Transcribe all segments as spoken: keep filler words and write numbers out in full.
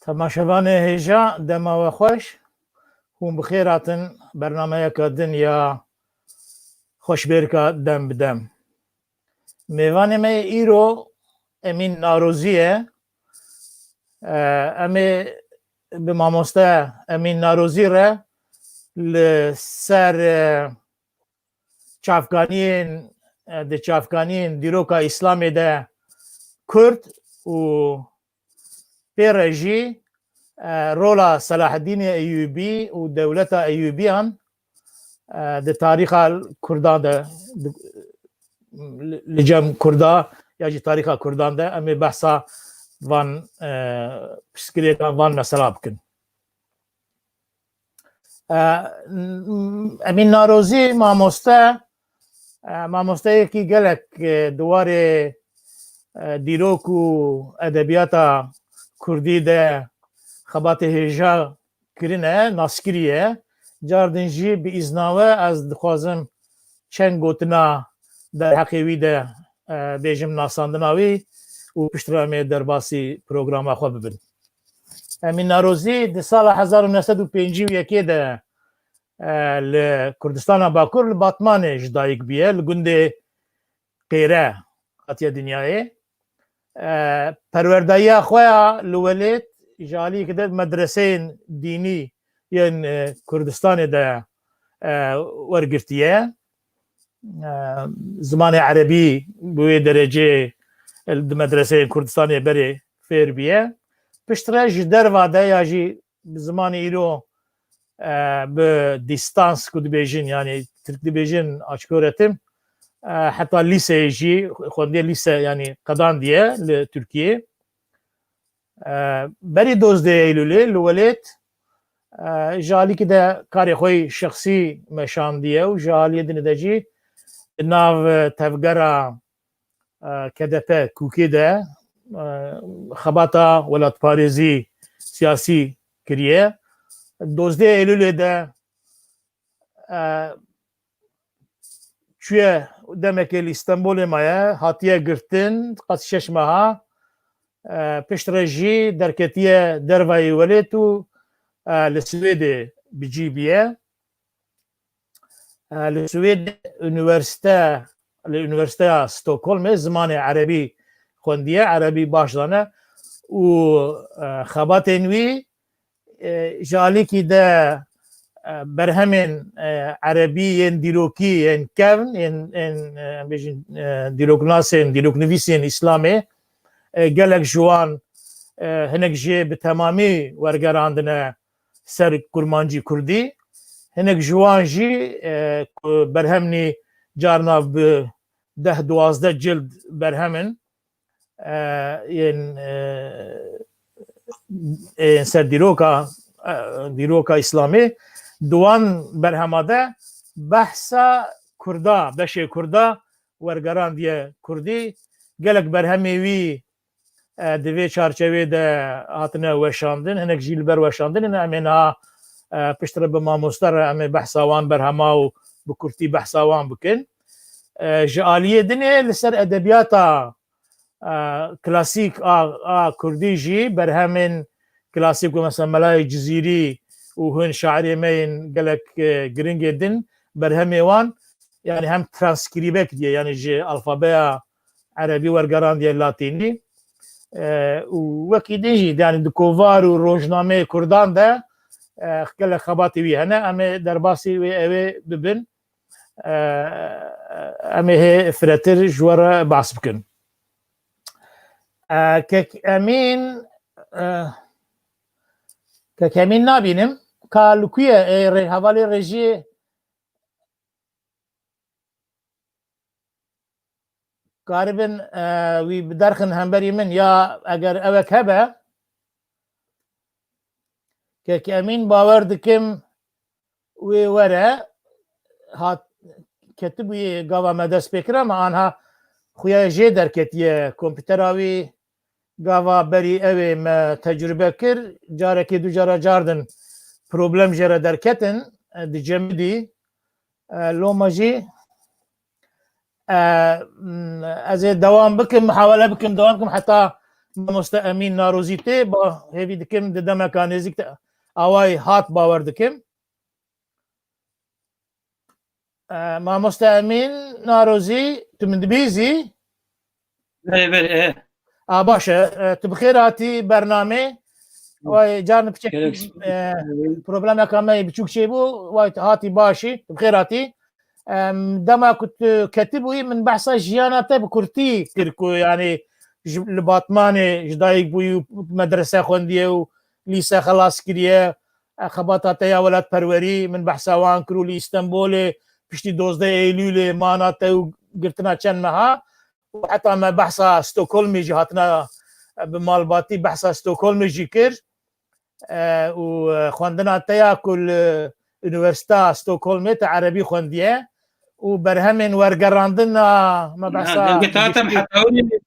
Temaşevanê hêja, dema we xweş. Hûn bi xêr hatin bernameyeke din ya Xweşbêrka Dem bi Dem. Mêvanê me yê îro Emîn Narozî ye. Em ê bi mamoste Emîn Narozî re li ser çavkaniyên, di çavkaniyên dîroka Îslamê de Kurd û pê re jî rola Selaheddînê Eyûbî û dewleta Eyûbiyan di tarîxa Kurdan de, li cem Kurda ya jî tarîxa Kurdan de em ê behsa van pirsgirêkan, van mesela bikin. Emîn Narozî mamoste, mamosteyekî gelek di warê dîrok û edebiyata kurdî de xebatê hêja kirine, naskirî ye. Cardin jî bi îzna we ez dixwazim çend gotina derheqê wî de bêjim nasandina wî û piştre em ê derbasî programa xwe bibin. Emîn Narozî di sala hezar û neh sed û pêncî û yekê de li Kurdistana Bakur li Batmanê ji dayik bûye, li gundê Qêre hatiye dinyayê. Perwerdayiya xwe ya li welêt ji aliyekî de medreseyên dînî yên Kurdistanê de wergirtiye. Zimanê erebî bi wê derecê di medreseyên Kurdistanê berê fêr bûye. Piştre ji derva de ya jî bi zimanê îro bi dîstans ku dibêjin, yanî tirk dibêjin açık öğretim, heta lîseyê jî xwendiye, lîse yanî qedandiye li Tirkiyê. Berî dozdeh Eylûlê li welêt ji alîkî de karê xwe yî şexsî meşandiye û ji aliyê dinê de jî di nav tevgera KDP Kûkê de xebata welatparêzî siyasî kiriye. Dozdeh Eylûlê de çûye, demekê li Stenbolê maye, hatiye girtin, qet şeş meha, piştre jî derketiye dervayê welêt û li Swêdê bi cî bûye. Li Swêdê unîversîte, li Unîversîteya Stockholmê zimanê erebî xwendiye, erebî baş zane û xebatên wî ji alîkî de berhemên erebî yên dîrokî, yên kevn, yên, yên, em bêjin, dîroknasên, dîroknivîsên Îslamê, gelek ji wan, hinek jê bi temamî wergerandine ser kurmancî kurdî. Hinek ji wan jî, e, ku berhemnî carna bi deh duwazdeh cild berhem in, e, yên, e, yên ser dîroka, e, dîroka Îslamê. Di wan berhema de behsa Kurda, beşê Kurda wergerandiye Kurdî. Gelek berhemê wî e, di vê çarçevê de hatine weşandin, hinek jî li ber weşandin in. Em ê niha, e, piştre bi mamoste re em ê behsa wan berhema û bi kurtî behsa wan bikin. E, ji aliyê dinê li ser edebiyata, e, klasîk a, a kurdî jî berhemên klasîk wê mesela Melayê Cizîrî û hin şairê me yên gelek, e, giringê din, berhemê wan, yani hem transkrîbe kiriye, yani ji alfabeya erebî wergerandiye latînî. E, û wekî din jî, yani di kovar û rojnameyê kurdan de, e, gelek xebatê wî hene. Em ê derbasî wê ew ê bibin. E, em ê hê firetir ji we re behs bikin. E, Kek Emîn, e, Kek Emîn nabînim. Ka li ku ye? Ê, rê-, hevalê rejiyê karibin, e, wî biderxin hemberî min, ya eger ewek hebe, Kek Emîn, bawer dikim wê were, hat, ketibûyê gava me dest pê kir, ama anha xuya jê derketiye komputera wî. Gava berî ew ê me tecrube kir, carekê du cara cardin problem jê re derketin, e, dicemidî. E, loma jî, e, m, ez ê dewam bikim, muhawele bikim, dewam bikim heta Mamoste Emîn Narozî tê, ba hêvî dikim di demeka nêzîk de awayî hat bawer dikim. E, Mamoste Emîn Narozî, tu min dibîzî? Belê, belê, e. A, baş e. E, tu bi xêr hatî bernamê. Way, carna piçek, Gerek e, problemeka me yê biçûk çêbû. Way, hatî başî. Tu bi xêr hatî. Em, dema ku tu ketibûyî, min behsa jiyana te bi kurtî kir ku, yanî, ji, li Batmanê ji dayik bûyî û medrese xwendiye û lîse xelas kiriye. E, xebata te ya welatperwerî, min behsa wan kir û li Îstenbolê piştî dozdeh Eylûlê mana te û girtina çend meha û heta me behsa Stockholmê jî hatina, e, bi malbatî behsa Stockholmê jî kir. E, û, e, xwendina te ya ku li Unîversîteya Stockholmê te erebî xwendiye û berhemên wergerandina me Ha, behsa dengê te hatem giştî. Heta winî.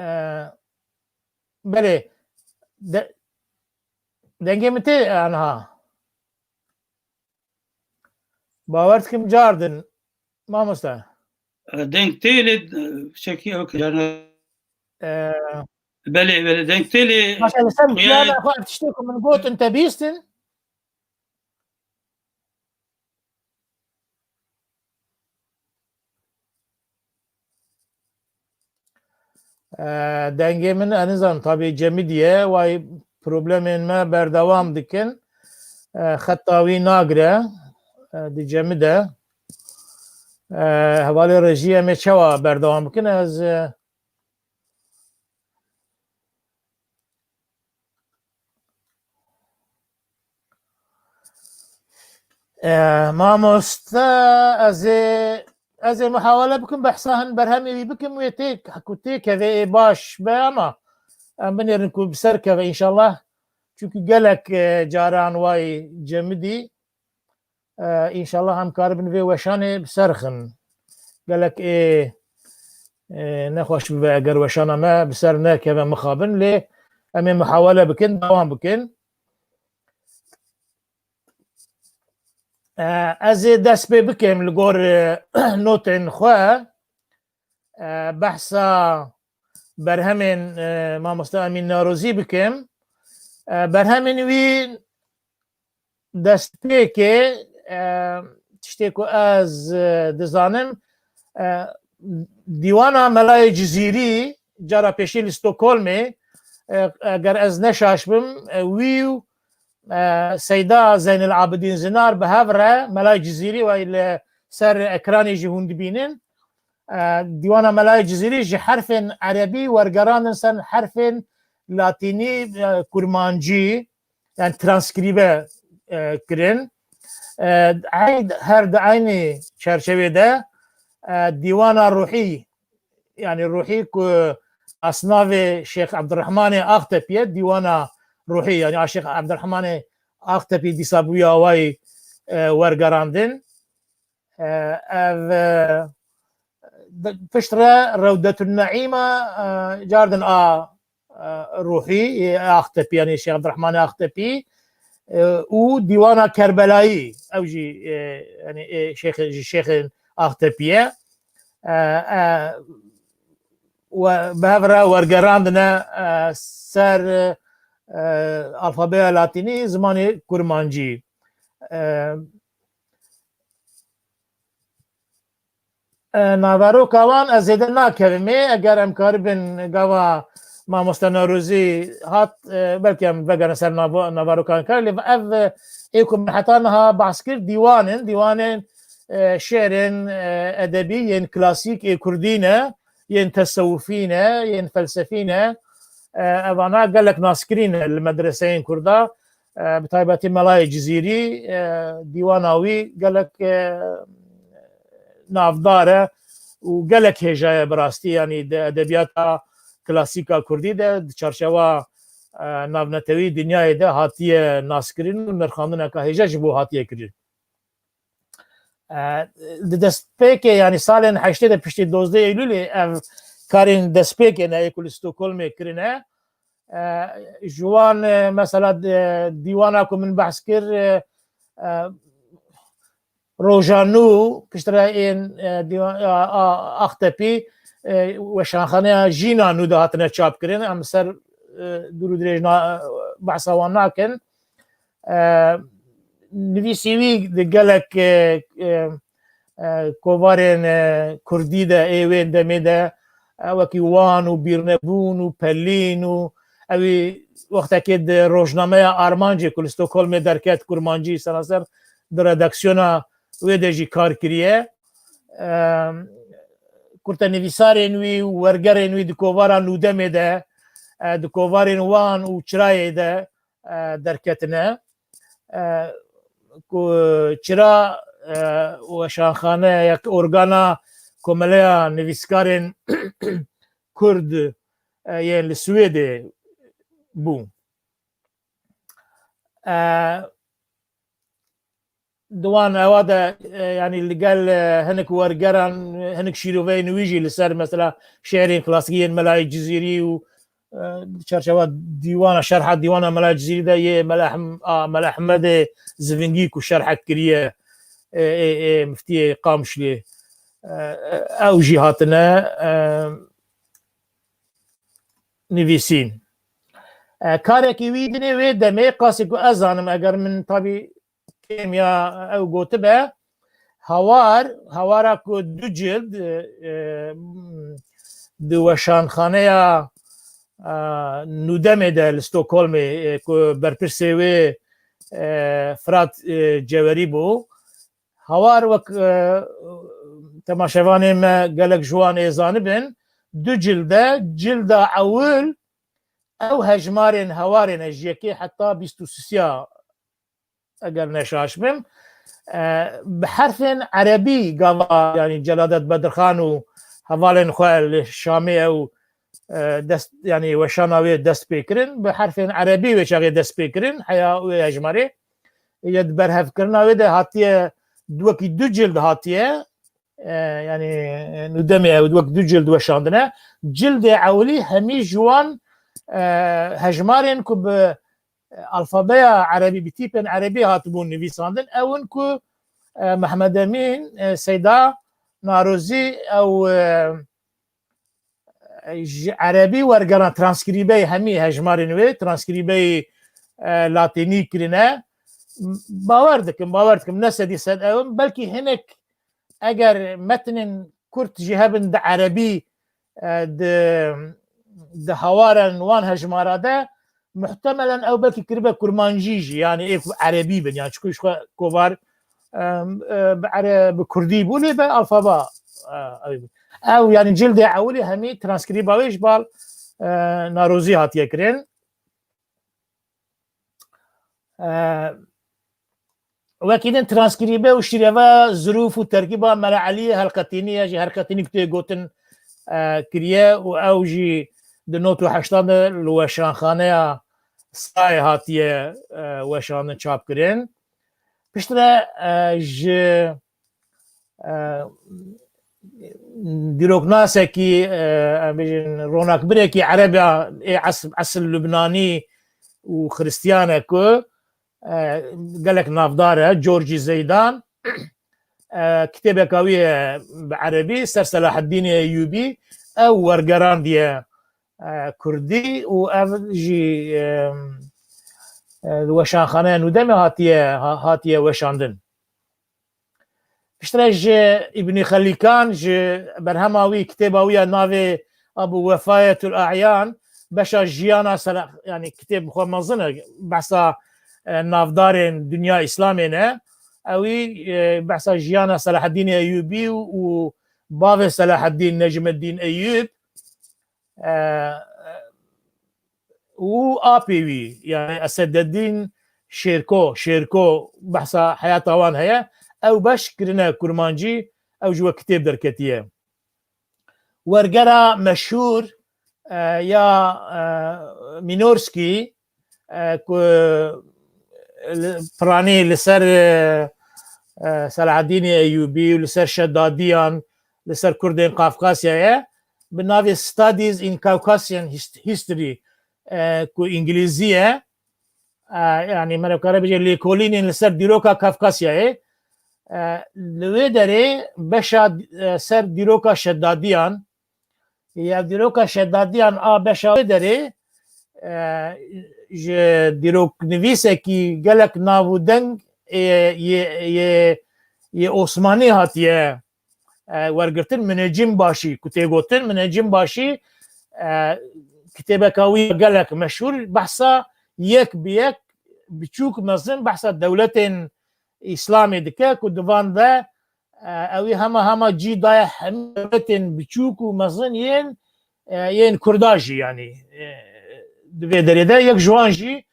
E, belê. De-, dengê min tê aniha. Bawer dikim cardin, mamoste. E, deng tê lê, e, çekî, okey, yani. E, Belê, belê, deng tê lê. Maşallah, sen xuya- ciyana xwe ev tiştê ku min gotin te bîstin. E, dengê min, e, nizam, tabî cemidî ye, way problemên me berdewam dikin. E, xeta wî nagire, e, di cemide. E, hevalê rejî em ê çawa berdewam bikin? Ez, e, E, mamoste, ez ê, ez ê muhawele bikim, behsa hin berhemê wî bikim, wê tê, ku têkeve ê baş be, ama em binêrin ku bi ser keve înşallah. Çunkî gelek, e, caran way cemidî, e, înşallah em karibin vê weşanê bi ser xin. Gelek ê, e, nexweş bibe eger weşana me bi ser nekeve mixabin, lê em ê muhawele bikin, dewam bikin. E, ez ê dest pê bikim li gor, e, notên xwe. E, behsa berhemên, e, mamoste Emîn Narozî bikim. E, berhemên wî destpêkê, e, tiştê ku ez, e, dizanim, e, dîwana Melayê Cizîrî, cara pêşî li Stockholmê, e, eger ez ne şaş bim, e, wî û, e, Seyda Zeynel Abidîn Zinar bi hev re, Melayê Cizîrî, wey li ser ekranê jî hûn dibînin. E, dîwana Melayê Cizîrî ji herfên erebî wergerandin ser herfên latînî, e, kurmancî, yani transkrîbe, e, kirin. E, eyd-, her di eynî çerçevê de, e, dîwana Ruhî, yani Ruhî ku asnavê Şêx Ebdurrahmanê Axtepî ye, dîwana Ruhî, yani a Şêx Ebdurrahmanê Axtepî dîsa bûye awayî, e, wergerandin. E, ev, e, de-, piştre Rewdetun Neîma, e, cardin a, e, Ruhî, e, Axtepî, yani Şêx Ebdurrahmanê Axtepî, e, û Dîwana Kerbelayî, ew jî, e, yani, e, şêxê, ji şêxên Axtepî ye. E, e, we bi hev re wergerandine, e, ser, e, alfabeya latînî, zimanê kurmancî. E, e, naveroka wan ez zêde nakevimê. Eger em karibin gava mamoste Newrozî hat, e, belkî em vegerin ser navo-, naverokan kar. Lê ev, e, ê ku min heta niha behs kir, dîwan in, dîwanên, e, şêrên, e, edebî yên klasîk ê kurdî ne, yên tesewufî ne, yên felsefî ne. E, evana gelek naskirî ne li medreseyên kurda. E, bi taybetî Melayê Cizîrî, e, dîwana wî gelek, e, navdar e û gelek hêja ye bi rastî, yanî di edebiyata klasîka kurdî de, di çarçewa, e, navnetewî dinyayê de hatiye naskirin û nirxandineka hêja ji bo hatiye kirin. E, di destpêkê, yanî salên heştê de piştî dozdeh Eylûlê ev karên destpêkê ne, ê ku li Stockholmê kirine. E, ji wan, e, mesela, e, dîwana ku min behs kir, e, e, roja nû, piştre ên, e, dîwan, a, a, Axtepî, e, weşanxaneya Jîna nû de hatine çapkirin. Em ser, e, dûr û dirêj na-, behsa wan nakin. E, nivîsî wî di gelek, e, e, e, kovarên, e, kurdî de ê wê demê de, e, wekî Wan û Bîrnebûn û Pelîn û ewî wextekê di rojnameya Armancê ku li Stockholmê derket kurmancî senaser di redaksiyona wê de jî kar kiriye. E, kurtenivîsarên wî û wergerên wî di kovara Nûdemê de, e, di kovarên Wan û Çirayê de, e, derketine. E, ku Çira, e, weşanxane ya organa Komeleya Nivîskarên Kurd, e, yên li Swêdê bû. E, di wan ewa de, e, yanî li gel, e, hinek wergeran, hinek şîroveyên wî jî li ser mesela şiirên klasîkî yên Melayê Cizîrî û, e, di çarçewa dîwana, şerha dîwana Melayê Cizîrî de yê Mela Hem-, a, Mela Hemedê Zivingî ku şerhek kiriye, e, ê, ê, miftiyê Qamişlê, e, e, ew jî hatine, e, nivîsîn. E, karekî wî dinê wê demê qasî ku ez zanim, eger min tabî kêm ya ew gotibe, Hawar, Hawara ku du cild, e, e, di weşanxaneya, e, Nûdemê de li Stockholmê, e, ku berpirsê wê, e, Firat, e, Cewerî bû. Hawar wek, e, temaşevanê me gelek ji wan ê zanibin, du cilde, cilda ewil ew hejmarên Hawarê ne, ji yekê heta bîst û sisiya, eger neşaş bim, e, bi herfên erebî gava, yanî Celadet Bedirxan û hevalên xwe li Şamê ew, e, dest, yanî weşana wê dest pê kirin, bi herfên erebî wê çaxê dest pê kirin, heya wê hejmarê. Yê di berhevkirina wê de hatiye, wekî du cild hatiye, e, yanî, e, Nûdemê ew wek du cild weşandine. Cildê ewilî hemî ji wan, e, hejmarên ku bi, e, alfabeya erebî, bi tîpên erebî hatibûn nivîsandin, ew in ku, e, Mehmed Emîn, e, Seyda Narozî ew, e, ji erebî wergeran, transkrîbeyê hemî hejmarên wê, transkrîbeyê, e, latînî kirine. Bawer dikim, bawer dikim, ne sedî sed ew in, belkî hinek eger metnên kurt jî hebin di erebî, e, di, di hawaren wan hejmara de, muhtemelen ew belkî kiribe kurmancî jî, yanî ê ku erebî bin, yanî çiku ji xwe kovar, e, e, bi ere-, bi kurdî bû, lê be alfaba, e, ew bû. Ew, yanî cildê ewilî hemî transkrîba wê ji bal, e, Narozî hatiye kirin. E, wekî din transkrîbe û şîreva zirûf û terkîba Mela Eliyê Helqetînî ye, ji Helqetînî ku tê gotin, e, kiriye û ew jî di nod û heştan de li weşanxaneya Sayê hatiye, e, weşandin, çapkirin. Piştre, e, ji, e, dîroknasekî, e, em bêjin ronakbirekî Ereba ê es-, esil Lubnanî û Xiristiyan e ku, e, gelek navdar e, Georgî Zeydan, e, kitêbeka wî ye bi erebî, ser Selaheddînê Eyûbî, ew wergerandiye, e, kurdî û ev jî, e, e, li weşanxaneya Nûdemê hatiye, ha-, hatiye weşandin. Piştre ji Îbnî Xelîkan, ji berhema wî, kitêba wî ya navê Abu Wefayetul A'yan, beşa jiyana Sela-, yanî kitêb xwe mezin e, behsa, e, navdarên dinya Îslamê ne. Ewî, e, behsa jiyana Selaheddînê Eyûbî û bavê Selaheddîn, Necmeddîn Eyûb, e, û apê wî, yani Esededdîn Şêrko, Şêrko behsa heyata wan heye. Ew beş kirine kurmancî, ew ji we kitêb derketiye. Wergera meşhûr, e, ya, e, Mînorskî, e, ku li, piranî li ser, e, e, Selahaddînê Eyûbî û li ser Şedadiyan, li ser Kurdên Kafkasyayê, bi navê Studies in Caucasian Hist-, History, e, ku îngilîzî ye, e, yanî merevkare bêje lêkolînên li ser dîroka Kafkasyayê, e, li wê derê beşa, e, ser dîroka Şedadiyan, Ya dîroka Şedadiyan a beşa wê derê, e, ji dîroknivîsekî gelek nav û deng, e, yê, yê, yê Osmanî hatiye, e, wergirtin. Minecîm Başî, ku tê gotin, Minecîm Başî, e, kitêbeka wî gelek meşhûr, behsa yek bi yek, biçûk mezin, behsa dewletên Îslamê dike, ku di van de, e, ew ê hema hema cî daye hemî dewletên biçûk û mezin yên, e, yên Kurda jî, yanî, e, di vê derê de yek ji wan jî,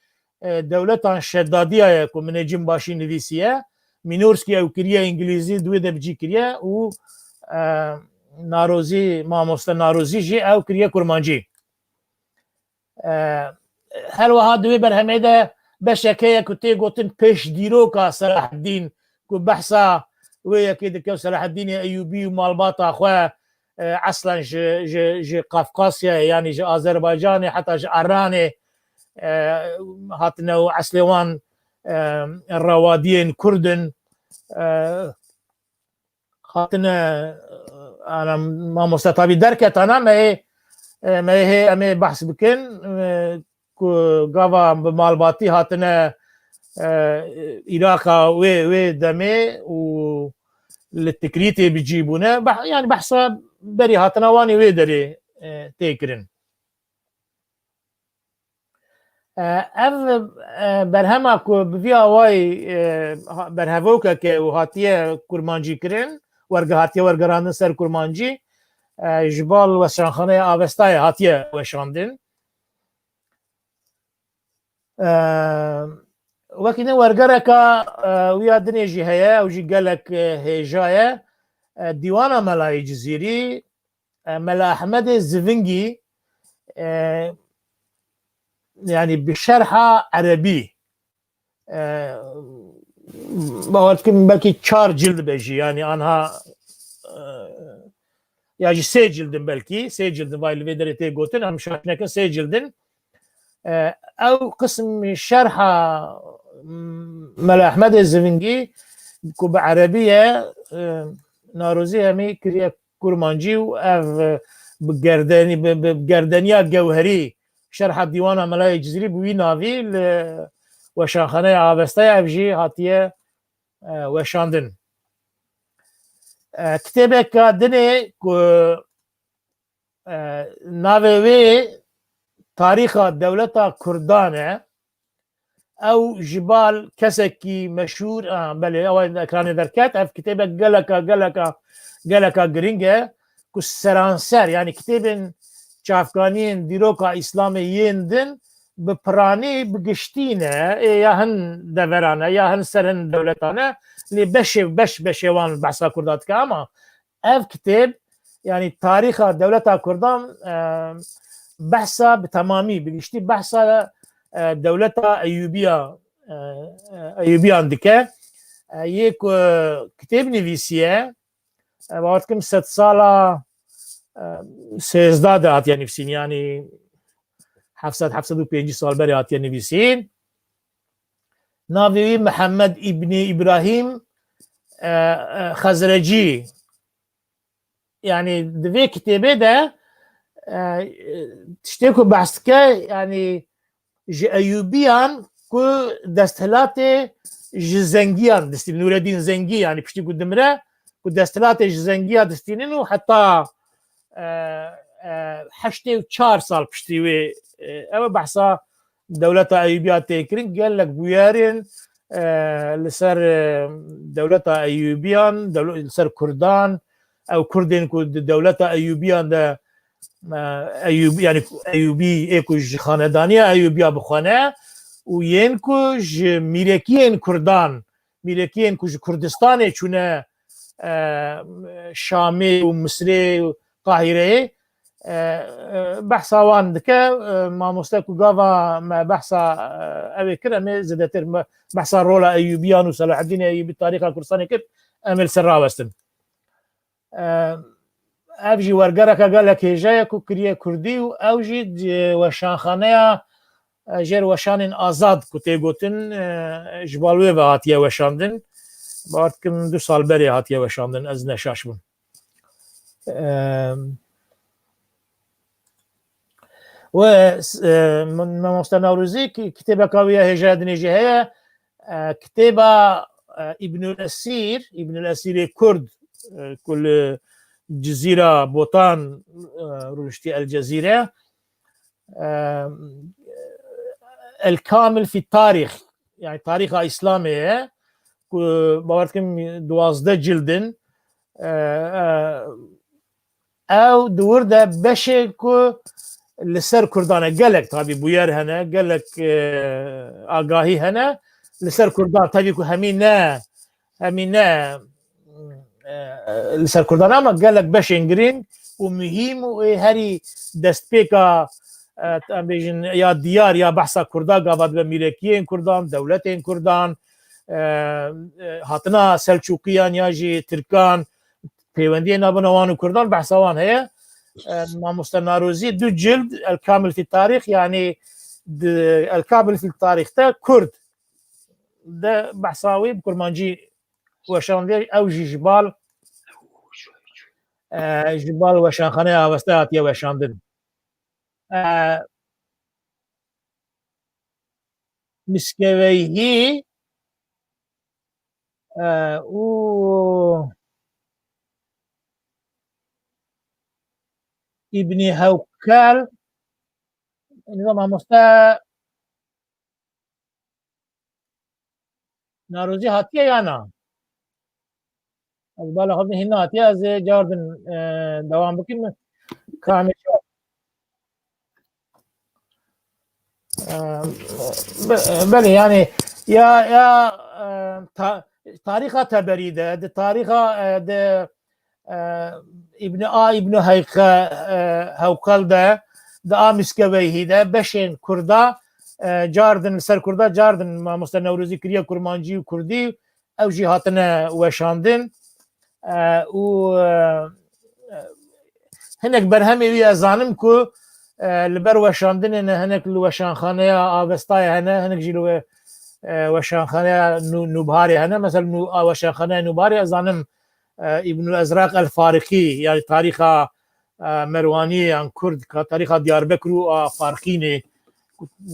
e, dewletan Şedadiya ye ku Minecîm Başî nivîsiye. Mînorskî ew kiriye îngilîzî, di wê de bi cî kiriye û, e, Narozî, mamoste Narozî jî ew kiriye kurmancî. E, her wiha di wê berhemê de beşek heye ku tê gotin pêşdîroka Selaheddîn, ku behsa wê yekê dike û Selaheddînê Eyûbî û malbata xwe, e, eslen ji, ji, ji Qafqasyayê, yanî ji Azerbaycanê, heta ji Eranê, e, hatine û eslê wan, e, rewadiyên Kurd in. E, hatine, ana, mamoste tabî derketana, me ê, e, me ê hê em ê behs bikin, e, ku gava bi malbatî hatine, e, Îraqa wê, wê demê û li Tikrîtê bi cî bûne. Beh-, yanî behsa berî hatina wan ê wê derê, e, tê kirin. E, ev, e, berhema ku bi vî awayî, e, ha-, berhevokeke û hatiye kurmancî kirin, werge-, hatiye wergerandin ser kurmancî, e, ji bal Weşanxaneya Avestayê hatiye weşandin. E, wekî din wergereka, e, wî ya dinê jî heye, ew jî gelek, e, hêja ye. E, Dîwana Melayê Cizîrî, e, Mela Ehmedê Zivingî, e, yanî bi şerha erebî, e, bawer dikim belkî çar cild be jî, yanî anha, e, ya jî sê cild in belkî, sê cild in, vay li vê derê tê gotin, em şaş nekin, sê cild in. E, ew qisim şerha, m, Mela Ehmedê Zivingî ku bi erebî ye, e, Narozî hemî kiriye kurmancî û ev, e, bi gerdenî, bi, bi gerdeniya gewherî şerha Dîwana Melayê Cizîrî bi wî navî li Weşanxaneya Avestayê ev jî hatiye, e, weşandin. E, kitêbeka dinê ku, e, navê wê Tarîxa Dewleta Kurdan e. Ew ji bal kesekî meşhûr, a, belê, ew ekranê derket. Ev kitêbek geleka, geleka, geleka giring e ku seranser, yanî kitêbên çavkaniyên dîroka Îslamê yên din bi piranî, bi giştî ne, ê ya hin deveran e, ya hin ser hin dewletan e, lê beşê, beş beşê wan behsa Kurda dike, ama ev kitêb, yanî tarîxa dewleta Kurdan, e, behsa bi temamî, bi giştî behsa, e, dewleta Eyûbiya, e, e, Eyûbiyan dike. E, yê ku kitêb nivîsiye, e, bawer dikim sedsala, e, sêzdeh de hatiye nivîsîn, yanî heft sed, heft sed û pêncî sal berê hatiye nivîsîn. Navê wî Mihemed Îbnî Îbrahîm, e, e, Xezrecî. Yanî di vê kitêbê de, e, tiştê ku behs dike, yanî ji Eyûbiyan ku desthilatê ji Zengiyan distînin, Nûredîn Zengî, yanî piştî ku dimire, ku desthilatê ji Zengiya distînin û heta, e, e, heştê û çar sal piştî wê, e, ew behsa dewleta Eyûbiya tê kirin, gelek bûyerên, e, li ser, e, dewleta Eyûbiyan, dewle-, li ser Kurdan, ew Kurdên ku di dewleta Eyûbiyan de, e, Eyûb-, yanî Eyûbî, ê ku ji xanedaniya Eyûbiya bixwene û yên ku ji mîrekiyên Kurdan, mîrekiyên ku ji Kurdistanê çûne, e, Şamê û Misrê û Qahîreyê, e, e, behsa wan dike. E, mamoste ku gava me behsa, e, ew ê kir, em ê zêdetir me behsa rola Eyûbiyan û Selaheddînê Eyûbî tarîxa Kurdistanê kir, em ê li ser rawestin. E, ev jî wergereke gelek hêja ye ku kiriye kurdî û ew jî, e, weşanxaneya, e, jêr weşanên azad ku tê gotin, e, ji bal wê ve hatiye weşandin. Bawer dikim du sal berê hatiye weşandin, ez ne şaş bûm. E, We, e, Mamoste Newrozî ki-, kitêbeka wî ya hêja dinê jî heye. E, kitêba, e, Îbnul Esîr, Îbnul Esîrê Kurd, e, ku li Cizîra Botan, e, rûniştî El Cezîre. E, El Kamil fî Tarîx, yani tarîxa Îslamê ye, ku bawer dikim duwazdeh cild in. E, e, ew di wir de beşê ku li ser Kurdan e, gelek tabî bûyer hene, gelek, e, agahî hene li ser Kurdan, tabî ku hemî ne, hemî ne, e, li ser Kurdan, ama gelek beşên girîng û muhîm û ê herî destpêka, e, em bêjin ya diyar ya behsa Kurda gava dibe mîrekiyên Kurdan, dewletên Kurdan, e, e, hatina Selçûkiyan ya jî Tirkan, peywendiyên navbena wan û Kurdan, behsa wan heye. E, Mamoste Narozî du cild El Kamil fî Tarîx, yani di El Kamil fî Tarîx te Kurd de behsa wî bi kurmancî weşandiye, ew jî ji bal, e, ji bal Weşanxaneya Avesta hatiye weşandin. E, Miskeveyhî, e, û Îbnî Hewkel, nizam mamoste Narozî hatiye ya na? Ez bala xwe hîn nehatiye, ez ê cardin, e, dewam bikim. Kamê çar. E, be-, belê, yani, ya, ya, e, ta-, tarîxa Teberî de, di tarîxa, e, de, e, Îbn a Îbn Heyqe, e, Hewqel de, di a Miskeveyhî de beşên Kurda, e, cardin, li ser Kurda cardin, mamoste Newrozî kiriye kurmancî û kurdî, ew jî hatine weşandin. E, û, e, e, hinek berhemê wî ez zanim ku, e, li ber weşandinê ne, hinek li Weşanxaneya Avestayê hene, hinek jî li we-, e, Weşanxaneya Nû-, Nûbiharê hene. Mesela Nû-, a Weşanxaneya Nûbiharê ez zanim, e, Îbnul Ezraq El Fariqî, yani tarîxa, e, Merwaniyê yan Kurd, ka tarîxa Diyarbekir û a Farqînê,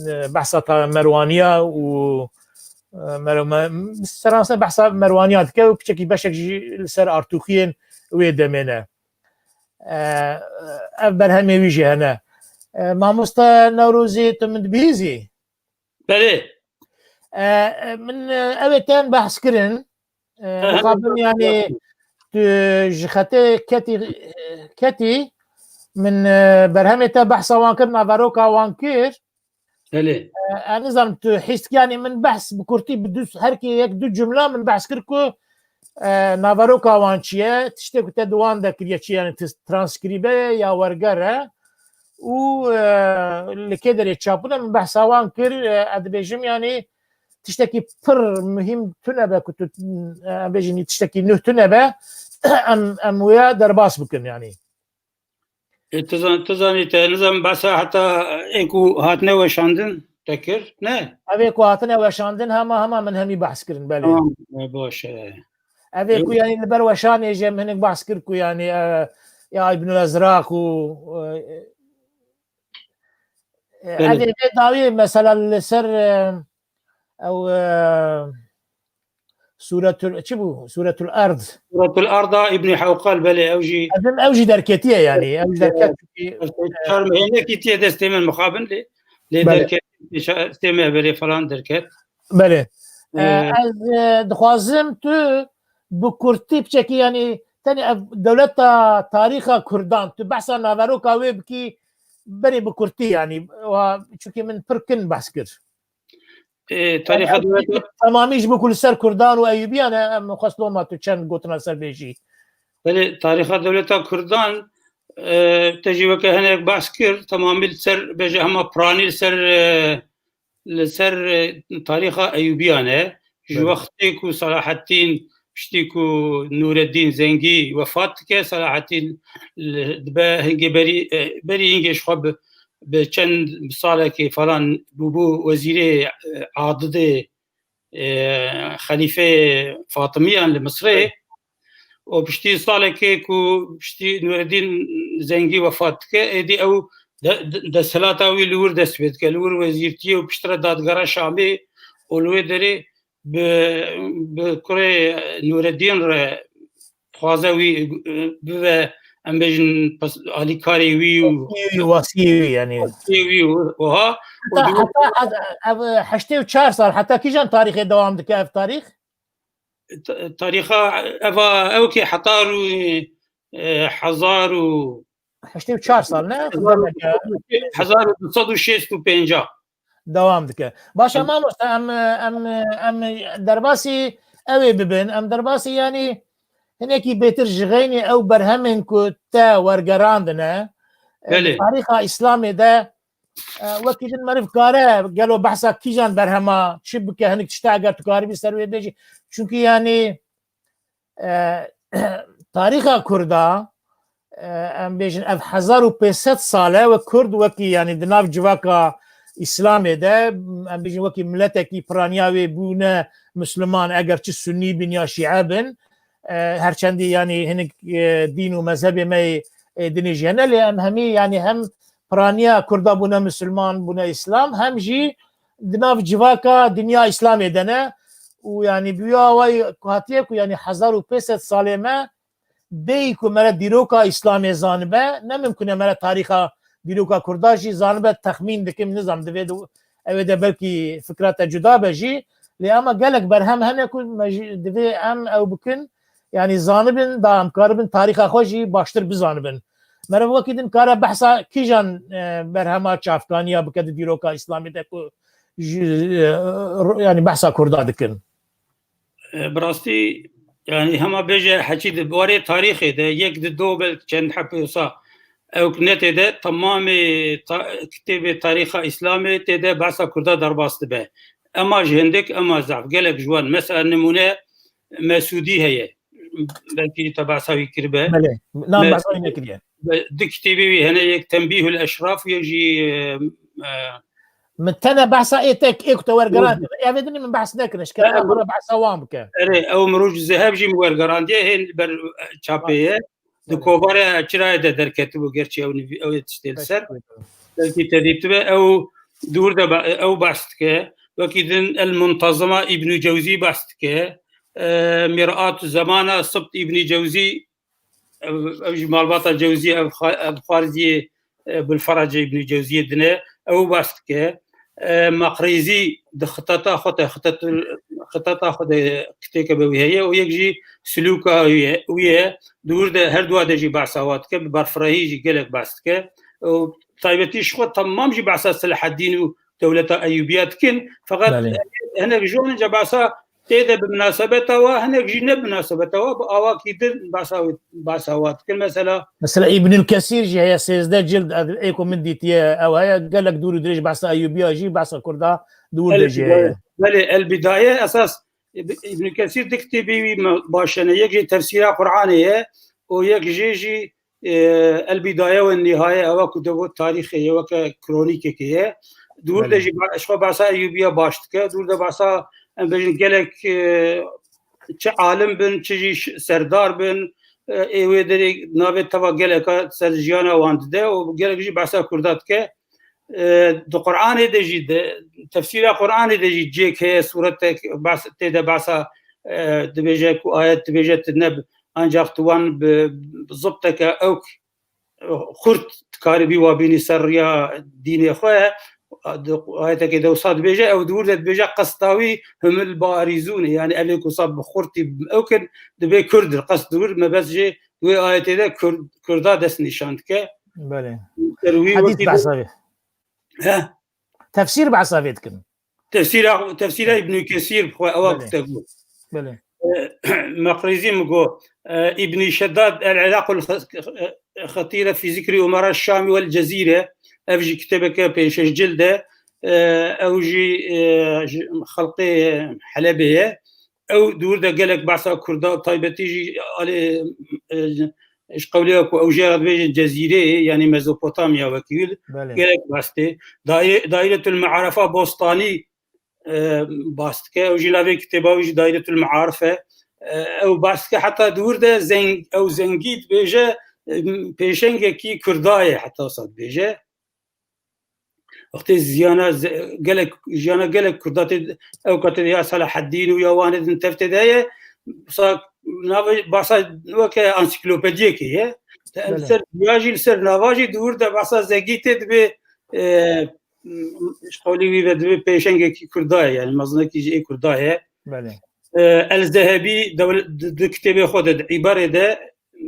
e, behsa ta Merwaniya û, e, Mer-, me-, seranser behsa Merwaniya dike û piçekî beşek jî li ser Artûxiyên wê demê ne. E, ev berhemê wî jî hene. E, mamoste Newrozî, tu min dibihîzî? Belê. E, e, min, e, ev ê tên behs kirin. E, Aha. Mixabin, yani, tu ji xetê ketî, ketî, min, e, berhemê te behsa wan kir, naveroka wan kir. Belê. E, ez nizanim tu hîs dikî, yani, min behs bi kurtî, bi du, her kê yek du cumla min behs kir ku, e, naveroka wan çi ye, tiştê ku te di wan de kiriye çi ye, yani, tis-, transkrîbe ye ya werger e. Û, e, li kê derê çapbûne, min behsa wan kir, e, ez dibêjim, yani, tiştekî pir muhîm tune be ku tu, e, em bêjin, tiştekî nuh tune be, em, em wê derbas bikin, yani. E, tu zan-, tu zanî te, nizam behsa heta ê ku hatine weşandin te kir, ne? Ev ê ku hatine weşandin, hema, hema min hemî behs kirin, belê. Tamam, e, baş e. Ev ê ku, yani, li ber weşanê jî em hinek behs kir ku, yani, e, ya Îbnul Ezraq û, e, e, Belê. Ev ê vê dawî mesela li ser, e, ew, e, Sûretul, çi bû? Sûretul Erd. Sûretul Erd a Îbnî Hewqal, belê, ew jî. Ev, ew jî derketiye, yani. Ew jî derket, çünkü, e, çar mehê nekîtiye destê min mixabin lê, lê Belê. derket, destê me berê falan derket. Belê. E, E, ez, e, dixwazim tu bi kurtî piçekî, yani, tenê ev dewleta tarîxa Kurdan, tu behsa naveroka wê bikî, berê bi kurtî, yani, wa, çünkü min pir kin behs kir. E, tarîxa Yani, dewleta temamî ji bo ku li ser Kurdan û Eyûbiyan e, em xwest loma tu çend gotina ser bêjî. Belê, tarîxa dewleta Kurdan, e, te jî weke hinek behs kir, temamî li ser, bêje hema piranî li ser, e, li ser, e, tarîxa Eyûbiyan e. Ji Belê. wextê ku Selahattîn, piştî ku Nûreddîn Zengî wefat dike, Selahattîn li, dibe hingê berî, e, berî hingê ji xwe bi, bi çend salekê falan bûbû wezîrê, e, adidê, e, Xelîfê Fatimiyan li Misrê. Û piştî salekê ku piştî Nûreddîn Zengî wefat dike, êdî ew de, de, desthilata wî li wir dest pê dike. Li wir wezîrtiyê û piştre dadgera Şamê û li wê derê bi, bi kurê Nûreddîn re dixwaze wî, e, bibe, em bêjin, pes-, alîkarê wî û Wî, wî, wasiyê wî, yani. Wasiyê wî û wiha. Û Heta, diwêt heta, heta, ev, heştê û çar sal, heta kîjan tarîxê dewam dike ev tarîx? Ta-, tarîxa eva ew ki heta rû, e, hezar û Heştê û çar sal, ne? Hezar û du sed û şêst û pênc. Dewam dike. Baş e, Em mamoste, em, em, em derbasî ew ê bibin. Em derbasî, yanî, hinekî bêtir ji xeynî ew berhemên ku te wergerandine. E, di Belê. tarîxa Îslamê de, e, wekî din meriv kare gelo behsa kîjan berhema çi bike, hinek tişta eger tu karibî ser wê bêjî. Çunkî, yanî, e, tarîxa Kurda, e, em bêjin ev hezar û pênc sed sal e wek Kurd, wekî, yanî, di nav civaka Îslamê de, em bêjin wekî miletekî piraniya wê bûne Misliman, eger çi Sunnî bin ya Şîe bin, e, her çendî, yanî, hinek, e, dîn û mezhebê me yê, e, dinê jî hene, lê em hemî, yanî, hem piraniya Kurda bûne Misliman, bûne Îslam, hem jî di nav civaka dinya Îslamê de ne. Û, yanî, bi wî awayî ku hatiye ku, yanî, hezar û pênc sed salê me bêyî ku me re dîroka Îslamê zanibe, ne mimkun e me re tarîxa dîroka Kurda jî zanibe, texmîn dikim, nizam divê di, ew ê de belkî fikra te cuda be jî. Lê ama gelek berhem hene ku me jî divê em ew bikin, yanî zanibin, da em karibin tarîxa xwe jî baştir bizanibin. Meriv wekî din kare behsa kîjan, e, berhema çavkaniya bike di dîroka Îslamê de ku ji, e, ro-, yanî behsa Kurda dikin? E, bi rastî, yanî hema bêje heçî di warê tarîxê de, yek di do belkî çend heb wisa ew netê de temamê ta-, kitêbê tarîxa Îslamê tê de behsa Kurda derbas dibe. Ema ji hindik, ema zaf. Gelek ji wan. Mesela nimûne Mesûdî heye. Belkî te behsa wî kiribe. Belê. Nan Me-, behsa wî nekiriye. Be-, du kitêbê wî hene, yek Tenbîhul Eşraf, yek jî, e, e, Min tene behsa ê tek, ê ku te wergeran Û kir. Ev ê dinê min behs nekirin. Ji kerema Em xwe re behsa wan bike. Erê, ew mirov ji Zeheb jî min wergerandiye, hên ber, e, çapê ye. Di Belê. Kovara Çirayê de derketibû, gerçi ew nivî-, ew ê tiştê li ser. Belkî te dîtibe, ew dûr de be-, ew behs dike. Wekî din El Muntazima Îbnû Cewzî behs dike. E, Mir'atu Zemana Sibt Îbnî Cewzî, ev, ew jî malbata Cewzî, ev xa-, ev xwarziyê, e, Bilferace Îbnî Cewziyê dine, ew behs dike. E, Meqrîzî di xitata xwe de, xitatul-, xitata xwe de kitêke be wî heye û yek jî silûka wî ye, wî ye. Di wir de her dua de jî behsa wa dike, bi berfirehî jî gelek behs dike. Û taybetî ji xwe temam jî behsa Selahaddîn û dewleta Eyûbiya dikin. Feqet Belê. hinek ji wan ca behsa tê de bi minasebeta wa, hinek jî ne bi minasebeta wa, bi awakî din behsa wê, behsa wa dikin. Mesela Mesela Îbnül Kesîr jî heye, sêzdeh cild, ev ê ku min dîtiye, ew heye, gelek dûr û dirêj behsa Eyûbiya jî, behsa Kurda di wir de jî heye. Belê, El Bidaye esas, Îb-, Îbnül Kesîr di kitêbê wî me-, baş hene. Yek jî tefsîra Qur'anê ye û yek jê jî, e, El Bidaye ve Nihaye, ewa ku de got tarîxê ye, weke kronîkekê ye. Di wir de Belê. jî ba-, ji xwe behsa Eyûbiya baş dike. Di wir de behsa, em bêjin, gelek, e, çi alim bin, çi jî ş-, serdar bin, e, ê wê derê navê teva geleka ser jiyana wan dide û gelek jî behsa Kurda dike. E, di Qur'anê de jî, di tefsîra Qur'anê de jî cêk heye, sûretek behs, tê de behsa, e, dibêje ku ayet dibêje tu ne, ancak tu wan bi, bi zibteke ewk xurt dikaribî wa bînî ser riya dînê xwe. Di ayetekê de wisa dibêje, ew di wir de dibêje, qesta wî humul barizûn, yani ev ê ku wisa bi xurtî ew kin, dibê Kurd in, qest di wir mebest jê di wê ayetê de Kurd, Kurda dest nîşan dike. Belê. Ser wî Hedîs wekî behsa vê. He? Tefsîr behsa vê dikin. Tefsîra, tefsîra Belê. Îbnî Kesîr bi xwe ewa Belê. kute got. Belê. E, Meqrîzî min got, e, Îbnî Şedad El Iraqul Xe-, Xetîre fî Zikrî Umera Şamî wel Cezîre, ev jî kitêbeke pênc şeş cild e, e, ew jî, e, ji xelqê Helebê ye. Ew di wir de gelek behsa Kurda, taybetî jî alê, e, ji qewlê ku ew jê re dibêjin Cezîreyê, yanî Mezopotamya wekî wî, Belê. gelek behs tê. Daî-, Daîretul Mearefa Bostanî, e, behs dike. Ew jî navê kitêba wî jî Daîretul Mearif e. E, ew behs dike heta di wir de zeng-, ew zengî dibêje, e, pêşengekî Kurda ye heta wisa dibêje. Wextê ziyana ze-, gelek, jiyana gelek Kurda tê, ew katê ya Selaheddîn û ya wanê din tev tê de ye. Sa navê, bahsa weke ansiklopediyekê ye. Te em Belê. ser diya jî, li ser nava jî di wir de bahsa Zegî tê dibê, e, ji qewlî wî ve dibê pêşengekî Kurda ye, yani mezinekî jî ê Kurda ye. Belê. E, El Zehebî dewle-, di, di kitêbê xwe de, di Îbarê de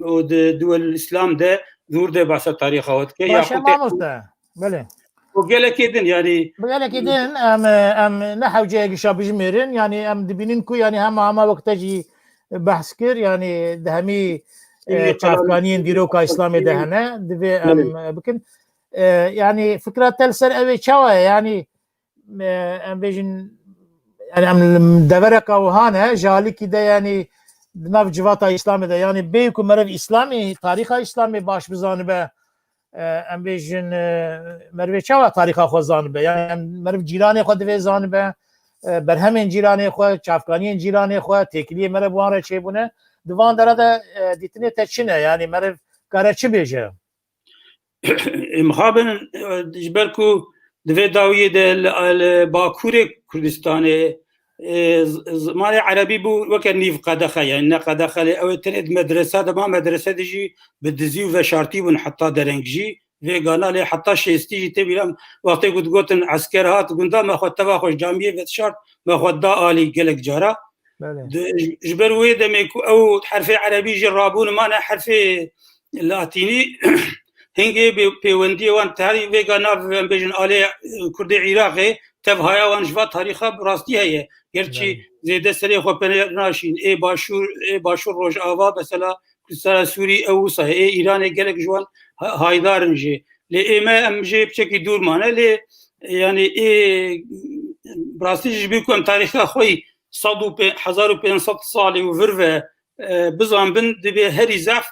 û di Duwelul Îslam de di wir de bahsa tarîxa xwe dike. Baş e, Yaqûtê mamoste. Belê. Û gelekê din, yani. Bi gelekê din em, em ne hewceyek îşa bijimêrin, yani em dibînin ku, yani hema hema wek te jî behs kir, yani di hemî, Ê, e, çavkaniyên dîroka Îslamê de hene, divê em, Belê. e, bikin. E, yani fikra te li ser ew ê çawa ye? Yani, e, em bêjin, yani em li devereka wiha ne, ji alikî de, yani di nav civata Îslamê de, yani bê ku meriv Îslamê, tarîxa Îslamê baş bizanibe, e, em bêjin, e, merivê çawa tarîxa xwe zanibe? Yani em, meriv cîranê xwe divê zanibe, e, berhemên cîranê xwe, çavkaniyên cîranê xwe, têkiliyê meriv wan re çêbûne. Di van dera de, e, dîtinê te çi ne? Yani meriv kare çi bêje? Em xabin, e, ji ber ku di vê dawiyê de li, li Bakurê Kurdistanê, e, z-, zimanê erebî bû weke nîv qedexe, yani ne qedexe lê ew ê tenê di medresa de ma, medrese de jî bi dizî û veşartî bûn heta dereng jî. Vê gana lê heta şêstî jî tê bîra min, wextê ku digotin esker hat gunda, me xwe teva xwe ji camiyê vedişart, me xwe da alî gelek cara. Belê. Di, ji, ji ber wê demê ku ew herfê erebî jî rabûn mane, herfê latînî hingê bê-, pêwendiyê wan tarî vêga nav, em bêjin, alê, e, Kurdê Iraqê, tevhaya wan ji va tarîxa bi rastî heye. Gerçî Belê. zêde serê xwe pê naşîn. Ê Başûr, ê Başûr Rojava, mesela Kurdistana Sûrî ew wisa ye. Ê Îranê gelek ji wan ha-, haydar in jê. Lê ê me em jê piçekî dûr mane. Lê, yani, ê, bi rastî jî ji ber ku em tarîxa xwe yî sed û pênc, hezar û pênc sed salê û vir ve, e, bizanbin, divê herî zehf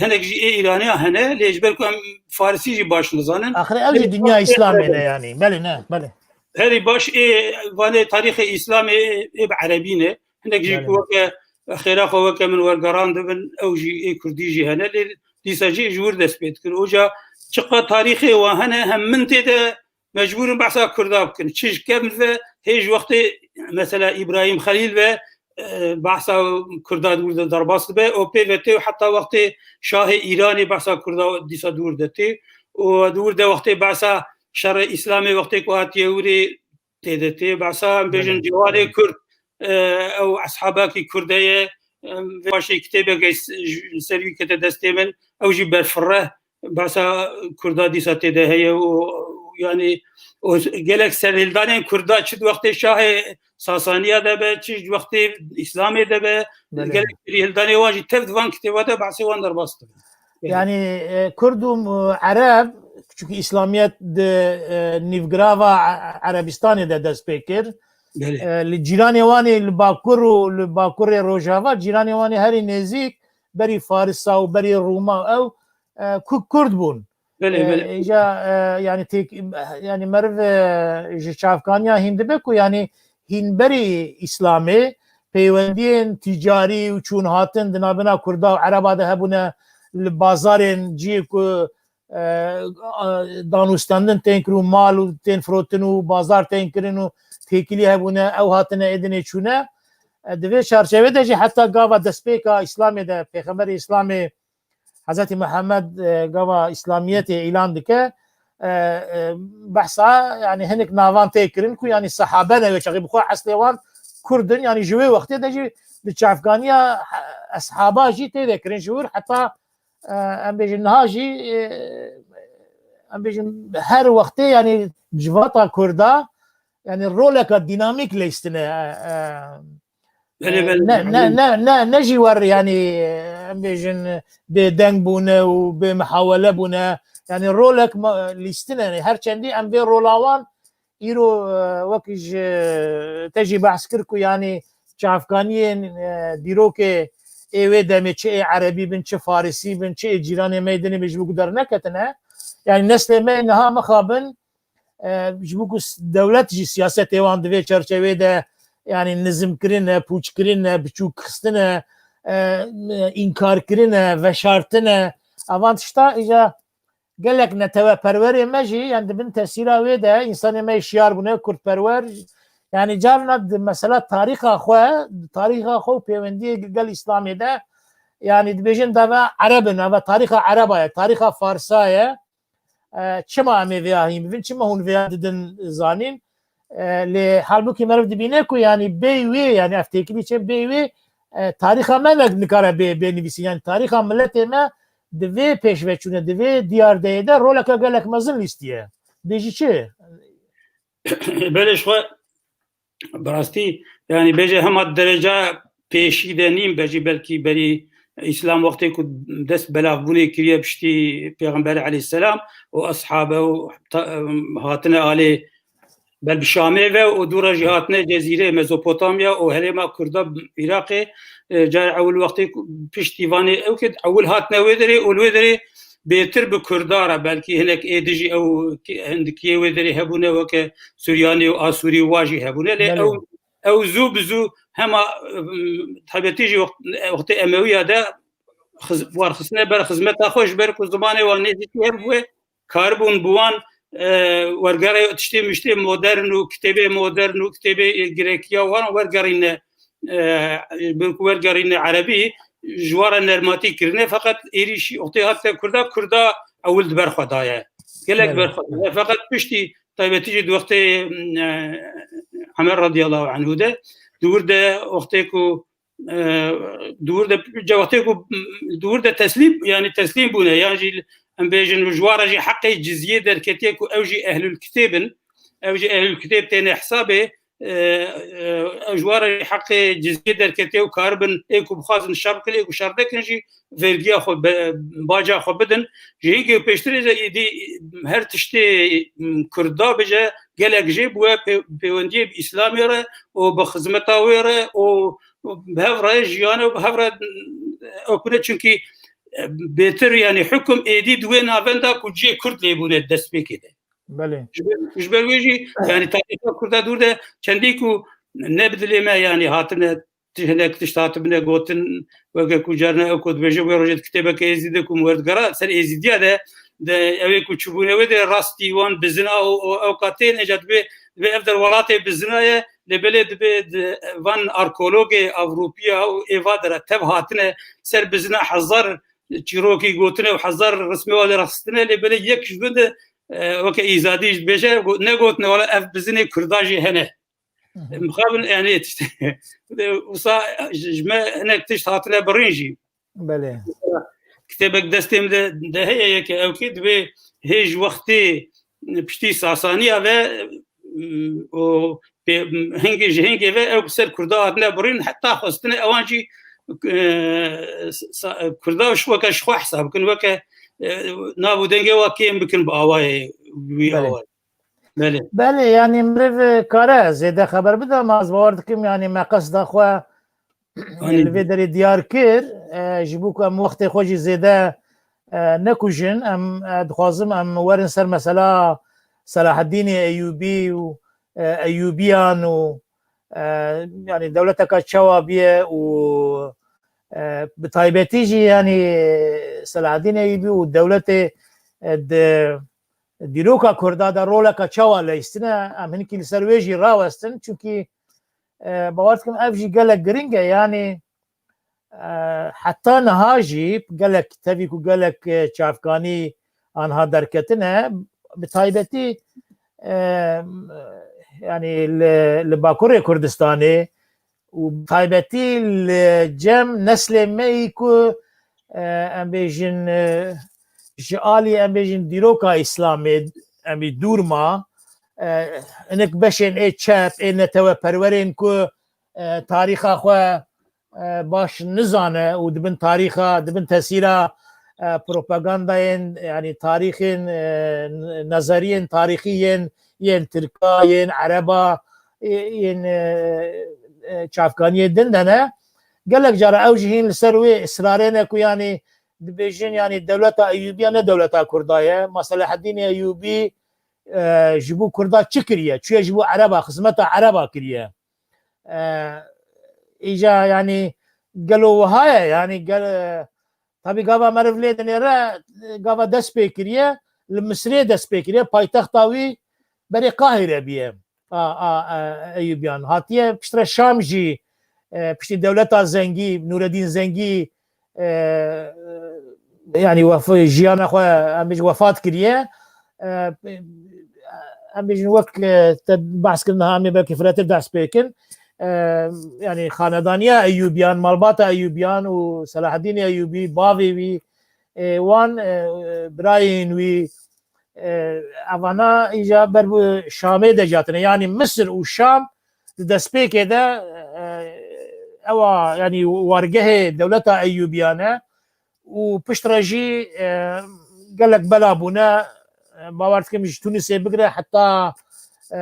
hinek jî ê Îraniya hene, lê ji ber ku em Farisî jî baş nizanin. Axir ew jî Herî dinya baş ê Îslamê ne, Erebî. yani. Belê, ne, belê. Herî baş ê vanê tarîxê Îslamê ê, ê bi Erebî ne. Hinek jî Belê. ku weke xêra xwe weke min wergerandibin, ew jî ê Kurdî jî hene. Lê dîsa jî ji wir dest pê dikin. Oca çiqa tarîxê wan hene, hem min tê de mecbûr in behsa Kurda bikin. Çi ji kevn ve, hê ji wextê mesela Îbrahîm Xelîl ve, e, behsa Kurda di wir de derbas dibe. Û pê ve tê û heta wextê şahê Îranê behsa Kurda dîsa di wir de tê. Û di wir de wextê behsa şerê Îslamê wextê ku hatiye wirê tê de tê. Behsa em bêjin Belê. ciwanê Kurd, e, ew eshabakî Kurd heye, em, vê paşê kitêbeke s-, j-, li ser wî kete destê min, ew jî berfireh, behsa Kurda dîsa tê de heye û, yani, û gelek serhildanên Kurda çi di wextê şahê Sasaniya de be, çi di wextê Îslamê de be, Belê. gelek serhildanê wan jî tev di van kitêba de behsê wan derbas dibe. Belê. Yani, e, Kurd û, e, Ereb, çunku Îslamiyet di, e, nîvgirava E-, Erebistanê de dest pê kir. Belê. E, li cîranê wan ê li Bakur û li Bakurê Rojava, cîranê wan ê herî nêzîk berî Farisa û berî Rûma ew, e, ku Kurd bûn. Belê, E, belê. îja, e, yani têk-, yani meriv, e, ji çavkaniya hîn dibe ku yani hîn berî Îslamê peywendiyên tîcarî û çûn hatin di navbena Kurda û Ereba de hebûne, li bazarên cihê ku, e, a, danûstendin tên kirin û mal û tên firotin û bazar tên kirin û têkilî hebûne, ew hatine êdinê çûne. E, di vê çarçevê de jî heta gava destpêka Îslamê de, Pêxemberê Îslamê Hezretî Mihemed, e, gava Îslamiyetê îlan dike, e, e, behsa, yani, hinek navan tê kirin ku, yani, sehabe ne wê çaxê bi xwe eslê wan Kurd in, yani, ji wê wextê de jî di çavkaniya, e, eshaba jî tê de kirin ji wir heta, e, em bêjin niha jî, e, em bêjin her wextê, yani, civata Kurda, yani, roleka dînamîk leyistine, e, e, Belê, belê, ne, belê. ne, ne, ne, ne jî wer, yani, em bêjin, bêdeng bûne û bê mihawele bûne. Yani, rolek ma-, lîstine. Her çendî em vê rola wan îro, e, wek ji te jî behs kir ku, yani, çavkaniyên, e, dîrokê ê wê demê çi ê erebî bin, çi farisî bin, çi ê cîranê me yê dinê bin ji bo ku derneketine. Yani, neslê me niha mixabin, e, ji bo ku s-, dewlet jî siyasetê wan di vê çerçeveyê de, yani, nizim kirine, pûç kirine, biçûk xistine, e, înkar kirine, veşartine. Evan tişta îca gelek neteweperwerê me jî, yani di bin tesîra wê de însanê me şiyar bûne, kurdperwer. Yani carna di mesela tarîxa xwe, tarîxa xwe û pêwendiyê gel Îslamê de, yani dibêjin dava Ereb in, ava tarîxa Ereba ye, tarîxa Farsa ye. E, çima em ê vêya hîn bibin? Çima hûn vêya didin zanîn? E, lê halbûkî meriv dibîne ku yani bêyî wê, yani ev têkilî çê bêyî wê, e, tarîxa me ne nikare bê, bê nivîsîn. Yani tarîxa miletê me di vê pêşveçûne, di vê diyardeyê de roleke gelek mezin lîstiye. Bêjî çi? Belê, ji xwe bi rastî, yani bêje hema dereca pêşî de nîn, bejî belkî berî Îslam wextê ku dest belavbûnê kiriye piştî Pêxemberê aleyhisselam û eshabe û ta-, hatine alê bel bi Şamê ve û dû re jî hatine cezîrê Mezopotamya û herêma Kurda Iraqê, e, carê ewil wextê ku piştî vanê ew ke ewil hatine wê derê û li wê derê bêtir bi Kurda re, belkî hinek ê dijî ew ki-, hindikiyê wê derê hebûne, weke Suryanî û Asûrî û wa jî hebûne, lê Belê. ew, ew zû bi zû hema, em, taybetî jî wext-, wextê Emewiya de xiz-, warxistine ber xizmeta xwe, ji ber ku zimanê wan nêzîkî hev bûye, karibûn bi wan, e, wergerê tiştê miştê modern û kitêbê modern û kitêbê, e, girekiya wan wergerîne, e, ber ku wergerîne erebî, ji wan re nermatî kirine, feqet êrîşî wextê hate Kurda, Kurda ewil di ber xwe daye. Gelek Belê. ber xwe daye. Feqet piştî taybetî jî di wextê, e, Emer radiyallahu anhu de, di wir de wextê ku e, di wir de, cewatê ku di wir de teslîm, yani teslîm bûne, yan jî em bêjin ji wan re jî heqê cizyê derketiye ku ew jî ehlul kitêb in, ew jî ehlul kitêb têne hesabê, e, e, ji wan re jî heqê cizyê derketiye û karibin ê ku bixwazin şer bikin, ê ku şer nekin jî vergiya xwe be-, baca xwe bidin. Ji hingê pêştirê de êdî her tiştê, m, Kurda bije, gelek jê bûye pê-, pêwendiyê bi Îslamê re û bi xizmeta wê re û bi hev re jiyane û bi hev re ew kune, çunkî, e, bêtir, yani hukum êdî di wê navenda ku cihê Kurd lê bûne destpêkê de. Belê. Ji ber, ji ber wê jî, yani tarîxa Kurda dûr de çendî ku ne bi dilê me, yani hatine ti-, hinek tişt hatibine gotin, weke ku carna ew ku dibêje wê rojê di kitêbeke Êzîdê ku min werdigera ser Êzîdiya de, de ew ê ku çûbûne wê de rastî wan bizina û, û ew ka tên, êca dibê, dibê ev der welatê bizina ye, lê belê dibê di van arkeologê Ewropiya û êva de re tev hatine ser bizina hezar çîrokî gotine û hezar rismê wan de rexistine, lê belê yek ji bin de, e, weke Îzadî jî dibêje, go-, negotine, wala ev bizinê Kurda jî hene. Hı hı. Mixabin, yani, tişt-, wisa ji, ji me hinek tişt hatine birîn jî. Belê. Kitêbek destê min de, de heye yeke ew kê dibê hê ji wextê piştî Sasaniya ve, û pê-, hingê ji hingê ve ew bi ser Kurda hatine birîn, heta xwestine ewan jî, e, sa-, Kurda ji weke ji xwe hesab bikin, weke, e, nav û dengê wa kêm bikin bi awayê wî Belê. awayê. Belê. Belê, yani meriv kare zêde xeber bide, ama ez bawer dikim, yani me qesda xwe Anî. li vê derê diyar kir, e, ji bo ku em wextê xwe jî zêde, e, nekujin, em, e, dixwazim em werin ser mesela Selahaddînê Eyûbî û, e, Eyûbiyan û, e, yani dewleteka çawa biye û, e, bi taybetî jî yani Selahaddîn Eyûbî û dewletê, e, di dîroka Kurda de roleka çawa leyistine, em hinkî li ser wê jî rawestin. Çunkî, e, bawer dikim ev jî gelek giring e. Yani, e, heta niha jî gelek, tevî ku gelek, e, çavkanî anha derketine, bi taybetî, e, yani li, li Bakurê Kurdistanê û bi taybetî li cem neslê me yî ku, e, em bêjin, e, ji alî, em bêjin, dîroka Îslamê em ê dûr ma, e, hinek beşên ê çep, ê neteweperwerên ku, e, tarîxa xwe, e, baş nizane û dibin tarîxa, dibin tesîra, e, propagandayên, yani tarîxên, e, n-, nezeriyên tarîxî yên, yên Tirka, yên Ereba, ê-, yên, e, e, çavkaniyê din de ne. Gelek cara ew jî hîn li ser wê israrê ne ku, yani, dibêjin, yani, dewleta Eyûbiya ne dewleta Kurda ye. Ma Selaheddînê Eyûbî, e, ji bo Kurda çi kiriye? Çûye ji bo Ereba, xizmeta Ereba kiriye. E, îca, yani, gelo wiha ye, yani, gel-, e, tabî gava meriv lê dinêre, gava dest pê kiriye. li Misirê dest pê kiriye, paytexta wî berê Qahîre bûye. A, a, a, Eyûbiyan. Hatiye piştre Şam jî, e, piştî dewleta Zengî, Nûreddîn Zengî, e, e, yanî wef-, jiyana xwe em bêjin wefat kiriye. E, em bêjin wek, e, te behs kirin niha em ê belkî firehtir dest pê kin. E, yanî xanedaniya Eyûbiyan, malbata Eyûbiyan û Selaheddînê Eyûbî, bavê wî, e, wan, e, birayên wî, e, evana îca ber bi Şamê de jatine. Yanî Misir û Şam di destpêkê de, e, ewa, yanî wargehê dewleta Eyûbiyan e û piştre jî, e, gelek bela bûne. E, bawer dikim ji Tunisê bigire heta, e,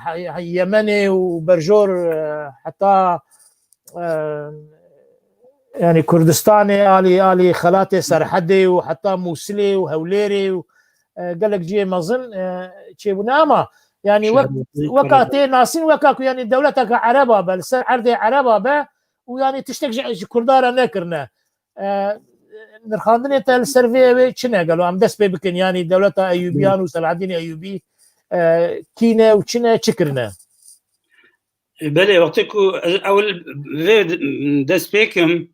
he-, he-, Yemenê û berjor, e, heta, e, yanî Kurdistanê, alî, alî xelatê Serhedê û heta Mûsilê û Hewlêrê û, e, gelek cihê mezin, e, çêbûne. Ama yanî wek, Şehir weka tê nasîn, weka ku yanî dewleteke ereba be, li ser erdê ereba be û yanî tiştek ji, ji Kurdan re nekirine. E, nirxandinê te li ser vê ew ê çi ne gelo? Em dest pê bikin, yanî dewleta Eyûbiyan û Selahaddînê Eyûbî, e, kî ne û çi ne, çi kirine? Belê, wextê ku ez ewil vê dest pê kim,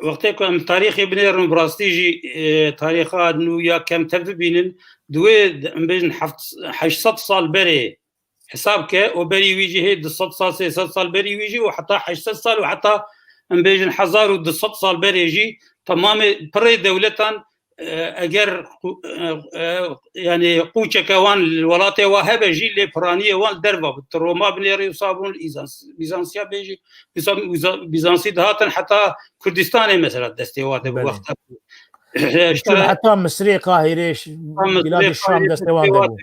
wextê ku em tarîxê binêrin, bi rastî jî, e, tarîxa nû ya kemtev bibînin, di wê, em bêjin heft, heşt sed sal berê hesab ke, û berî wî jî hê du sed sal, sê sed sal berî wî jî û heta heşt sed sal û heta, em bêjin, hezar û du sed sal berê jî temamê pirê dewletan, e, eger qu-, e, e, yanî qûçeke wan li welatê wa hebe jî, lê piraniyê wan li derva bû. Tu Roma binêrî wisa bûn, Îzans-, Bîzansiya bêjî, Bîzan-, Bîza-, Bîzansî dihatin heta Kurdistanê mesela destê wa de bû. Belê. Wexta Çûn heta Misirê, Qahîrê, ş-, Heta Misirê, Bîladê Şam Qahîrê destê wan de bû.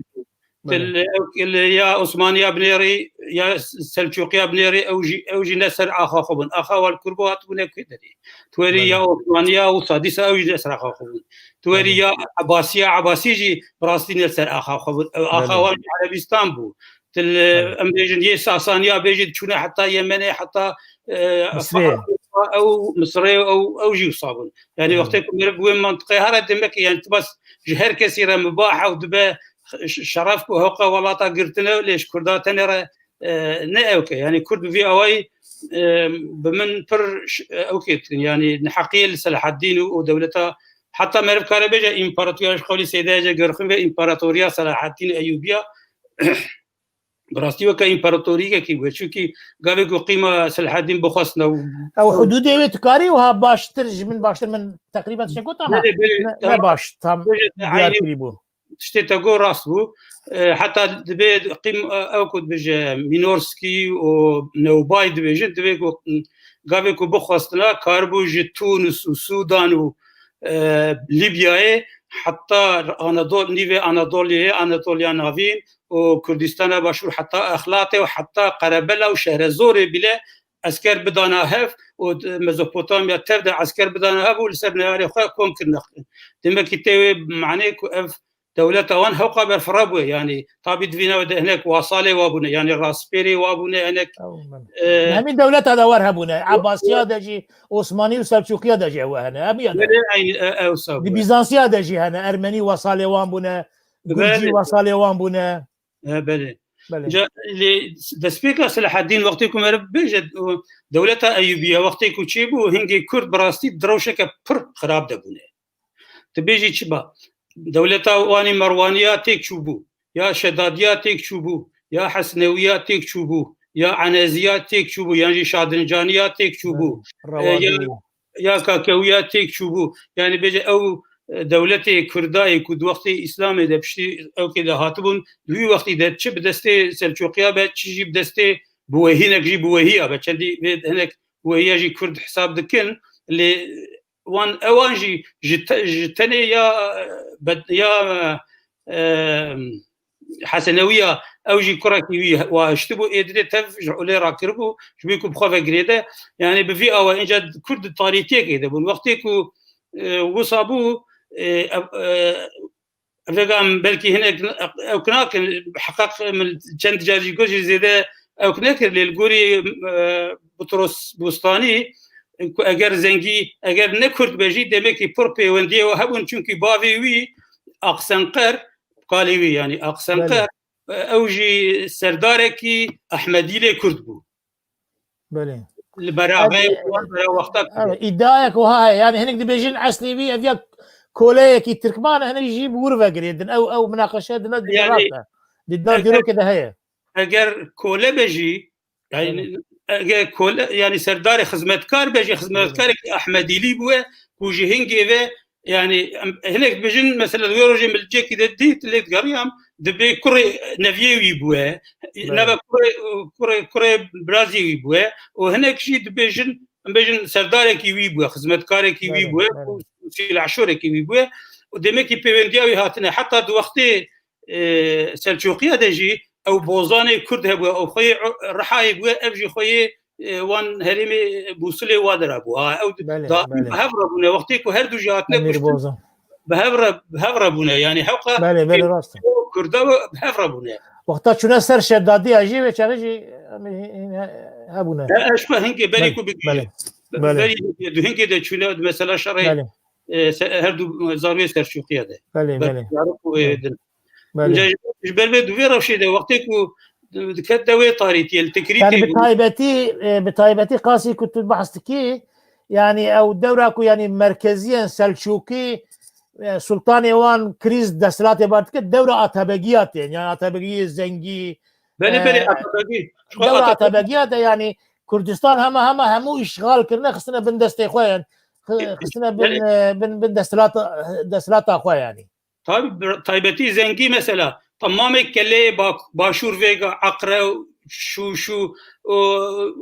Belê. Til ew, il ya Osmaniya binêrî, ya Selçûqiya binêrî, ew jî, ew jî ne ser axa xwe bûn. Axa wan kurbo hatibûne ku derê. Tuwerî Belê. ya Osmaniya wisa, dîsa ew jî ne ser axa xwe bûn. Tuwerî Belê. ya Ebasiya, Ebasî jî bi rastî ne ser axa xwe bûn. Ew axa Belê. wan jî Erebîstan bû. Til, Belê. em bêjin, yê Sasaniya bêjin, çûne heta Yemenê, heta, e, Misrê. Ew Misrê, ew, ew jî wisa bûn. Yanî Belê. wextê ku meriv bi wê mantiqê here, demek ki, yanî, tu bas ji her kesî re mibah e û dibe ş-, şeref ku hewqa welata girtine, lê ji Kurda tenê re, e, ne ewk e. Yanî Kurd bi vî awayî, e, bi min pir ş-, ewkê dikin. Yanî neheqiyê li Selahaddîn û, û dewleta, heta meriv kare bêje împaratoriya, ji qewlî Seyda Ece gerxin ve împaratoriya Selahaddîn Eyûbiya, bi rastî weke împaratorîkekî bûye. Çunkî gavê ku qîma Selahaddîn bixwestin ew Ew hudûdê wê tu karî wiha baştir, ji min baştir, min teqrîben tiştek got ama Belê, belê, ne, ne tamam. baş, tam Belê, diyar aynî kirî bû. Tiştê te got rast bû. E, heta dibê qîm, e, ew ku dibêje Minorskî û Newbay dibêjin, divê ku, gavê ku bixwestina, karibû ji Tunis û Sûdan û, e, Lîbyayê heta Anadol, nîvê Anadoliyê, Anatoliya Navîn û Kurdistana Başûr heta Exlatê û heta Qerebela û Şehrezorê bile esker bidana hev û di Mezopotamya tev de esker bidana hev û li ser neyarê xwe kom kirine. Demek ki tê wê manê ku ev dewleta wan hewqa berfireh bûye. Yanî tabî di vî navê de hinek wasalê wa bûne, yanî raspêrê wa bûne, hinek, Ew, e, Hemî dewleta de wer hebûne. Ebasiya de jî, Osmanî û Selçûqiya de jî ew hene. Hemiya de. Belê, eyn, e, ew saw Di bûye. Bîzansiya de jî hene. Ermenî wasalê wan bûne. Gurcî Belê. wasalê wan bûne. E, belê. Belê. Ca, lê destpêka Selahaddîn wextê ku meriv bêje, o dewleta Eyûbiya wextê ku çêbû, hingê Kurd bi rastî di rewşeke pir xirab de bûne. Tu bêjî çi ba? Dewleta wanî Merwaniya têk çûbû, ya Şedadiya têk çûbû, ya Hesnewiya têk çûbû, ya Eneziya têk çûbû, yan jî Şadincaniya têk çûbû. E, ya Rewandî. ya Kakewiya têk çûbû. Yanî bêje ew, e, dewletê Kurdayê ku di wextê Îslamê de piştî ewkê de hatibûn, di wî wextî de çi bi destê Selçûqiya be, çi jî bi destê, bi wehînek jî bi wehiya be. Çendî vê hinek wehiya jî Kurd hesab dikin, lê wan, ewan jî ji te-, ji tenê ya, e, bed-, ya, e, Hesenewiya, ew jî kurekî wî wa hiştibû, ê dilê tev ji holê rakiribû, ji bo ku bi xwe ve girêde. Yanî bi vî awa, înca Kurd di tarîtiyekê de bûn. Wextê ku, e, wisa bû, e, ev, e, vêga em belkî hinek ew kinakin, heqeq min çend car jî got jî zêde ew kinekir, lê li gorî, e, Butros Bostanî, ku eger Zengî, eger ne Kurd be jî, demekî pir pêwendiyê we hebûn, çunkî bavê wî Aqsenqer, kalê wî, yanî Aqsenqer, e, ew jî serdarekî Ehmedîlê Kurd bû. Belê. Li bera, ez, vê, e, bera wexta, evet, îdiayek wiha heye. Yani hinek dibêjin eslê wî ev ya koleyekî Tirkman e, hinek jî bi wir ve girêdin. Ew, ew minaqeşe dine, dine, yani, rast e. Di dar dîrokê de heye. Eger kole be jî, yani, eger kole, yani serdarê xizmetkar be jî, xizmetkarekî Ehmedîlî bûye, ku ji hingê ve, yani, em, hinek dibêjin, mesela, wê rojê min li cekî de dît, lê digeriyam, dibê kurê neviyê wî bûye, nebe kurê, kurê, kurê birazî wî bûye, û hinek jî dibêjin, em bêjin, serdarekî wî bûye, xizmetkarekî wî bûye, ku sîlahşorekî wî bûye, û demekî pêwendiya wî hatine. Heta di wextê e, Selçûqiya de jî ew bozanê Kurd hebûye, ew xweyê Rihayê bûye, ev jî xweyê, e, wan herêmê Mûsilê wa dera bû. Ha, ew da bi hev re bûne. Wextê ku her du jî hatine kuştin, bi hev re, bi hev re bûne. Yani hewqa Kurda bi hev re bûne. Wexta çûne ser Şedadiya jî wê çaxê jî, em, he-, he-, hebûne. E, eşqa hingê berî ku bigihî. Berî du hingê de çûne, mesela şerê, e, se-, her du zarokê Selçûqiya de. Belê, belê. Zarok û, e, din. Belê. Ji ber vê di vê rewşê de wextê ku diket de wê tarîtiyê li Tikrîtê. Yani bi taybetî, e, bi taybetî qasî ku tu behs dikî, yani ew dewra ku yani merkeziyên Selçûkî, e, sultanê wan krîz desthilatê bar dike, dewra Atabegiya tên. Yani Atabegiyê Zengî, belê, belê, e, Atabegî. Dewra Atabegiya de yani Kurdistan hema hema hemû îşxal kirine, xistine bin destê xwe yani. Xi-, xistine bin, e, bin, bin desthilata, desthilata xwe yani. Tabi, taybetî Zengî mesela, temamê keleyê ba-, başûr vêga, Eqre, Şûşû, û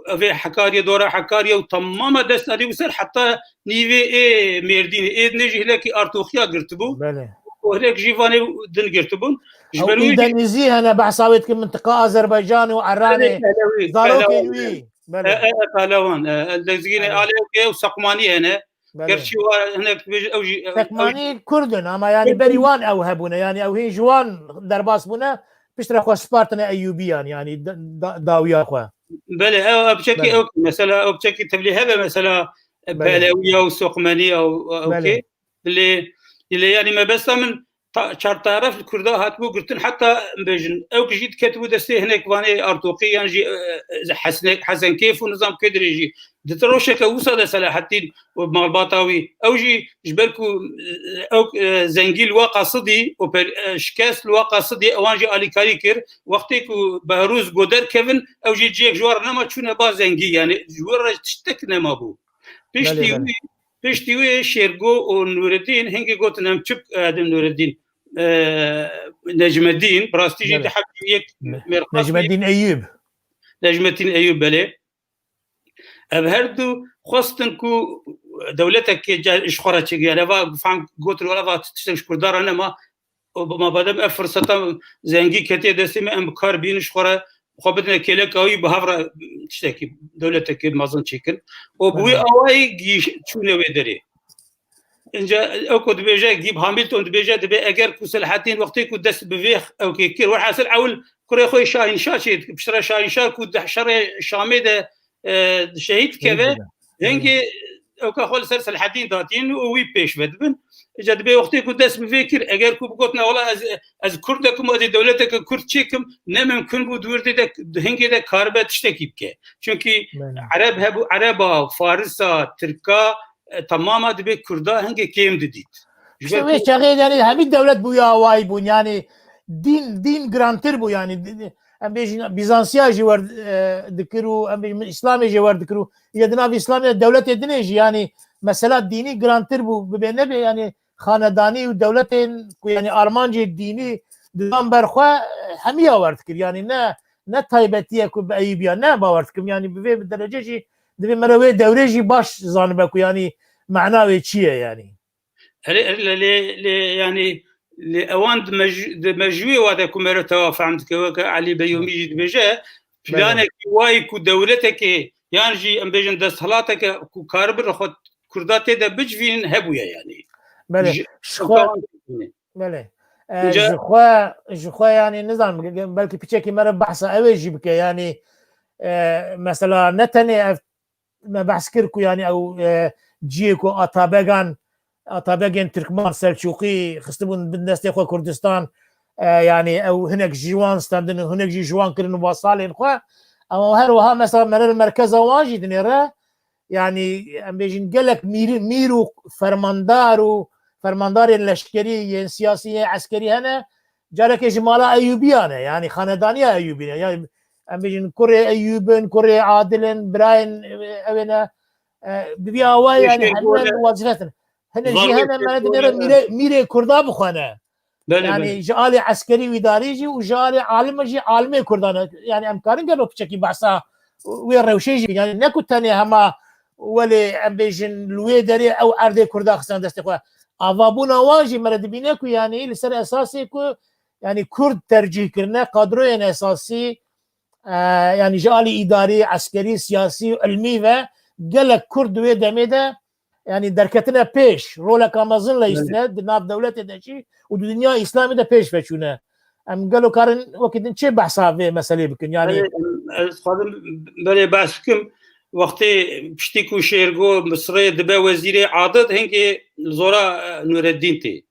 evê Hekariyê, dora Hekariyê û temama dest dadîbû ser heta nîvê ê Mêrdînê. Ê dinê jî hinekî artoxiya girtibû. Belê. Û hinek jî vanê din girtibûn. Ji ber wî jî denizî hene, behsa wê dikin mintiqa Azerbaycanê û Eranê. Belê, Pehlewî, zarokên Pehlewan, wî. Belê. E, e, e, Pehlewan, e, e, lezgînê, belê, Alewkê û Seqmanî hene. Belê. Gerçî wa hinek dibêjin ew jî, ew, ew Sekmanî Kurd in, ama yani berî wan ew hebûne, yani ew hîn ji wan derbas bûne, piştre xwe spartine Eyûbiyan, yani da-, da-, dawiya xwe. Belê, ew, ew piçekî, belê, ew, mesela, ew piçekî tevlî hebe, mesela, belê, Pehlewiya û Soqmeniya û, ew, belê, kê. Lê, lê, yani mebesta min ta-, çartaraf li Kurda hatibû girtin, heta bêjin, ew jî diketibû destê hinek vanê Artoqî yan jî, e, e, Hesnek-, Hesenkêf û nizam kê dirê jî. Di rojeke wisa de Selaheddîn û malbata wî, ew jî ji ber ku, e, ew, e, Zengî li Waqa Sidî û per-, e, Şikest li Waqa Sidî, ewan jî alîkarî kir. Wextê ku Behrûz got derkevin, ew jî cihek ji wan re nema, çûne ba Zengî, yani ji wir re tiştek nemabû. Piştî, belê, belê, wî, piştî wê Şêrgo û Nûreddîn hingê gotin em çi, e, din Nûreddîn, e, Necmeddîn, bi rastî jî, belê, di heb jî yek, ne-, mêrxas Necmeddîn Eyûb. Necmeddîn Eyûb, belê. Ev her du xwestin ku dewletekê ca-, ji xwe re çêkir. Yani eva fam gotin, wela va tiştek ji Kurdan re nema. Û ma badem ev firseta Zengî ketiye destê me, em bi kar bînin ji xwe re, xwe bidine kêleka wî, bi hev re tiştekî, dewletekê mezin çêkin. Û bi wî, belê, awayî gihîş-, çûne wê derê. Înca ew ku dibêje, Gîb Hamilton dibêje, dibê eger ku Selahaddîn wextê ku dest bi vê ewkê kir, werhasil ewil kurê xwe Şahînşah çê dike, piştre Şahînşah ku di şerê Şamê de, e, şehîd dikeve, hingê ewka xwe li ser Selahaddîn datîn û wî pêş ve dibin. Îca dibê wextê ku dest bi vê kir, eger ku bigotina, wela ez, ez Kurdek im, ez ê dewleteke Kurd çêkim, ne mimkun bû di wir de, di hingê de karibe tiştekî bike. Çunkî, belê, Ereb hebû, Ereba, Farisa, Tirka, e, temama dibê Kurda hingê kêm didît. Ji ber wê çaxê, yani, hemî dewlet bû ya awayî bûn, yani, dîn, dîn girantir bû, yani, di-, di-, em bêjin, Bizansiya jî wer, e, dikir û, em bêjin, Îslamê jî wer dikir û, ya di nav Îslamê dewletê dinê jî, yani, mesela dînî girantir bû, bibe nebe, yani, xanedanî û dewletên ku, yani, armancê dînî didan ber xwe, e, hemiya wer dikir, yani, ne, ne taybetiye ku bi Eyûbiya, ne bawer dikim, yani, bi vê derece jî divê me re wê dewrê jî baş zanibe ku, yani, mena wê çi ye, yani. Erê, erê, lê, lê, lê, yanî, lê ewan di mej-, di mejûyê wa de ku me re tewa fehm dike, weke Elî Beyomî jî dibêje, belê, planekî wayî ku dewletekê, yan jî em bêjin desthilateke ku karibin xwe Kurda tê de bicivînin hebûye, yanî. Belê, ji, ji xwe, belê. E, ji xwe, ji xwe, yanî, nizanim, belkî piçekî me re behsa ew ê jî bike, yanî, e, mesela ne tenê ev me behs kir ku, yanî, ew, e, cihê ku Atabegan Atabegên Tirkman Selçûqî xistibûn bin destê xwe Kurdistan, e, yanî ew hinek ji wan standin û hinek jî ji wan kirin û vasalên xwe. Ama her wiha mesela mere li merkeza wan jî dinêre, yanî em bêjin gelek mîr, mîr û fermandar û fermandarên leşkerî, yên siyasî, yên eskerî hene, carekê ji mala Eyûbiyan e, yanî xanedaniya Eyûbî ne. Yanî em bêjin kurê Eyûb in, kurê Adil in, birayên, e, ew ê ne, e, bi vî awayî, yanî hemû wazîfet in. Hinek jî hene, me ne dinêre mîrê, mîrê Kurda bixwe ne. Belê, yanî belê. Ji alî eskerî û îdarî jî û ji alî alime jî alimê Kurdan e. Yanî em karin gelo piçekî behsa wê rewşê jî, yanî ne ku tenê hema welê em bêjin li wê derê ew erdê Kurda xistine destê xwe. Avabûna wan jî me re dibîne ku yanî li ser esasê ku yanî Kurd tercîh kirine, kadroyên esasî, e, yanî ji alî îdarî, eskerî, siyasî û ilmî ve gelek Kurd di wê demê de yanî derketine pêş, roleka mezin leyîstine di nav dewletê de jî û di dinya Îslamê de pêş ve çûne. Em gelo karin wekî din çê behsa vê meselê bikin? Yanî Belê, em, ez dixwazim belê behs bikim. Wextê piştî ku Şêrgo Misirê dibe wezîrê Adid, hingê li zora, e, Nureddîn tê.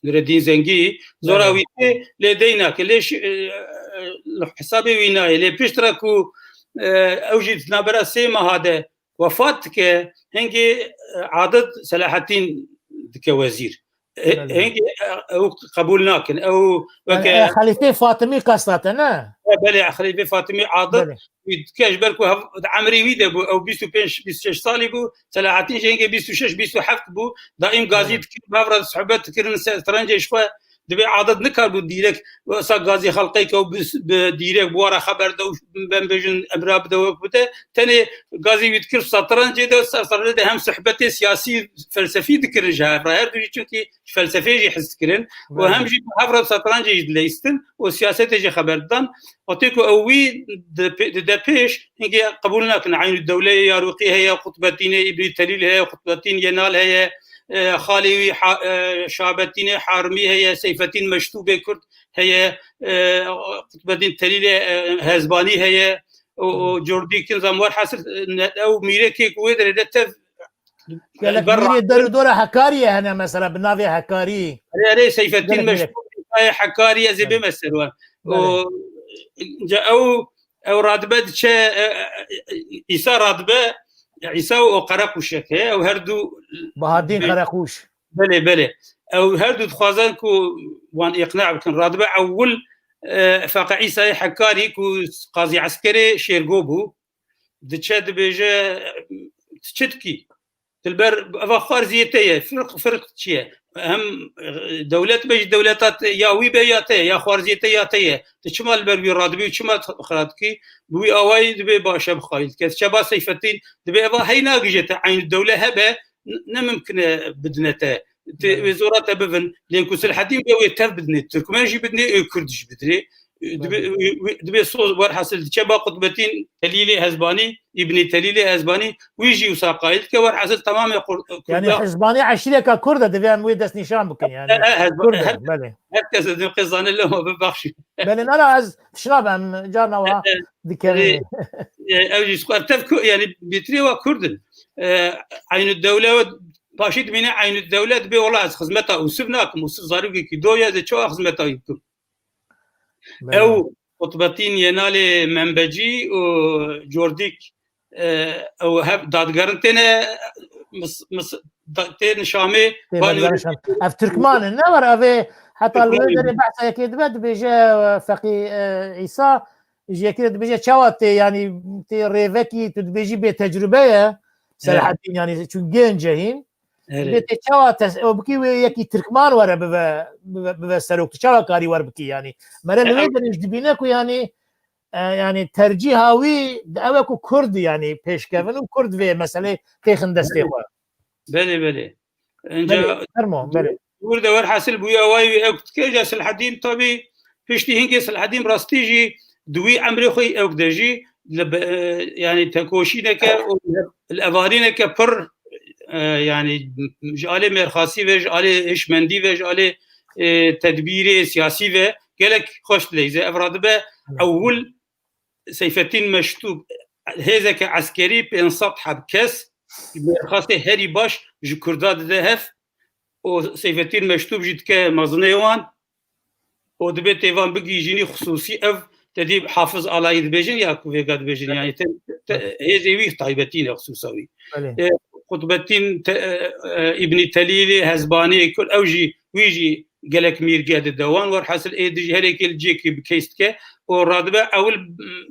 Nureddîn Zengî, zora Belê. wî tê, lê dey nake. Lê şi-, e, e, li hesabê wî nayê. Lê piştre ku, e, ew jî di navbera sê meha de wefat dike, hingê, e, Adid Selahattîn dike wezîr. E, Belê. hingê, e, ew qebûl nakin. Ew Yani, weke e, Xelîfê Fatimî qesta te, ne? E, belê, Xelîfê Fatimî Adid Belê. wî dike, ji ber ku hev-, di emrê wî de bû, ew bîst û pênc, bîst û şeş salî bû, Selahattîn jî hingê bîst û şeş, bîst û heft bû, daîm gazî Belê. dikirin, bi hev re sohbet dikirin, setrencê ji xwe. Dibê Adid nikarbû dîrek, wesa gazî xelqê ke û bi, bi dîrek bi wara xeber de û ben bêjin emra bide wek bide, tenê gazî wî dikir setrencê de, ser setrencê de hem sohbetê siyasî, felsefî dikirin ji hev re. Her du jî çunkî ji felsefê jî hez dikirin û Belê. hem jî bi hev re setrencê jî dileyistin û siyasetê jî xeber didan. Wextê ku ew wî di pê-, dide pêş, hingê qebûl nakin. Eynû Dewleyê Yarûqî heye, Qutbetînê Îbrî Telîl heye, Qutbetîn Yenal heye, e, xalê wî Ha-, e, Şahabetînê Harimî heye, Seyfetîn Meştûbê Kurd heye, e, Qutbetîn Telîlê, e, Hezbanî heye, û, û Cordî Kinzam, werhasil, e, ne-, ew mîrekê ku wê derê de tev Gelek ber mîrê der û dora Hekariyê hene mesela, bi navê Hekarî. Erê, erê, Seyfettin Gelek mîrek. Meşhur, Hekarî, ez ê Belê. bême ser we. Belê. O, ca ew, ew radibe diçe, e, e, e, Îsa radibe, Îsa û Qereqûşek heye, ew her du Bahadîn Be- Qereqûş. Belê, belê. Ew her du dixwazin ku wan îqna bikin. Radibe ewil, e, Feqe Îsayê Hekarî ku qazî eskerê Şêrgo bû, diçe dibêje, "Tu çi dikî? Dilber, eva xwarziyê te ye, firq, firq çi ye? Hem, e, dewlet be ji dewleta te, ya wî be ya te ye, ya xwarziyê te ya te ye. Tu çima li ber wî radibî û çima tu xira dikî?" Bi wî awayî dibê baş e, bi xayîl dike. Diçe ba Seyfettin, dibê eva hey nagije te, eynî dewle hebe, n-, ne mimkin e bidine te. Te, Belê. wê zora te bivin. Lê ku Silhedîn be wê tev bidinê, Tirkmen jî bidinê, ê Kurd jî bidinê. Dibê, Belê. wê, wê, dibê soz werhasil diçe ba Qutbetîn Telîlê Hezbanî, Îbnî Telîlê Hezbanî, wî jî wisa qayîl dike, werhasil temamê Kur-, Yani Kurda. Hezbanî eşîreka Kurd e, divê em wê destnîşan bikin yani. E, e, Hezba-, Kurd e, her, belê. her kes dibê qêzanê lema bibaxşî. Belê, nana ez tişna be, em carna wa E, e, dikevin. e, e, ew jî ji xwe tev ku, yani bêtirê wa Kurd in. E, Eynû Dewle, paşî dimîne Eynû Dewle dibê wela ez xizmeta Ûsiv nakim, Ûsiv zarokekî do ye, ez ê çawa xizmeta wî bikim? Belê. Ew Qutbetîn Yenalê Membecî û Cordîk, e, ew hev dadigerin têne mis-, mis-, da-, tên Şamê, Tê banû Medgara Şam. Ev Tirkman in, ne var? Ev ê heta li Tirkman wê in. derê behsa yekê dibe, dibêje, e, Feqî, e, Îsa, ji yekê re dibêje, "Çawa tê, yanî tê rêvekî, tu dibêjî bê tecrube ye, He. Selahaddîn, yanî çû genc e hîn." Erê. Dibê tê çawa tes-, ew bikî wê yekî Tirkman were bive, bive, bive serok, tu çawa karî wer bikî yanî? Mere li He, wê ew derê jî dibîne ku yanî, e, yanî tercîha wî di ew e ku Kurd yanî pêşkevin û Kurd vê meselê têxin destê Belê. xwe. Belê, belê. Înca Belê, fermo, belê. Dûr de werhasil bûye awayî wî ew dike, ja Silhedîn tabî piştî hingê Silhedîn rastî jî di wî emrê xwe ew de jî li be-, e, yanî tekoşîneke û li evarîneke pir, e, yanî ji alê mêrxasî ve, ji alê hişmendî ve, ji alê, e, tedbîrê siyasî ve gelek xweş dileyze. Ev radibe ewil Seyfettin Meştûb, hêzeke eskerî pênc sed heb kes, mêrxasê herî baş ji Kurda dide hev, û Seyfettin Meştûb jî dike mezinê wan û dibê têvan bigihîjînî xisûsî ev te dî Hafiz Alayî dibêjin ya ku vêga dibêjin, yanî te, te, hêzê wî taybetî ne xisûsa wî. Belê. E, Qutbettin te, e, e, Îbnî Telîlê, Hezbanê, Kurd, ew jî, wî jî gelek mîrge dide wan. Werhasil ê dijî her yekê li cihekê bi keys dike û radibe ewil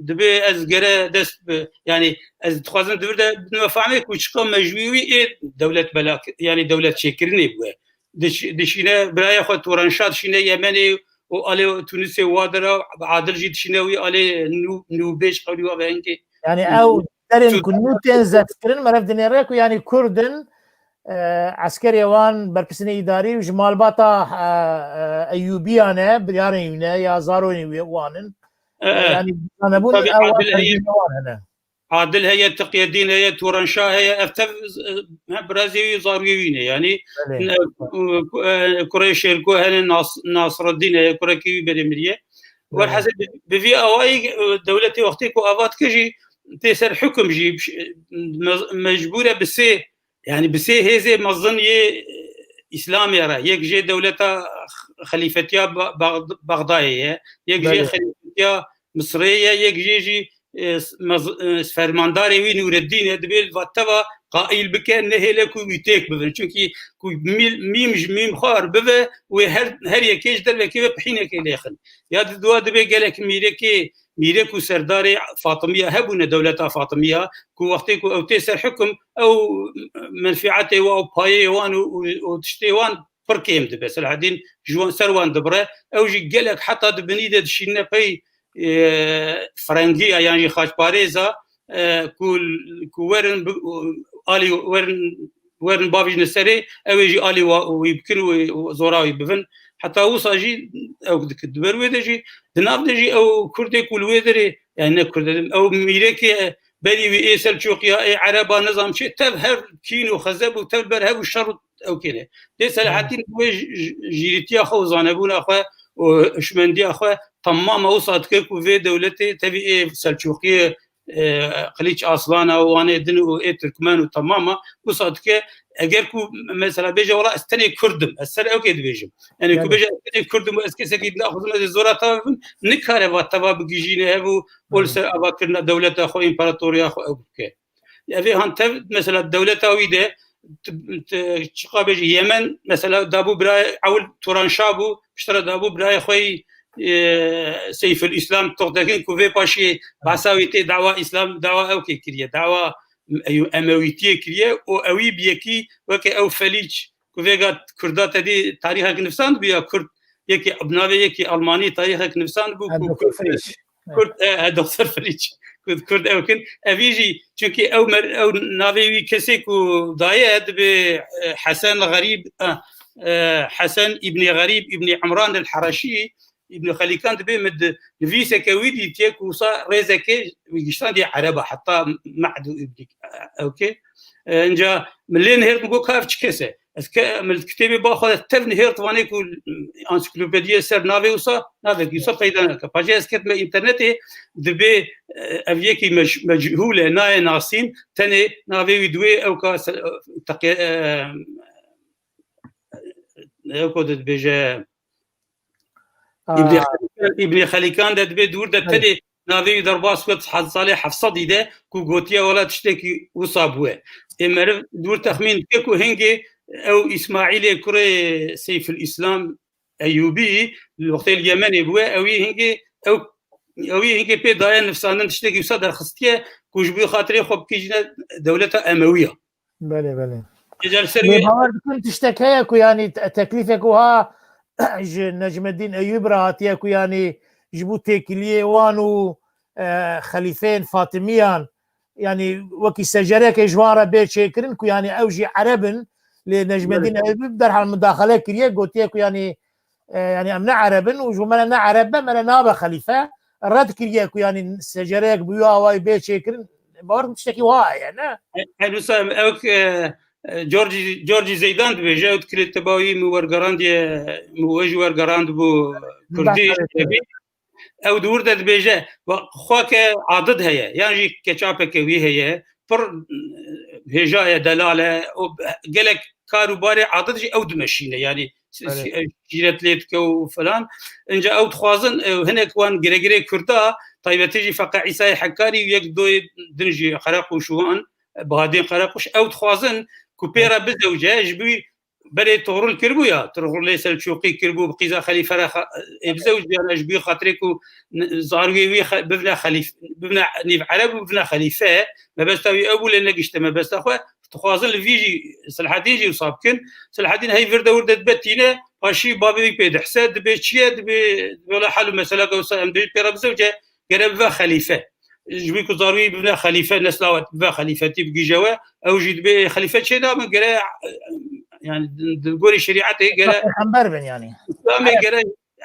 dibe ez gere dest bi, yanî ez dixwazim di vir de bidime fehmê ku çiqa mejbûrî wî ê dewlet belak, yanî dewlet çêkirinê bûye. Diş-, dişîne birayê xwe Turanşa dişîne Yemenê û alê Tunisê wa dera, Adil jî dişîne wî alê Nû-, Nûbêj qewlî wa vehengê. Yani ew derên ku nû tên zeft kirin, meriv dinêre ku yani Kurd in, e, eskerê wan berpisinê îdarî ji malbata, e, e, Eyûbiyan e, biryarên wî ne ya zarorên wî wan in. E, e. Yani zanebûn Tabii ew Adil heye, wan hene. Adil heye, Tiqyedîn heye, Turanşa heye, ev tev, e, he, birazê wî zarwê wî ne. Yani, Belê. e, ku-, e, kurê Şêrko hene, Nas-, Nasreddîn heye, kurekî wî berê miriye. Belê. Werhezê bi, bi vî awayî, e, dewletê wextê ku ava dike jî tê ser hukm jî, e, mez-, mecbûr e bi sê, yani bi sê hêzê mezin yê, e, Îslamê re. Yek jê dewleta xelîfetiya Ba-, Ba-, Baxdayê ye, yek jê Belê. xelîfetiya Misrê ye, yek jê jî, e, s-, mez-, e, fermandarê wî Nûreddîn e, dibê li va teva qaîl bike, nehêle ku wî têk bibin. Çunkî ku mîl-, mîm ji mîm xwar bibe, wê her, her yekê ji dervekê ve pihînekê lêxin. Ya di dua dibê gelek mîrekê, mîrek û serdarê Fatimiya hebûne, dewleta Fatimiya, ku wextê ku ew tê ser hukm, ew menfîetê wan û payê wan û, û, û tiştê wan pir kêm dibe. Selahedîn ji wan, ser wan dibire. Ew jî gelek heta di binî de dişîne pey, e, firengiya yan jî xaçparêza, e, ku, ku werin bi, alî werin, werin bavîjne serê, ew ê jî alî wa, wî bikin û, û zora wî bivin. Heta wisa jî ew dikir. Di ber wê de jî, di nav de jî ew Kurdê ku li wê derê, yani ne Kurd dedim, ew mîrekê berî wî ê Selçûqiya, ê Ereba, nizam çi, tev hev kîn û xezeb û tev ber hev û şer û ew kêne. Dê Selahaddîn wê ji, ji, jîrîtiya xwe û zanebûna xwe û hişmendiya xwe temama wisa dike ku vê dewletê tevî ê Selçûqiyê, e, Qilîç Aslana û wanê din û ê Tirkmen û temama wisa dike, eger ku mesela bêje, wela ez tenê Kurd im, ez ser ew kê dibêjim. Yani ku Yani. bêje ez tenê Kurd im û ez kesekî din axuzim ez ê zora tava bim, nikare va teva bigihîjîne hev û û li Hı. ser avakirina dewleta xwe, împaratoriya xwe ew bike. Ev ê han tev, mesela dewleta wî de, t-, t-, çiqa bêjî, Yemen, mesela dabû birayê, ewil Turanşa bû, piştre dabû birayê xwe yî, e, Seyful Îslam Toxtekin ku vê paşê behsa wî tê dawa Îslam, dawa ew kê kiriye, dawa Eyu-, Emewîtiyê kiriye û ewî bi yekî weke ew Felîç ku vêga Kurda te dî tarîxek nivîsandibû ya Kurd, yekî bi navê yekî Almanî tarîxek nivîsandibû Ha, ku Doktor Kurd, Felîç. Kurd, e, e, Doktor Felîç. Kurd, Kurd ew kin. Evî jî, çunkî ew mer-, ew navê wî kesê ku daye dibe, e, Hesen Xerîb, e, e, Hesen Îbnî Xerîb Îbnî Imran el Hereşî, Îbnî Xelîkan dibê min di-, nivîseke wî dîtiye ku wisa rêzeke wî giştandiye Ereba, heta Me'd û Îbnî, e, ew ke. E, inca min lê nihêrt, min got, ka ev çi kes e? Ez ke-, min li kitêbê ba xwe de tev nihêrt, vanê ku ansiklopediyê ser navê wisa, navekî wisa peyda nake. Paşê ez ketime înternetê, dibê, e, ev yekî mec-, mechûl e, nayê nasîn, tenê navê wî di wê ew ka se-, teqe-, e, ew ku dibêje, Aa. Îbnî Xelîkan, Îbnî Xelîkan de dibê dûr de Belê. tenê navê wî derbas ket, salê heft sedî de ku gotiye wela tiştekî wisa bûye. Ê meriv dûr texmîn dike ku hingê ew Îsmaîlê kurê Seyful Îslam Eyûbî li wextê li Yemenê bûye, ewî hingê ew, ewî hingê pê daye nivsandin, tiştekî wisa derxistiye ku ji bo xatirê xwe bikîjine dewleta Emewiya. Belê, belê. Êcar ser Lê wê bawer dikim tiştek heye ku yanî te-, teklîfek wiha ji Necmeddîn Eyûb re hatiye ku yanî ji bo têkiliyê wan û, e, xelîfeyên Fatimiyan, yanî wekî secereke ji wan re bê çêkirin ku yanî ew jî Ereb in, lê Necmeddîn Belê. Eyûb derhal mudaxele kiriye, gotiye ku yanî, e, yanî em ne Ereb in û ji bo me re ne Ereb be, me re nabe xelîfe. Red kiriye ku yanî secereyek bi wî awayî bê çêkirin. Bawer dikim tiştekî wiha heye, ne? Her wisa ew, e, e, George, George Zeydan dibêje, ew dikirê teba wî min wergerandiye, min we jî wergerandibû Kurdî, Belê. Erebî. Ew di wir de dibêje, wa-, xwe ke adid heye, yan jî keçapeke wî heye, pir, e, hêja ye, delal e, û gelek kar û barê adet jî ew dimeşîne. Yanî si-, Belê. si-, e, şîret lê dike û filan. Înca ew dixwazin, e, hinek wan giregirê Kurda, taybetî jî Feqe Îsayê Hekarî û yek doyê din jî Qereqûş û wan, e, Bahadîn Qereqûş, ew dixwazin ku pê re bizewce, ji bo berê Tugrul kiribû ya, Tugrulê Selçûqî kiribû, bi qîza xelîfe re xe-, ê bizewc biyane ji bo xatirê ku n-, zarokê wî xe-, bibine xelîf-, bibine nîv Ereb û bibine xelîfe. Mebesta wî ew bû lê negişte mebesta xwe. Dixwazin li vî jî, Selhedîn jî wisa bikin. Selhedîn hey vir de wir de dibe tîne, paşî bavê wî pê dihse, dibe çi ye, dibe, dibe wela hal û mesela ke wisa em dê pê re bizewce, gere bibe xelîfe. Ji bo ku zarwî bibine xelîfe, nesla we bibe xelîfetî bigihîje we, ew jî dibê xelîfe çê nabin, gere, yani, di, di gorî şerîetê gere Pêxember bin yani. Îslamê gere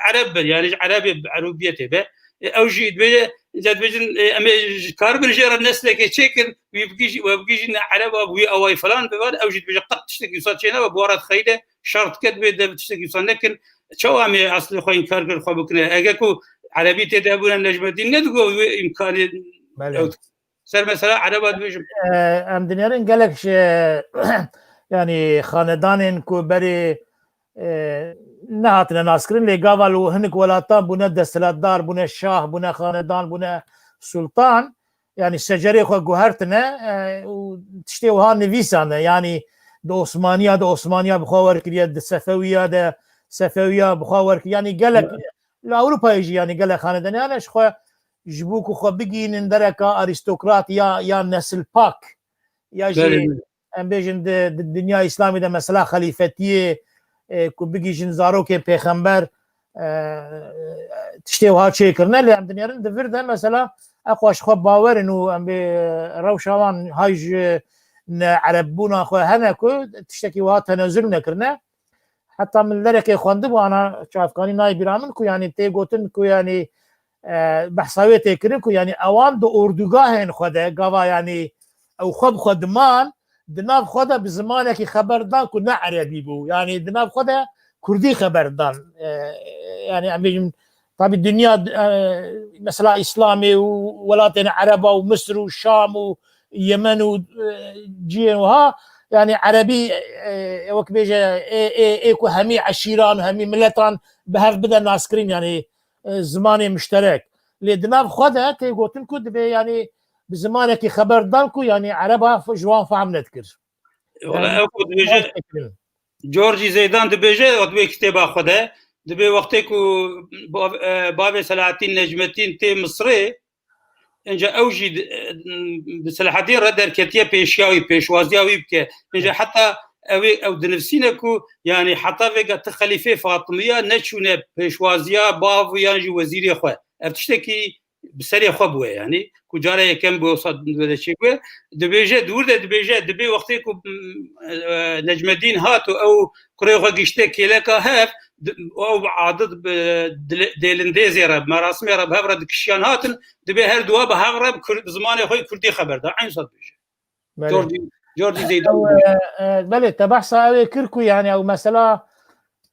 Ereb bin, yani ji Erebê, Erûbiyetê be. E, ew jî dibêje, îca dibêjin, e, em ê ji kar bin jê re neslekê çêkin, wî bigihîjî, we bigihîjîne Ereba, wî awayî falan bibe, ew jî dibêje, qet tiştekî wisa çê nabe, bi we re dixeyde, şer dike, dibê de tiştekî wisa nekin. Çawa em ê eslê xwe înkar kir, xwe bikine? Eger ku Erebî tê de hebûne, Necmetîn nedigot wê îmkanê Belê. ew ser mesela Ereba dibêjim. E, em dinêrin gelek ji, yani xanedanên ku berê, e, nehatine naskirin, lê gava li hinek welatan bûne desthilatdar, bûne şah, bûne xanedan, bûne sultan, yani secerê xwe guhertine, e, û tiştê wiha nivîsane, yani di Osmaniya de Osmaniya bi xwe werkiriye, di Sefewiya de Sefewiya bi xwe werkiriye, yani gelek li Ewropayê jî yani gelek xanedanê hene ji xwe ji bo ku xwe bigihînin dereka arîstokrat ya, ya nesilpak, ya jî Belê. em bêjin di, di dinya Îslamê de mesela xelîfetiyê, e, ku bigihîjin zarokê pêxember, e, tiştê wiha çêkirine, lê em dinêrin di vir de mesela ew xwe ji xwe bawer in û em bê rewşa wan hay ji ne erebbûna xwe hene ku tiştekî wiha tenezul nekirine. Heta min lerekê xwendibû, ana çavkanî nayê bîra min ku, yanî tê gotin ku, yanî, e, behsa wê tê kirin ku, yanî ewan di ordûgahên xwe de, gava, yanî ew xwe bi xwe diman, di nav xwe de bi zimanekî xeber dan ku ne erebî bû. Yanî di nav xwe de kurdî xeber dan. E, yanî em bêjin, tabî dinya, e, mesela Îslamê û welatên Ereba û Misir û Şam û Yemen û, e, cihên wiha, yanî erebî, e, wek bêje, ê, ê, ê ku hemî eşîran û hemî miletan bi hev bide naskirin, yanî, e, zimanê muşterek. Lê di nav xwe de tê gotin ku dibê, yanî bi zimanekî xeber dan ku, yanî ereba f-, ji wan fehm nedikir. Wala Yani, ew ku dibêje, baş fikirin. Georgî Zeydan dibêje, wek wê kitêba xwe de, dibê wextê ku ba-, e, bavê Selahattîn Necmetîn tê Misirê, Înca ew jî di, bi Selahedîn re derketiye pêşiya wî, pêşwaziya wî bike. Înca heta ew ê, ew dinivîsîne ku, yanî heta vêga ti xelîfê Fatimiya neçûne pêşwaziya bav yan jî wezîrê xwe. Ev tiştekî bi serê xwe bûye, yanî ku cara yekem bûye wisa wê de çêbûye. Dibêje, di wir de dibêje, dibê wextê ku, e, Necmedîn hat û ew kurê xwe gişte kêleka hev, di, ew adet bi dile-, dêlindêzê re, bi merasimê re bi hev re dikişiyan hatin, dibê her dua bi hev re bi kur-, bi zimanê xwe yê kurdî xeber da. Eyn wisa dibêje. Belê. Georgî, Georgî Zeydan Ew, dibêje. E, e, belê, te behsa ew ê kir ku, yani, ew mesela,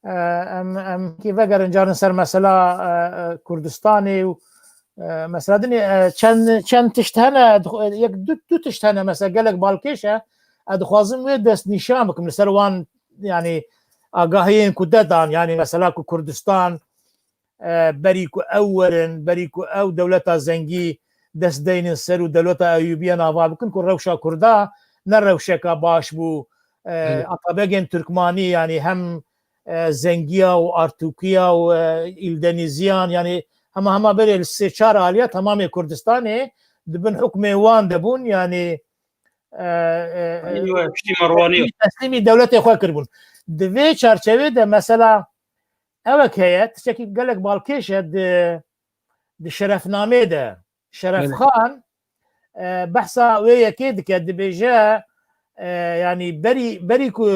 e, em, em kî vegerin carin ser mesela, e, e, Kurdistanê û, e, mesela dinê, e, çend, çend tişt hene, dixwe-, yek du, du tişt hene, mesela gelek balkêş e, ez dixwazim wê destnîşan bikim li ser wan, yani, agahiyên ku te dan, yani, mesela ku Kurdistan, e, berî ku ew werin, berî ku ew dewleta zengî dest deynin ser û dewleta Eyûbiyan ava bikin ku rewşa Kurda ne rewşeka baş bû. E, Evet. Atabegên Tirkmanî, yanî hem, e, zengiya û artûkiya û, e, îldenîziyan, yanî hema hema berê li sê çar aliya temamê Kurdistanê di bin hukmê wan de bûn, yanî, e, e, Eywa, piştî Merwanî. teslîmî, teslîmî dewletê xwe kiribûn. Di vê çarçevê de mesela ewek heye, tiştekî gelek balkêş e di, di Şerefnamê de. Şeref Evet. Xan, e, behsa wê yekê dike, dibêje, e, yanî berî, berî ku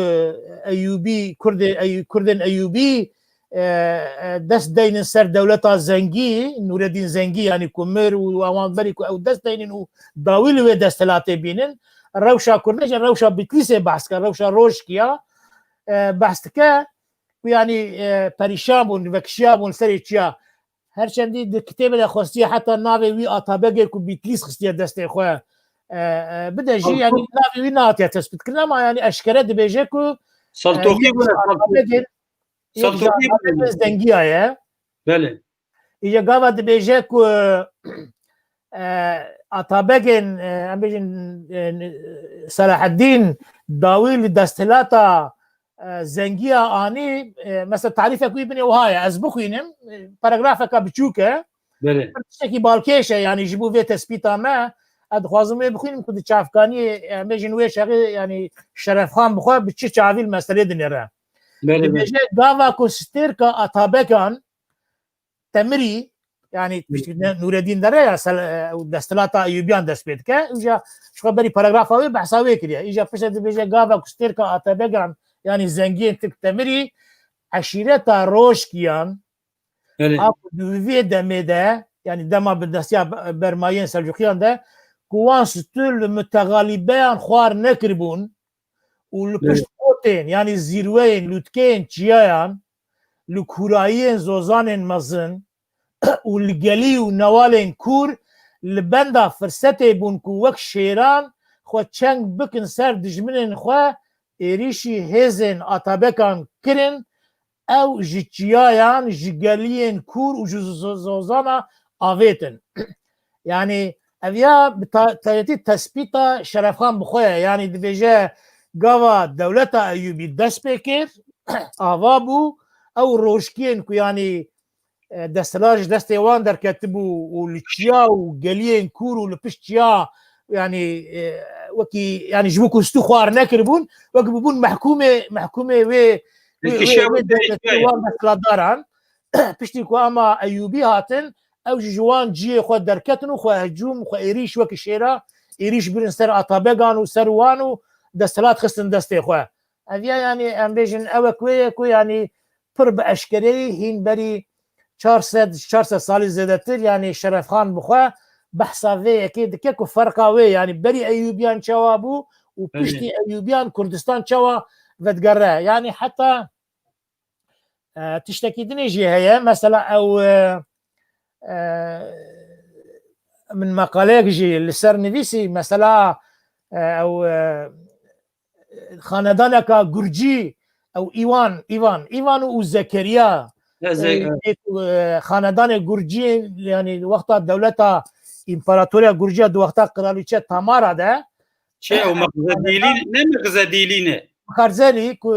Eyûbî, Kurdê Eyû-, Kurdên Eyûbî, e, e, dest deynin ser dewleta Zengî, Nûredîn Zengî, yanî ku mir û awan berî ku ew dest deynin û dawî li wê desthilatê bînin, rewşa Kurdê jî rewşa Bitlîsê behs dike, rewşa Rojkiya, e, behs dike. Ku yanî, e, perîşan bûn, vekişiya bûn serê çiya. Her çendî di kitêbê de xwestiye heta navê wî Atabegê ku Bîtlîs xistiye destê xwe, e, e, bide jî, Ew yanî navê wî nehatiye tespîtkirin, ama yanî eşkere dibêje ku, Saltokî bûne, Saltokî. Saltokî bûne. Zengiya ye. Belê. Îja gava dibêje ku, e, Atabegên, e, em bêjin, e, Selaheddîn dawî li desthilata, e, Zengiya anî, e, mesela tarîfek wî binê wiha ye. Ez bixwînim, e, paragrafeka biçûk e. Belê. Tiştekî balkêş e, yanî ji bo vê tespîta me, ez dixwazim wê bixwînim ku di çavkaniyê, em bêjin wê şexê, yanî Şerefxan bi xwe bi çi çavî li meselê dinêre. Belê, belê. Dibêje gava ku stêrka Atabegan, Temirî, yanî piştî ne-, Nûredîn Dere ya sel-, e, û desthilata Eyûbiyan dest pê dike. Îja ji xwe berî paragrafa wê behsa wê kiriye. Îja piştre dibêje gava ku stêrka Atabegan, yanî Zengiyên Tirk Temirî, eşîreta Roşkiyan, Belê. A ku di vê demê de, yanî dema bindestiya be-, bermayên Selcuqiyan de, ku wan stûr li mutexalîbeyan xwar nekiribûn, û li pişt kotên, yanî zîrweyên lûtkeyên çiyayan, li kûrayiyên zozanên mezin û li gelî û newalên kûr li benda firsetê bûn ku wek şêran xwe çeng bikin ser dijminên xwe, êrîşî hêzên Atabekan kirin, ew ji çiyayan, ji geliyên kûr û ji zo-, zozana avêtin. Yanî ev ya bi ta-, taybetî tespîta Şerefxan bi xwe ye. Yanî dibêje gava dewleta Eyûbî dest pê kir, ava bû, ew rojkiyên ku yanî, e, desthilat ji destê wan derketibû û li çiya û geliyên kûr û li pişt çiya, yanî, e, wekî, yanî ji bo ku stû xwar nekiribûn, wekî bûbûn mehkûmê, mehkûmê wê, wê, wê, wê dewletê wan desthilatdaran. Piştî ku ama Eyûbî hatin, ew jî ji wan cihê xwe derketin û xwe hecûm, xwe êrîş wekî şêra, êrîş birin ser Atabegan û ser wan û desthilat xistin destê xwe. Ev ya, yanî, em bêjin, ewek wê ye ku, yanî, pir bi eşkereyî hîn berî çar sed, çar sed salî zêdetir, yanî, Şerefxan bi xwe behsa vê yekê dike ku ferqa wê, yanî, berî Eyûbiyan çawa bû û Belê. piştî Eyûbiyan Kurdistan çawa vedigere. Yanî, heta, e, tiştekî dinê jî heye. Mesela, ew, e, e, min meqaleyek jî li ser nivîsî, mesela, e, ew, e, xanedaneka Gurcî, ew Îvan, Îvan, Îvan û Zekeriya, Ya, Ze- e, e, xanedanê Gurcî, yanî wexta dewleta împaratoriya Gurciya di wexta Kralîçe Tamara de, Çi ew Mexzedîlî ne, Mexzedîlî ne? Xerzelî ku,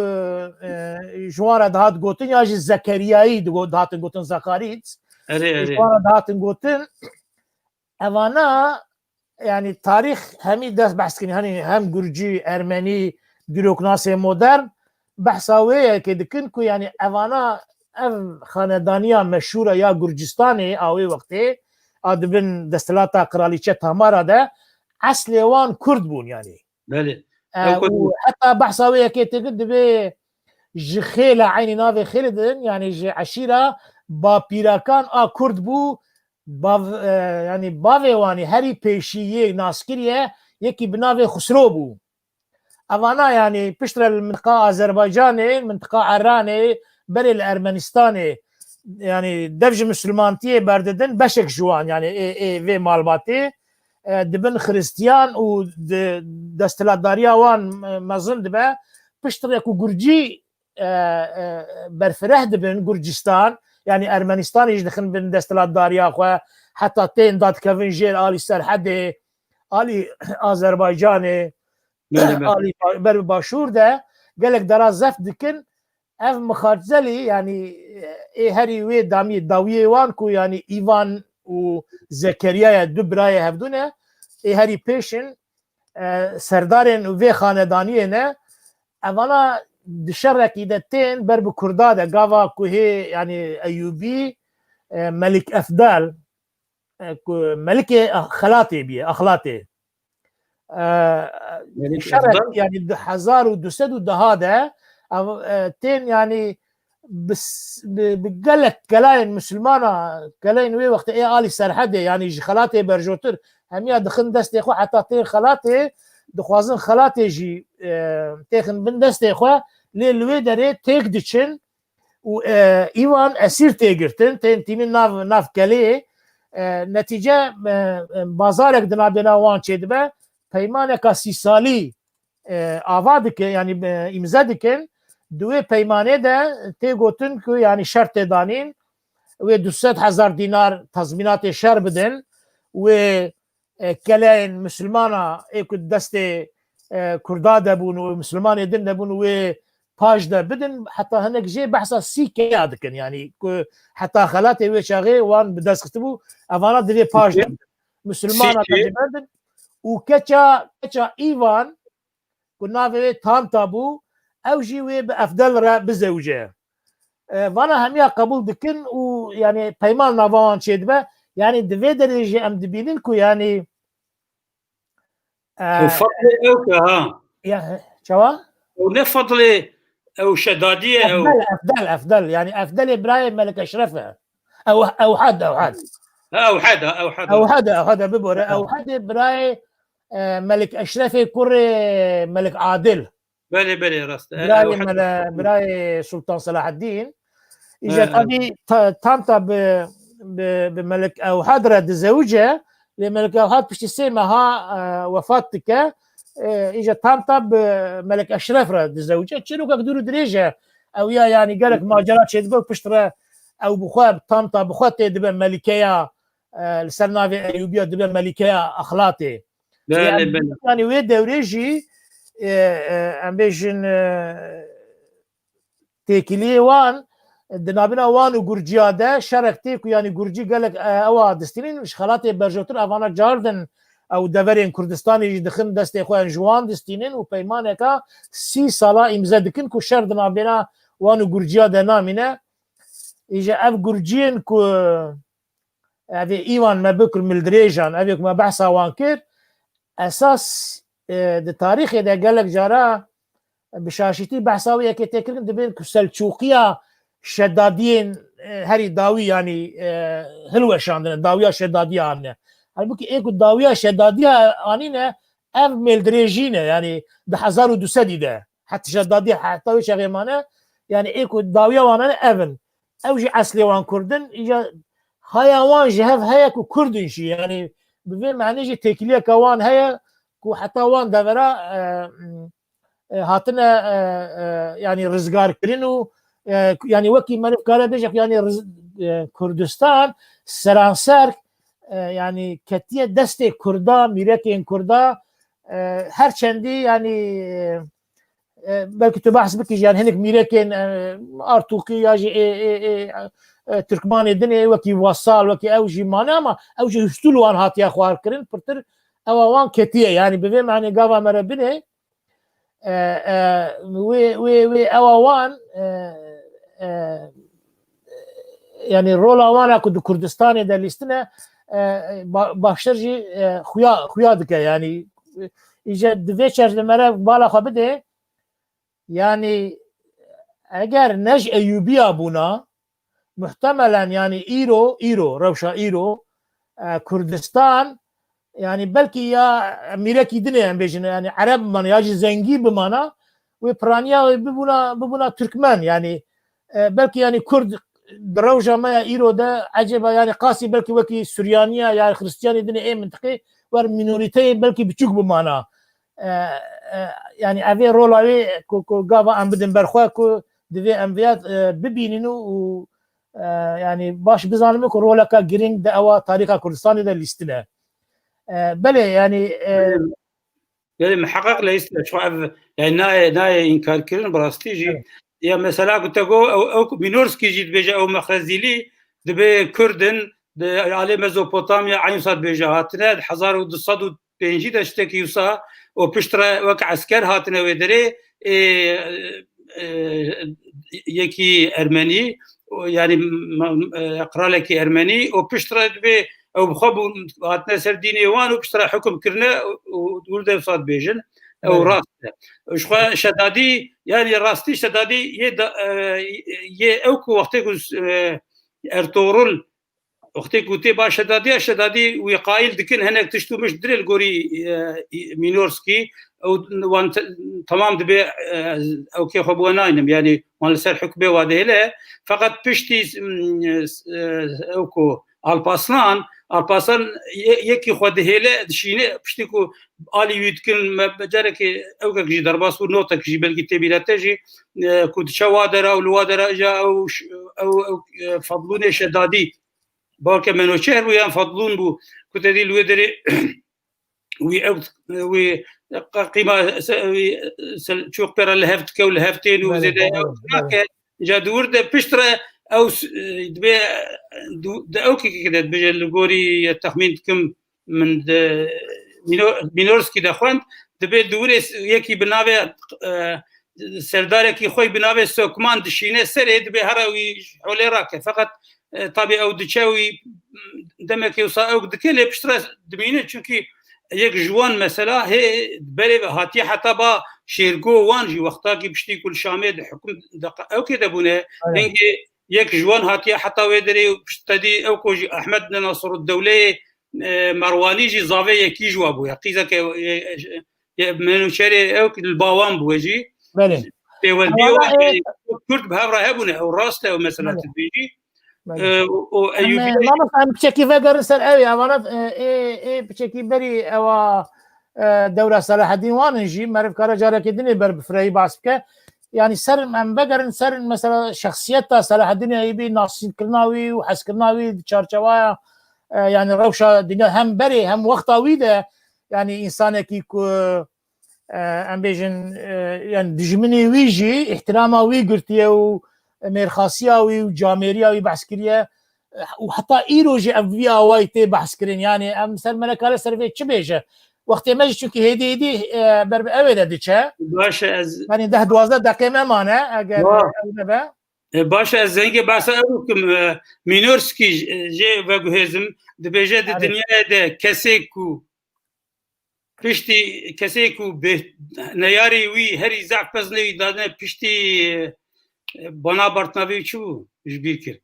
e, ji wan re dihat gotin ya jî Zekeriyayî digo-, dihatin gotin Zakarît. Erê, Ji erê. wan re dihatin gotin. Evana, yanî tarîx hemî dest behs kirin. Hani hem Gurcî, Ermenî, dîroknasê modern behsa wê yekê dikin ku yanî evana ev xanedaniya meşhûra ya Gurcistanê a wê wextê a dibin desthilata Kralîçe Tamara de eslê wan Kurd bûn yanî. Belê. E, Ew û heta behsa wê yekê têkir dibê ji xêle eynî navê xêlê din, yanî ji eşîra bapîrakan a Kurd bû, bav-, e, yanî bavê wanî herî pêşî yê naskiriye yekî bi navê Xusro bû. Evana yanî piştre li mintiqa Azerbaycanê, mintiqa Eranê, berê li Ermenistanê, yanî dev ji misilmantiyê berdidin, beşek ji wan, yanî ê, ê vê malbatê, e, dibin Xiristiyan û di, desthilatdariya wan, e, mezin dibe. Piştre ku Gurcî, e, e, berfireh dibin Gurcistan, yanî Ermenistanê jî dixin bin desthilatdariya xwe, heta tên dadikevin jêr alî Serhedê, alî Azerbaycanê, Belê, belê. alî ba-, ber bi başûr de gelek dera zeft dikin. Ev Mixarzelî, yanî, ê herî wê damî dawiyê wan ku, yanî, Îvan û Zekeriya ye, du birayê hevdû ne, ê herî pêş in, e, serdarên vê xanedaniyê ne. Evana di şerekî de tên ber bi Kurda de, gava ku hê, yanî, Eyûbî, e, Melik Efdal, e, ku Melikê Xelatê bîye, Axlatê. E, Melik şerek, Efdal? yanî du hezar û du sed û deha de, ev, e, tên, yanî bi s-, bi, bi gelek kelayên misilmana, kelayên wê wextê ê alî Serhedê, yanî ji Xelatê berjotir, hemiya dixin destê xwe, heta tên Xelatê, dixwazin Xelatê jî, e, têxin bin destê xwe, lê li wê derê têk diçin, û, e, Îvan esîr tê girtin, tên tînin nav, nav kelê, e, netîce, e, e, bazarek di navbêna wan çêdibe, peymaneka sî salî, e, ava dike, yanî, e, îmze dikin, Di wê peymanê de tê gotin ku, yanî, şert tê danîn, wê du sed hezar dînar tazmînatê şer bidin, wê, e, keleyên misilmana ê ku destê, e, Kurda de bûn û misilmanê din de bûn, wê paş de bidin, heta hinek jê behsa sî keya dikin, yanî ku heta xelatê wê çaxê wan bi dest xistibû, evana divê paş de bidin. Misilmana Sî kê? Tecrübe berdin û keça, keça Îvan, ku navê wê Tanta bû, ew jî wê bi Efdel re bizewce. E, vana hemiya qebûl dikin û, yanî, peyman nava wan çêdibe. Yanî, di vê derê jî em dibînin ku, yanî, e, Ew fadlê ew ke ha. Ya, çawa? Ew ne fadlê ew Şedadî ye ew. Efdel, Efdel, Efdel. Yanî, Efdelê birayê Melik Eşref e. Ew, Ewhed, Ewhed. Ha, Ewhed, ha, Ewhed, ha. Ewhed, Ewhed, bibore. Ha. Ewhedê birayê, e, Melik Eşrefê kurê Melik Adil. Belê, belê, rast e. Birayê Ewhed. Mele-, birayê Sultan Selahaddin. Îja He, he. Tabî ta-, Tanta bi, bi, bi Melik Ewhed re dizewice, lê Melik Ewhed piştî sê meha, e, wefat dike. E, îja Tanta bi Melik Eşref re dizewice. Çîrokek dûr û dirêj e. Ew ya, yanî, gelek macera çêdibe û pişt re ew bi xwe, Tanta bi xwe tê dibe melîkeya, e, li ser navê Eyûbiya dibe melîkeya Exlatê. Belê, Yanî, belê. Yanî, wê dewrê jî, e, e, em bêjin, e, têkiliyê wan, di navbîna wan û Gurciya de şerek tê ku, yanî, Gurcî gelek, e, ewa distînin, ji xelatê berjotir evana cardin, ew deverên Kurdistanê jî dixin destê xwe, ji wan distînin û peymaneka sî sala îmze dikin ku şer di navbêna wan û Gurciya de namîne. Îje ev Gurciyên ku evê Îvan me bikir mildirêjan, evê ku me behsa wan kir, esas, e, di tarîxê de gelek cara bi şaşîtî behsa wê yekê tê kirin, dibên ku Selçûqiya Şedadiyên, e, herî dawî, yanî, e, hilweşandine, dawiya Şedadiya anine. Halbûkî ê ku dawiya Şedadiya anîne, ev mêldirêjî ne, yanî di hezar û du sedî de. Heta Şedadî heta wê çaxê mane, yanî ê ku dawiya wan hene ev in. Ew jî eslê wan Kurd in, îja haya wan ji hev heye ku Kurd in jî, yanî bi vê manê jî têkiliyeke wan heye ku heta wan devera, e, e, hatine, e, e, yanî rizgarkirin û, e, yanî wekî meriv kare bêje ku yanî riz-, e, Kurdistan seranser, e, yanî ketiye destê Kurda, mîrekên Kurda, e, her çendî yanî, e, e, belkî tu behs bikî jî, yanî hinek mîrekên, e, Artûqî ya jî ê, ê, ê, e, Tirkmanê din ê wekî Wasal, wekî ew jî mane, ama ew jî hustûl wan hatiye xwarkirin, pirtir ewa wan ketiye. Yanî bi vê manê gava me re binê, e, e, wê, wê, wê ewa wan, e, e, yanî rola wan a ku di Kurdistanê de lîstine, e, ba-, baştir jî, e, xuya, xuya dike. Yanî, e, îje di vê çerçevê me re bala xwe bidê. Yanî eger ne ji Eyûbiya bûna, muhtemelen, yanî îro, îro, rewşa îro, e, Kurdistan, yanî belkî ya mîrekî dinê em bêjin, yanî Ereb bimana ya jî zengî bimana, wê piraniya wê bibûna, bibûna Tirkmen, yanî, e, belkî, yanî Kurd di rewşa me ya îro de ecêba, yanî qasî belkî wekî Suryaniya ya Xristiyanê dinê ê mintiqê wer mînorîteyê belkî biçûk bimana. E, e, yanî evê rola wê ku, ku gava em bidin ber xwe ku divê em vêya, e, bibînin û, û, e, yanî baş bizanin ku roleka girîng di ewa tarîxa Kurdistanê de lîstine. E, belê, yanî, e, Belê, miheqeq lîstine. Çi ev, yanî nayê, nayê înkarkirin, bi rastî jî. Evet. Ya mesela ku te got, ew, ew ku Mînorskî jî dibêje ew Mexrezîlî, dibê Kurd in, di alê Mezopotamya, eyn wisa dibêje hatine, di hezar û du sed û pêncî de tiştekî wisa û piştre wek esker hatine wê derê, ê, e, yekî Ermenî, yanî, ma-, e, qralekî Ermenî û piştre dibê ew bi xwe bûn, hatine ser dînê wan û piştre hukm kirine û wir de wisa dibêjin. Ew Evet. rast e. Ji xwe Şedadî, yanî rastî Şedadî yê da, e, yê ew ku wextê ku, e, Ertugrul wextê ku tê ba Şedadiya, Şedadî wî qayîl dikin hinek tişt û mişt dirê li gorî, e, Mînorskî, ew wan te-, temam dibê, e, ew kê xwe bi we naynim, yanî wan li ser hukmê wa dihêle. Feqet piştî, m, e, ew ku Alpaslan, Alpaslan ye-, yekî xwe dihêle, dişîne, piştî ku alî wî dikin, me, me carekê ewkek jî derbas bû, notek jî belkî tê bîra te jî, e, ku diçe wa dera û li wa dera, îja ew ş-, ew, ew, e, Fadlûnê Şedadî, balke Menoçehr bû yan Fadlûn bû, ku te dî li wê derê wî ew, wî qîma se-, wî Selçûq pê re li hev dike û li hev tên û Belê, zêde ew belê, nake. Îja di wir de pişt re ew s-, dibê du-, di ew kekekê de dibêje, li gorî texmîn dikim min di Mino-, Mînorskî de xwend, dibê di wirê s-, yekî bi navê, e, serdarekî xwe bi navê Sokman dişîne serê, dibê here wî holê rake. Feqet, e, tabî ew diçe wî demekê wisa ew dike, lê piştre dimîne, çunkî yek ji wan mesela hê berê ve hatiye heta ba Şêrgo wan jî wextakî piştî ku li Şamê di hukm de ewkê de bûne, Aynen. hingê yek ji wan hatiye heta wê derê û pişt te dî ew ku jî Ehmed ne Nasrud Dewleyê, e, Merwanî jî zavê yekî ji wa bûye. Qîzeke, e, e, Menûçerê ew li bawan bûye jî. Belê. Pêwendî Ewala, wan, e, Kurd bi hev re hebûne. Ew rast e, ew mesela Belê. tu dibêjî. Belê. E, û, û Em, Eyûbî e, mamosta, em piçekî vegerin ser ew ya. Vana, e, ê, ê piçekî berî ewa, e, dewra Selahedîn wan in jî, meriv kare carekê dinê ber bi fireyî behs bike. Yani ser, em vegerin ser mesela şexsiyeta Selahedîn Eyûbî, nasînkirina wî û hezkirina wî di çarçewaya, e, yani rewşa dinya hem berê hem wexta wî de, yani însanekî ku, e, em bêjin, e, yani dijminê wî jî îhtirama wî girtiye û mêrxasiya wî û camêriya wî behs kiriye. E, û heta îro jî ev vî awayî tê behs kirin. Yani em ser melekale ser vê çi bêje? Wextê me jî çunkî hêdî hêdî, e, ber bi ewê de diçe. Baş e, ez Yani deh duwazdeh deqê me mane, eger Wa. ew nebe. E, baş e, ez zengê behsa ew bikim. E, Mînorskî jê, jê veguhêzim, dibêje di Erê. dinyayê de kesê ku piştî, kesê ku bê-, neyarê wî herî zehf pezinê wî dadine piştî, e, Bonaparte navê wî çi bû? Ji bîr kir.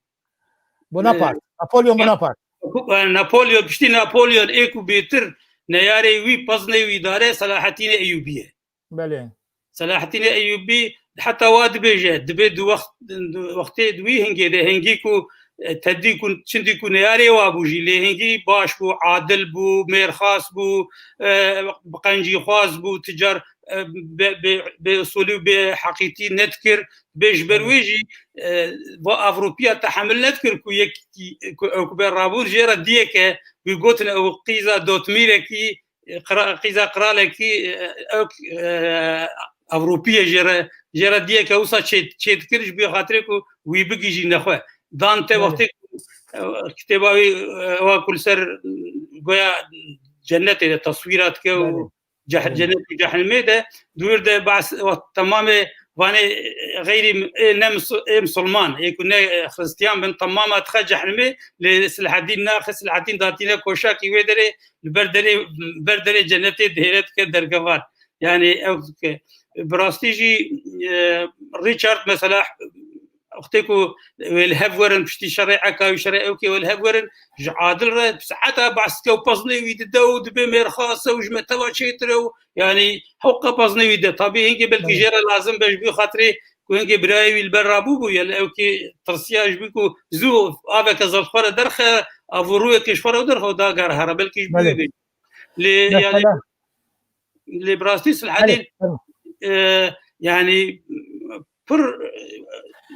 Bonaparte. E, Napolyon Bonaparte. Ku, e, Napolyon, piştî Napolyon ê ku bêtir neyarê wî, pezinê wî dare Selahattînê Eyûbî ye. Belê. Selahattînê Eyûbî heta wa dibêje, dibê di wext, di wextê di wî hingê de, hingî ku, e, tedî ku, çindî ku neyarê wa bû jî, lê hingî baş bû, adil bû, mêrxas bû, e, bi qencîxwaz bû, ti car, e, bê, bê, bê usulî û bê heqîtî nedikir, bê ji ber wê jî, e, va Ewropiya tehemil nedikir ku yek, ku ew ku bê rabûn jê re diyeke, wî gotin ew qîza dotmîrekî, qira-, qîza qiralekî, e, ew, e, Ewropî ye, jê re, jê re diyeke wisa çê, çê dikir, ji bo xatirê ku wî bigihîjîne xwe. Dan te Belê. wextê ku, e, kitêba wî, e, ewa ku li ser, goya cennetê de teswîra dike û Belê. ceh-, Belê. cennet û cehennemê de, dûr de behs, wext temamê vanê, e, xeyrî, e, ne mis-, e, misilman, ê ku ne, e, xristiyan bin, temama dixe cehennemê, lê Silahedîn naxe, Silahedîn datîne koşakî wê derê, li ber derê, ber derê cennetê dihêle dike dergevan. Yani ew dike. Bi rastî jî, e, Richard mesela wextê ku wê li hev werin piştî şerê Eka û şerê Ewkê wê li hev werin, ji Adil re saeta behs dike û pezinê wî dide û dibê mêrxas e û ji me teva çêtir e û yani hewqa pezinê wî de. Tabî hingê belkî Evet. jê re lazim be ji bo xatirê ku hingê birayê wî li ber rabû bû, ya li Ewkê tirsiya ji bo ku zû aveke zaf xwe re derxe, av û rûyeke ji xwe re derxe û dager here. Belkî ji bo Belê. wê bê. Lê, Mesela yani, lê bi rastî Silahedîn, Belê, tamam. e, yani, pir, e,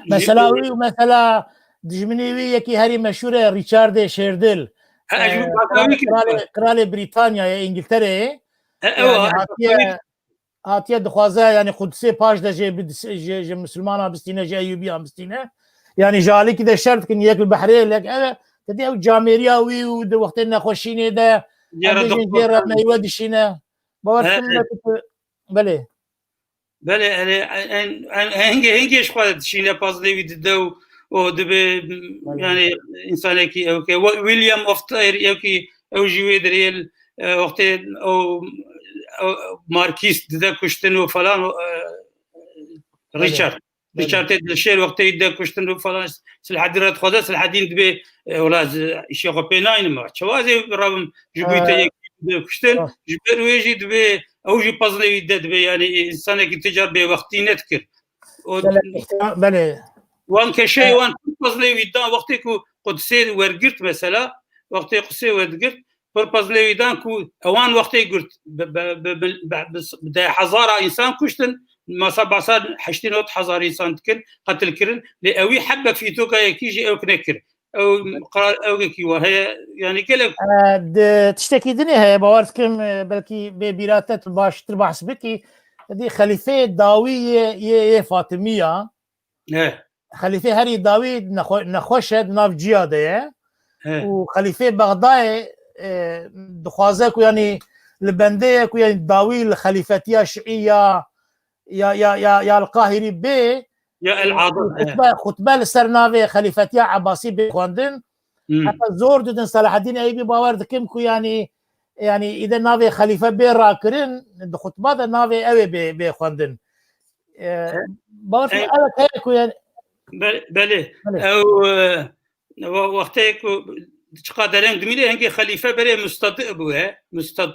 Mesela ji- wî û mesela dijminê wî yekî herî meşhûr e, Richardê Şêrdil. Ha, ji E, bo kral-, Bakanî kir. Kralê, Kralê Brîtanyayê, Îngiltereyê. Ha, ew Yani a- hatiye, hatiye dixwaze, yani Qudusê paş de jê bidis-, ji, ji Misilmana bistîne, ji Eyûbiyan bistîne. Yani ji alîkî de şer dikin, yek li behrê, lek ev, te dî ew camêriya wî û di wextê nexweşînê de, Jê re em bêjin jê re dixwaze. meywe dişîne. Bawer He, dikim he. belkî tu, belê. Belê, yani, en, en, hingê, hingê ji xwe dişîne, pezinê wî dide û, û dibe, Belê. yani, însanekî ew ke, Wa-, William of Tyre, ew kî, ew jî wê derê, e, wextê ew, ew Markîst dide kuştin û falan, e, Belê. Richard. Belê. Richard tê dilşêr wextê dide kuştin û falan, Silahedîn re dixwaze, Silahedîn dibê, e, wela ez îşê xwe pê naynim, çawa ez ê rabim ji bo te Ee, yekî dide kuştin, ah. ji ber wê jî dibê, ew jî pezinê wî de dibê, yani, însanekî ti car bêwextî nedikir. O Belê, îhtira-, belê. Wan keşeyê wan pir pezlê wî dan wextê ku Qudsê wergirt mesela, wextê Qudsê wergirt, pir pezlê wî dan ku ewan wextê girt, bi, bi, bi, bi, bi, bi deh hezara însan kuştin, masa basa heştê nod hezar însan dikin, qetil kirin, lê ewî hebe fîtoka yekî jî ewk nekir. Ew qerar ewkekî wa heye, yanî gelek E, di tiştekî dinê heye, bawer dikim, e, belkî bê bîra te tu baştir behs bikî. Dî xelîfeyê dawî yê, yê, yê Fatimiya. He. Xelîfê herî dawî nexwe-, nexweş e, di nav ciya de ye. He. Û xelîfê Bexdayê, e, dixwaze ku, yanî, li bendê ye ku, yanî, dawî li xelîfetiya şiî ya, ya, ya, ya, ya li Qahîrî bê. Ya El Adil, he. Xutbe, xutbe li ser navê xelîfetiya Ebasî bê xwendin. Hmm. Heta zor didin Selaheddîn Eyûbî, bawer dikim ku, yanî, yanî, îde navê xelîfe bê rakirin, di xutba de navê ew ê bê, bê xwendin. E, E, bawer dikim e, ew heye ku, yanî, Be-, belê. Belê. Ew, e, we-, wextê ku çiqa dereng dimîne, hingê xelîfe berê mustadi bûye, mustadi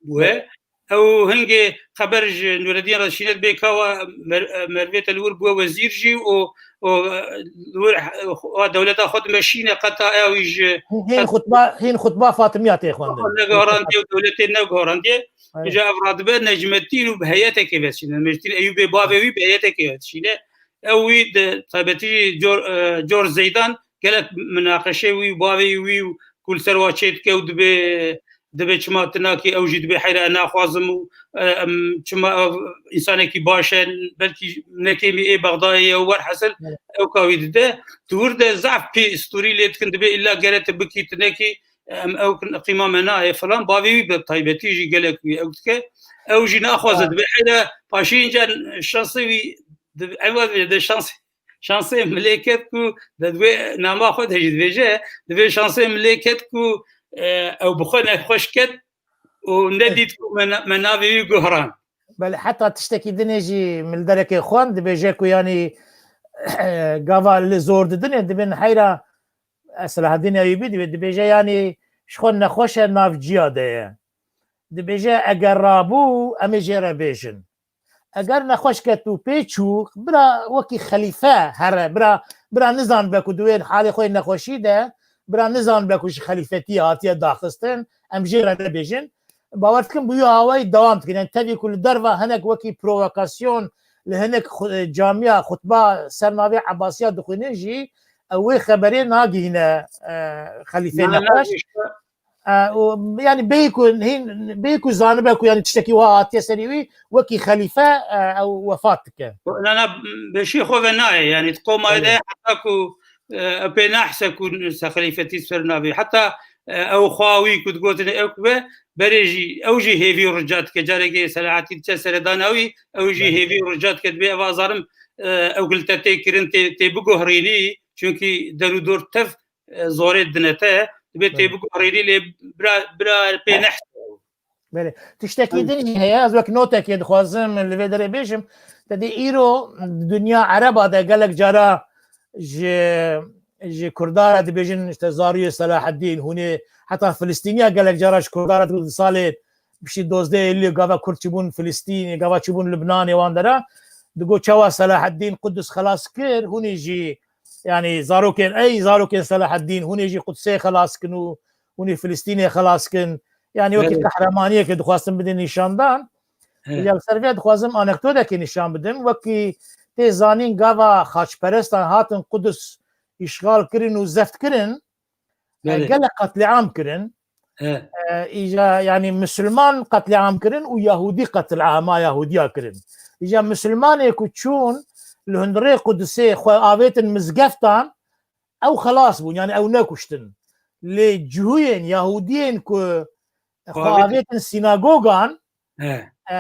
bûye. Ew hingê xeber ji Nureddin re şîne, dibê ka wa Mer-, e, Mervê te li wir bûye wezîr jî û, û, e, li wir, e, wa dewleta xwe dimeşîne, qeta ew jî Hîn, hîn xutba, hîn xutba Fatimiya tê xwendin. Negorandiye û dewletê negorandiye. Aynen. Îca ev radibe Necmettin û bi heyetekê ve şîne. Necmettin Eyûbê bavê wî bi heyetekê ve şîne. Ew wî di taybetî jî Cor-, e, Cor Zeydan gelek minaqeşê wî û bavê wî û ku li ser wa çê dike û dibê, dibê çima tu nakî, ew jî dibê heyra ez naxwazim û, e, em çima ev însanekî baş e, belkî nekêmî ê Bexdayê ye û werhesil Evet. ew ka wî dide. Tu wir de zaf pê stûrî lê dikin, dibê illa gere tu bikî, tu nekî, em ew kin qîma me nayê filan, bavê wî bi taybetî jî gelek wî ew dike. Ew jî naxwaze, Ha. dibê heyra paşê înca şansê wî, dibê, ew dibê de şans, şansê min lê ket ku de dibê nama xwe de jî dibêje, dibê şansê min lê ket ku, e, ew bi xwe nexweş ket û nedît ku me na-, me navê wî guhran. Belê, heta tiştekî dinê jî min li derekê xwend, dibêje ku yanî gava li zor didinê, dibên heyra, e, Selahaddîn Eyûbî dibê, dibêje yanî ji xwe nexweş e, nav ciya de ye. Dibêje eger rabû, em ê jê re bêjin. Eger nexweş ket û pê çû, bira wekî xelîfe here, bira, bira nizanbe ku di wê halê xwe yê nexweşî de, bira nizanbe ku ji xelîfetiyê hatiye daxistin, em jê re nebêjin. Bawer dikim bi wî awayî dewam dikin. Yani tevî ku li derva hinek wekî provokasyon li hinek xu-, camiya xutba ser navê Ebasiya dixwînin jî, ew wê xeberê nagihîne, e, xelîfê Na, na, nexweş. işte. E, û, yani bêyî ku hîn, bêyî ku zanibe ku yani tiştekî wiha hatiye serî wî, wekî xelîfe, e, ew wefat dike. Na, na, beşî xwe ve nayê. Yani qoma Evet. de heta ku, e, ew pê nahse ku se xelîfetî ser navê. Heta, e, ew xwa wî ku digotin ew ku be, berê jî, ew jî hêvî û rica dike. Carekê Selahaddîn diçe seredana wî, ew jî Evet. hêvî û rica dike. Dibê eva zalim, e, ew ku li te tê kirin tê, tê biguherînî. Çunkî derûdor tev, e, zorê dine te. Dibê tê Evet. biguherînî lê bira, bira pê nehs. Belê. Tiştekî Hı. din jî heye, ez wek notekê dixwazim li vê derê bêjim. Te dî îro di dinya Ereba de gelek cara ji, ji Kurda re dibêjin, işte, zarûyê Selaheddîn, hûn ê heta Filistîniya gelek cara ji Kurda re digot, di salê bişî dozdeh Eylûlê gava Kurd çibûn Filistînê, gava çibûn Libnanê wan dera. Digot, çawa Selaheddîn Qudus xelas kir, hûn ê jî, yani, zarokên, ey zarokên Selaheddîn, hûn ê jî Qudsê xelas kin û hûn ê Filistînê xelas kin. Yani wekî Evet. qehremaniyekê dixwastin bidin nîşandan. Evet. Ya li ser vê dixwazim anekdotekê nîşan bidim. Wekî tê zanîn gava xaçperestan hatin Qudus îşxal kirin û zeft kirin, e, Belê. gelek qetlîam kirin. Evet. E, îca, yani Musulman qetlîam kirin û Yahûdî qetlîama Yahûdiya kirin. Îca Musulmanê ku çûn li hundirê Qudusê xwe avêtin mizgeftan, ew xelas bûn, yani ew nekuştin. Lê cihuyên Yahûdiyên ku xwe Xwe avêtin. avêtin sînagogan, He. e,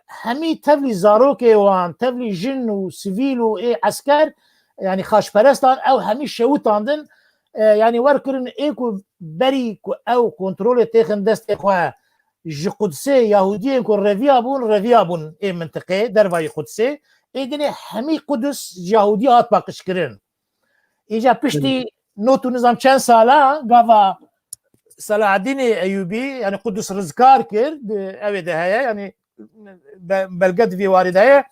hemî tevlî zarokê wan, tevlî jin û sivîl û ê esker, yani xaçperestan, ew hemî şewitandin, e, yani wer kirin ê ku berî ku ew kontrolê têxin destê xwe ji Qudsê Yahûdiyên ku reviya bûn, reviya bûn ê mintiqê, dervayî Qudsê. Ê dinê hemî Qudus ji Yahûdiya hat paqijkirin. Îca piştî not û nizam çend sala gava Selahaddînê Eyûbî, yani Qudus rizgar kir, di, ew ê de heye, yani be-, belge di vî warî de heye.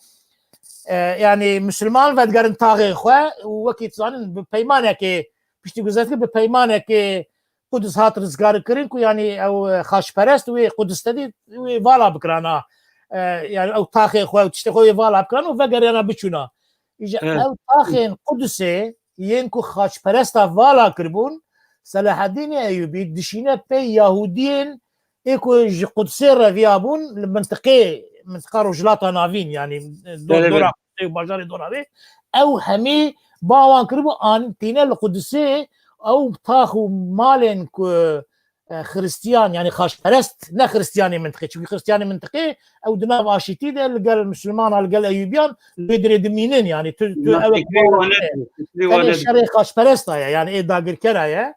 E, yanî Musulman vedigerin taxê xwe û wekî dizanin bi peymanekê, piştî ku zevkir bi peymanekê Qudus hat rizgarkirin ku yanî ew, e, xaçperest wê Qudus tedî wê vala bikirana. E, yanî ew taxê xwe û tiştê xwe wê vala bikirana û vegeriyana biçûna. Îja Evet. ew taxên Qudusê yên ku xaçperesta vala kiribûn, Selahaddînê Eyûbî dişîne pey Yahudiyên ê ku ji Qudsê reviyabûn li mintiqê, mintiqa Rojhilata Navîn, yanî do-, Belê, belê. dora Qudsê û bajarê dora wê, ew hemî ba wan kiribû, an tîne li Qudsê, ew tax û malên ku, e, Xiristiyan, yanî xaçperest, ne Xiristiyanê mintiqê, çimkî Xiristiyanê mintiqê, ew di nav aşîtî de li gel Misilmana, li gel Eyûbiyan, li wê dirê dimînin, yanî tu, tu ew Naxê wan e, tenê şerê xaçperesta ye, yanî ê dagirkera ye.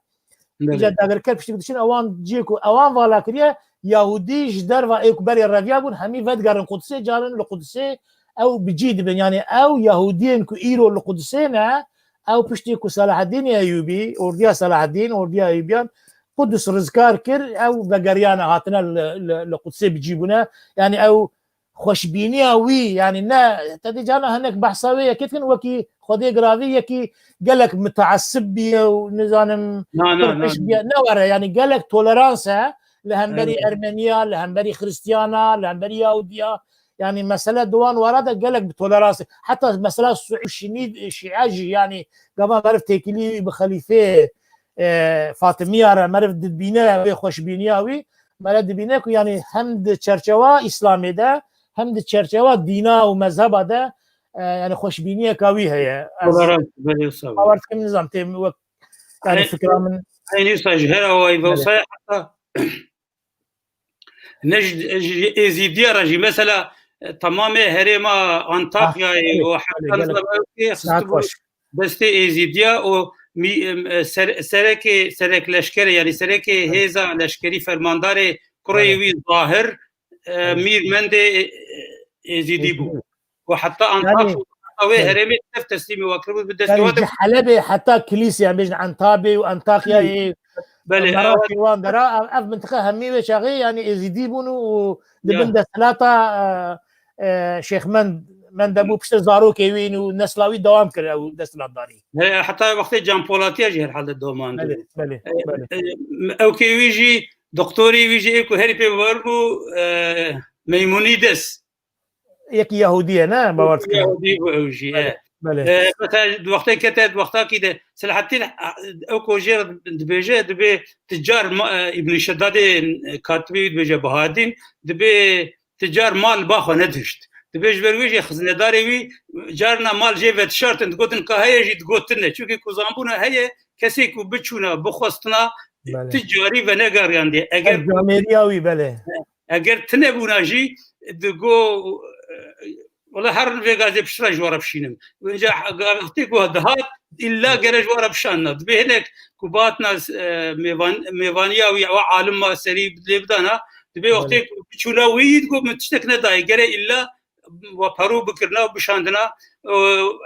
Belê. Îca dagirker piştî ku diçin ewan cihê ku ewan vala kiriye, Yahudî ji derva ê ku berê reviya bûn, hemî vedigerin Qudsê, carin li Qudsê ew bi cî dibin. Yanî ew Yahudiyên ku îro li Qudsê ne, ew piştî ku Selahaddînê Eyûbî, ordiya Selahaddîn, ordiya Eyûbiyan Qudus rizgar kir, ew vegeriyane hatine li, li, li Qudsê bi cî bûne. Yanî ew xweşbîniya wî, yanî ne, te dî carna hinek behsa wê yekê dikin, wekî Xwedê giravî yekî gelek miteesib biye û nizanim Na, na, na. pir tişt biye. Ne were, yanî gelek tolerans e li hemberî Evet. Ermeniya, li hemberî Xiristiyana, li hemberî Yahudiya. Yanî mesele di wan wara de gelek bi tolerans e. Heta mesela Su-, Şinî, Şîe jî, yanî gava meriv têkilî wî bi xelîfê, e, Fatimiya re meriv dibîne wê xweşbîniya wî, mere dibîne ku yanî hem di çerçewa Îslamê de hem di çerçewa dîna û mezheba de, e, yanî xweşbîniyeka wî heye. Ez Tolerans, belê, sağ ol. bawer dikim, nizam têm wek, yanî Ey, fikra min. Ey, nîsa ji her awayî Belê. vewsaya heta ne ji, ji Êzîdiya re jî, mesela, e, tamamê herêma Antakyayê Ah, belê, û belê, heta gelek. nizam ew kê Saet xistibû xweş. destê Êzîdiya û mî-, em, e, ser-, serekê, serek leşkerê, yanî serekê Belê. hêza leşkerî, fermandarê kurê Belê. wî Zahir, e, Belê. mîr mendê, e, Êzîdî bû. Êzîdî. Û heta Antak Yanî, û heta wê belê. herêmê tev teslîmê we kiribû bi destê Yanî we de ji Helebê heta Kilîsê, em bêjin Entabê û Antakyayê, Belê, Meraşê ew wan dera, ev, ev mintiqe hemî wê çaxê, yanî Êzîdî bûn û di bin Ya. desthilata, e, e, Şêx Mend, Mend de bû, piştî zarokê wî û nesla wî dewam kir ew desthilatdarî. He, heta wextê Can Polatî ya jî herhalde domandin. Belê, belê, E, belê. e, ew kê wî jî, doktorê wî jî ê ku herî pê bawer bû, e, Meymunîdes. Yekî Yahudî ye, ne? Bawer dikim. Yahudî bû ew jî, Belê, e. belê. E, mesela di wextê kete, di wextakî de Selahaddîn, e, ew ku jê re dibêje, dibê ti car ma-, e, Îbnî Şedadê, e, katibê wî dibêje Bahaddîn, dibê ti car mal ba xwe nedihişt. Dibê ji ber wê jî xiznedarê wî carna mal jê vedişartin, digotin ka heye jî digotin ne. Çunkî ku zanbûna heye, kesê ku biçûna, bixwestina, Belê. ti carî venegeriyandiye. Eger Ev camêriya wî, belê. Eger tune bûna jî, digo, e, wela her vê gazê piştre ji we re bişînim. Înca wextê ku dihat, îlla gere ji we re bişanina. Dibê hinek ku batina, e, mêvan-, mêvaniya wî ewa alim ma serî lê bidana, dibê Belê. wextê ku biçûna wî yî digo min tiştek nedayê, gere îlla we perû bikirina û bişandina. E,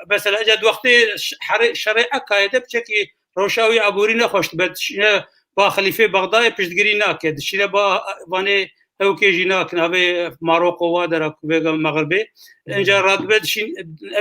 mesela, ca di wextê ş-, herê-, şerê Ekayê de piçekî rewşa wî aborî nexweş dibe, dişîne ba xelîfê Bexdayê piştgirî nake, dişîne ba vanê ewkê jî nakin, avê Maroko wa dera ku vêga Mexribê. Înca radibe dişîn,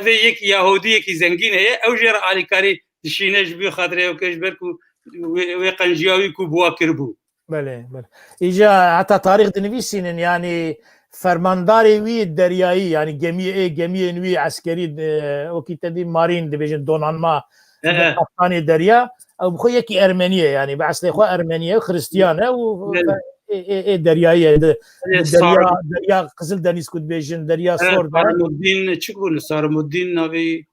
evê yekî Yahudî, yekî zengîn heye, ew jê re alîkarî dişîne ji vî xatirê ewkê ji ber ku wê, wê qenciya wî ku bi wa kiribû. Belê, belê. Îja heta tarîx dinivîsînin, yanî fermandarê wî deryayî, yanî gemiyê, ê, gemiyên wî eskerî, e, wekî te dî marîn dibêjin, donanma, He, he. kaptanê derya, ew bi xwe yekî Ermenî ye, yanî bi eslê xwe Ermenî ye, Xiristiyan e û Belê. ê, ê, ê deryayî ye. Di, Belê, di derya, Sar- derya Qizil Denîz ku dibêjin, derya He, Sor de. Sarimuddin, çi bû ne? Sarimuddin navê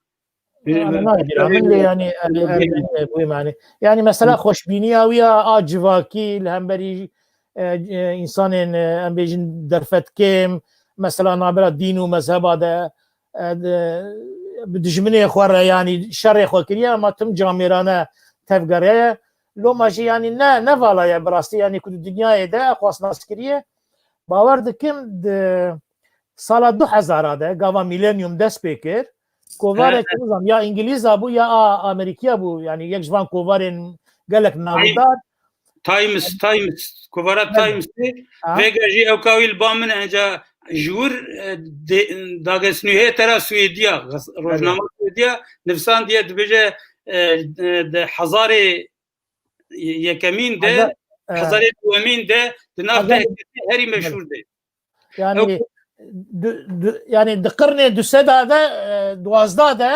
Yani, nagira min lê, yani, yani, yani, bu yani. Yani, mesela, xweşbîniya wî ya a civakî li hemberî, e, e, insanên, e, em bêjin derfet kêm, mesela, nabera dîn û mezheba de, e, de, bi dijminê xwe re, yani, şerê xwe kiriye, ama tim camêrane tevgere ye. Loma jî, yani, ne, ne vala ye, bi rastî, yani, ku di dinyayê de xwest nas kiriye. Bawer dikim, di sala du hezara de, gava Millennium dest pê kir, kovarek, He, he. nizam, ya Îngilîza bû, ya a Amerîkiya bû, yani yek ji van kovarên gelek Time-, navdar. Times, Times, kovara Belê. Timesê, Aha. vêga jî ew ka wî li ba min e, enca ji wir, e, de-, Dagens Nyheter a Swêdiya, rojnama Swêdiya, nivisandiye, dibêje, e, e, di hezarê yekemîn de, Hezar-, e, hezarê duwemîn de, di nav Hezar-, deh kesê herî meşhûr de. Yani, Ew du-, du-, yani di qirnê du seda de, e, duwazda de,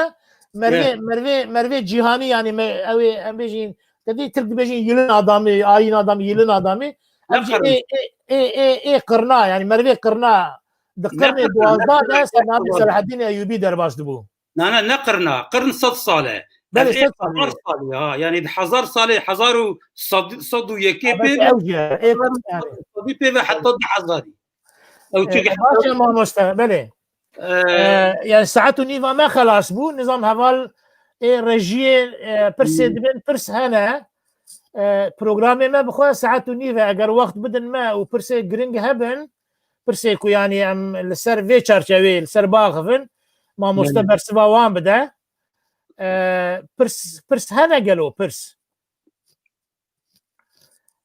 mervê, Evet. mervê, mervê cîhanî, yani me-, ew ê, em bêjin, te dî Tirk dibêjin yılın adamı, ayın adamı, yılın adamı. Ne Em jî qirn? ê, ê, ê, ê, ê qirna, yani mervê qirna. Di Ne qirnê qirna, ne duwazda qirna, de ne Sednabî qirna. Selahaddin Eyyubi derbas dibû. Na, na, ne qirna, qirn sed sal e. Belê, Ev ê sed sal e. Hezar sal e, ha. Yani di hezar salê, hezar û sed, sed û yekê Ha, pê belkî ve, ew jî ye. Ê, hezar û yani. Sedî pê ve heta du hezarî. Ew E, çi baş e mamoste, belê. E, E, yani saet û nîva me xelas bû. Nizam heval ê rejiyê, e, pirsê Hmm. dibin, pirs hene. E, programê me bi xwe saet û nîve. Eger wext bidin me û pirsê giring hebin, pirsê ku yani em li ser vê çarçevê, li ser biaxivin, mamoste Belê. bersiva wan bide. E, pirs, pirs hene gelo, pirs?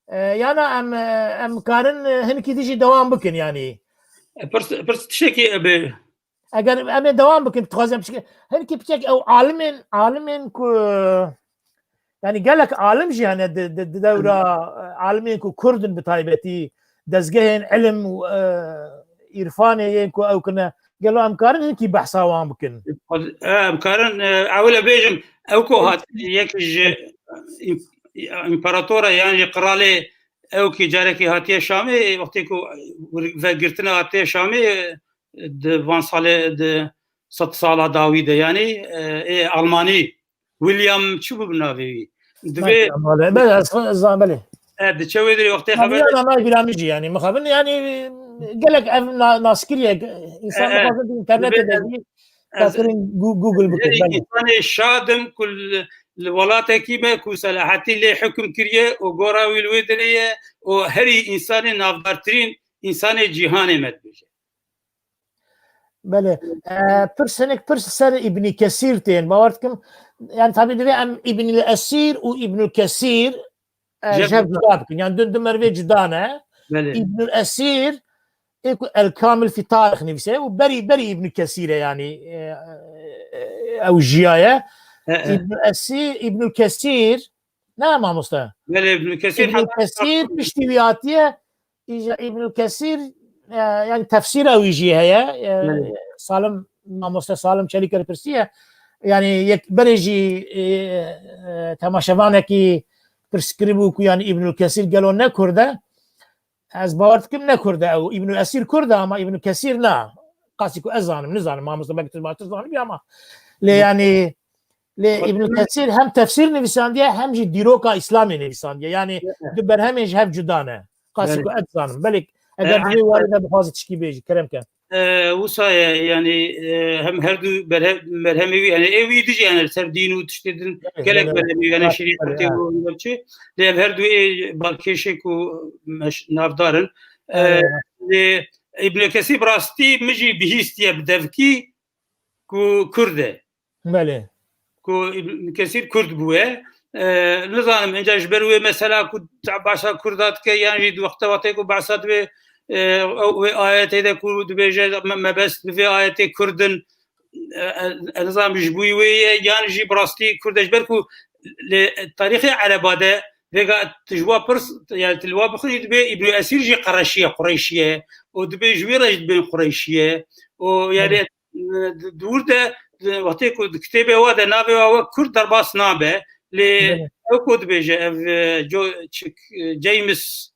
E, yana em, e, em karin, e, hinkî dijî dewam bikin yani. E, pirs, pirs tiştekî ebe. Eger em ê dewam bikin, dixwazim piçek, hinkî piçek ew alimên, alimên ku, yani gelek alim jî hene di, di, di dewra, e, alimên ku Kurd in bi taybetî, dezgehên ilim û, e, îrfanê yên ku ew kirine, gelo em karin hinkî behsa wan bikin? E, em karin, e, ewil e bêjim, ew ku hat, yek ji im-, împaratora yan jî qiralê ew ki carekî hatiye Şamê, wextê ku wir-, vegirtina hatiye Şamê, di van salê, di sed sala dawî de, yanî, e, ê Almanî, William çi bû navê wî? Divê Belê, ez, ez, belê. E, di çewê dirê wextê Navê xeber yana navê bîra min jî, yanî, mixabin, yanî, gelek ev na-, naskiriyek, însan E, e, dixwazin di internetê divê de ez, jî ez, kakirin Gu-, Google bikin, herî belê. Însanê şadim ku li, li welatekî me ku Selahattîn lê hukm kiriye û gora wî li wê dirê ye û herî însanê navdartirîn însanê cîhanê me dibêje. Belê. E, pirs, hinek pirs ser Îbnî Kesîr tên. Bawer dikim, yani, tabî divê em Îbnîl Esîr û Îbnül Kesîr, e, Cem ji hev cuda bikin. Yani, du, du merivê cuda ne. Belê. Îbnül Esîr, ê ku El Kamil fî Tarix nivîse û berî, berî Îbnül Kesîr e, yani, e, e, ew jiyaye. E, e. Îbnül Esîr, Îbnül Kesîr, ne mamoste? Belê, Îbnül Kesîr Îbnül heta Kesîr piştî wî hatiye, îja Îbnül Kesîr, e, yani tefsîra wî jî heye. E, Belê. Salim, mamoste Salim Çelîker pirsiye. Yani yek berê jî, e, e, temaşevanekî pirs kiribû ku yani Îbnül Kesîr gelo ne Kurd e? Ez bawer dikim ne Kurd e ew. Îbnül Esîr Kurd e ama Îbnül Kesîr na. Qasî ku ez zanim, nizanim. Mamoste belkî tu baştir zanibî ama. Lê Hı. yani, lê Hı. Îbnül Kesîr hem tefsîr nivîsandiye hem jî dîroka Îslamê nivîsandiye. Yani Hı. du berhemên ji hev cuda ne. Qasî Belê. ku ez zanim. Belê, E, eger di vê aynen. warê de bixwazî tişkî bêjî, kerem ke. E, wisa ye, yani, e, hem her du berhe-, berhemê wî, yani, ê wî dijî, yani, ser dîn û tiştê din Belê, gelek belê. berhemê wî, yani, Belê, şirî belê, qetê ha. û ev çi. Lê ev her du ê balkêşê ku meş-, navdar in. E, Evet. lê Îbn Kesîr bi rastî min jî bihîstiye bi devkî ku Kurd e. Belê. Ku Îbn Kesîr Kurd bûye. E, nizanim, înca ji ber wê mesela ku ta-, behsa Kurda dike, yan jî di wexta wextê ku behsa divê, e, ew, wê ayetê de ku dibêje me-, mebest bi vê ayetê Kurd in, e, e, nizanim ji bo wê ye, yan jî bi rastî Kurd e, ji ber ku li tarîxê Ereba de vêga tu ji wa pirs, yani tu li wa bixwînî dibê Îbn Esîr jî Qereşî ye, Qureyşî ye û dibê ji wê re jî dibên Qureyşî ye û yani Belê. di, di wir de, di, wextê ku di kitêbê wa de navê wa wek Kurd derbas nabe, lê Evet. ew ku dibêje ev, e, co-, çik, e, James,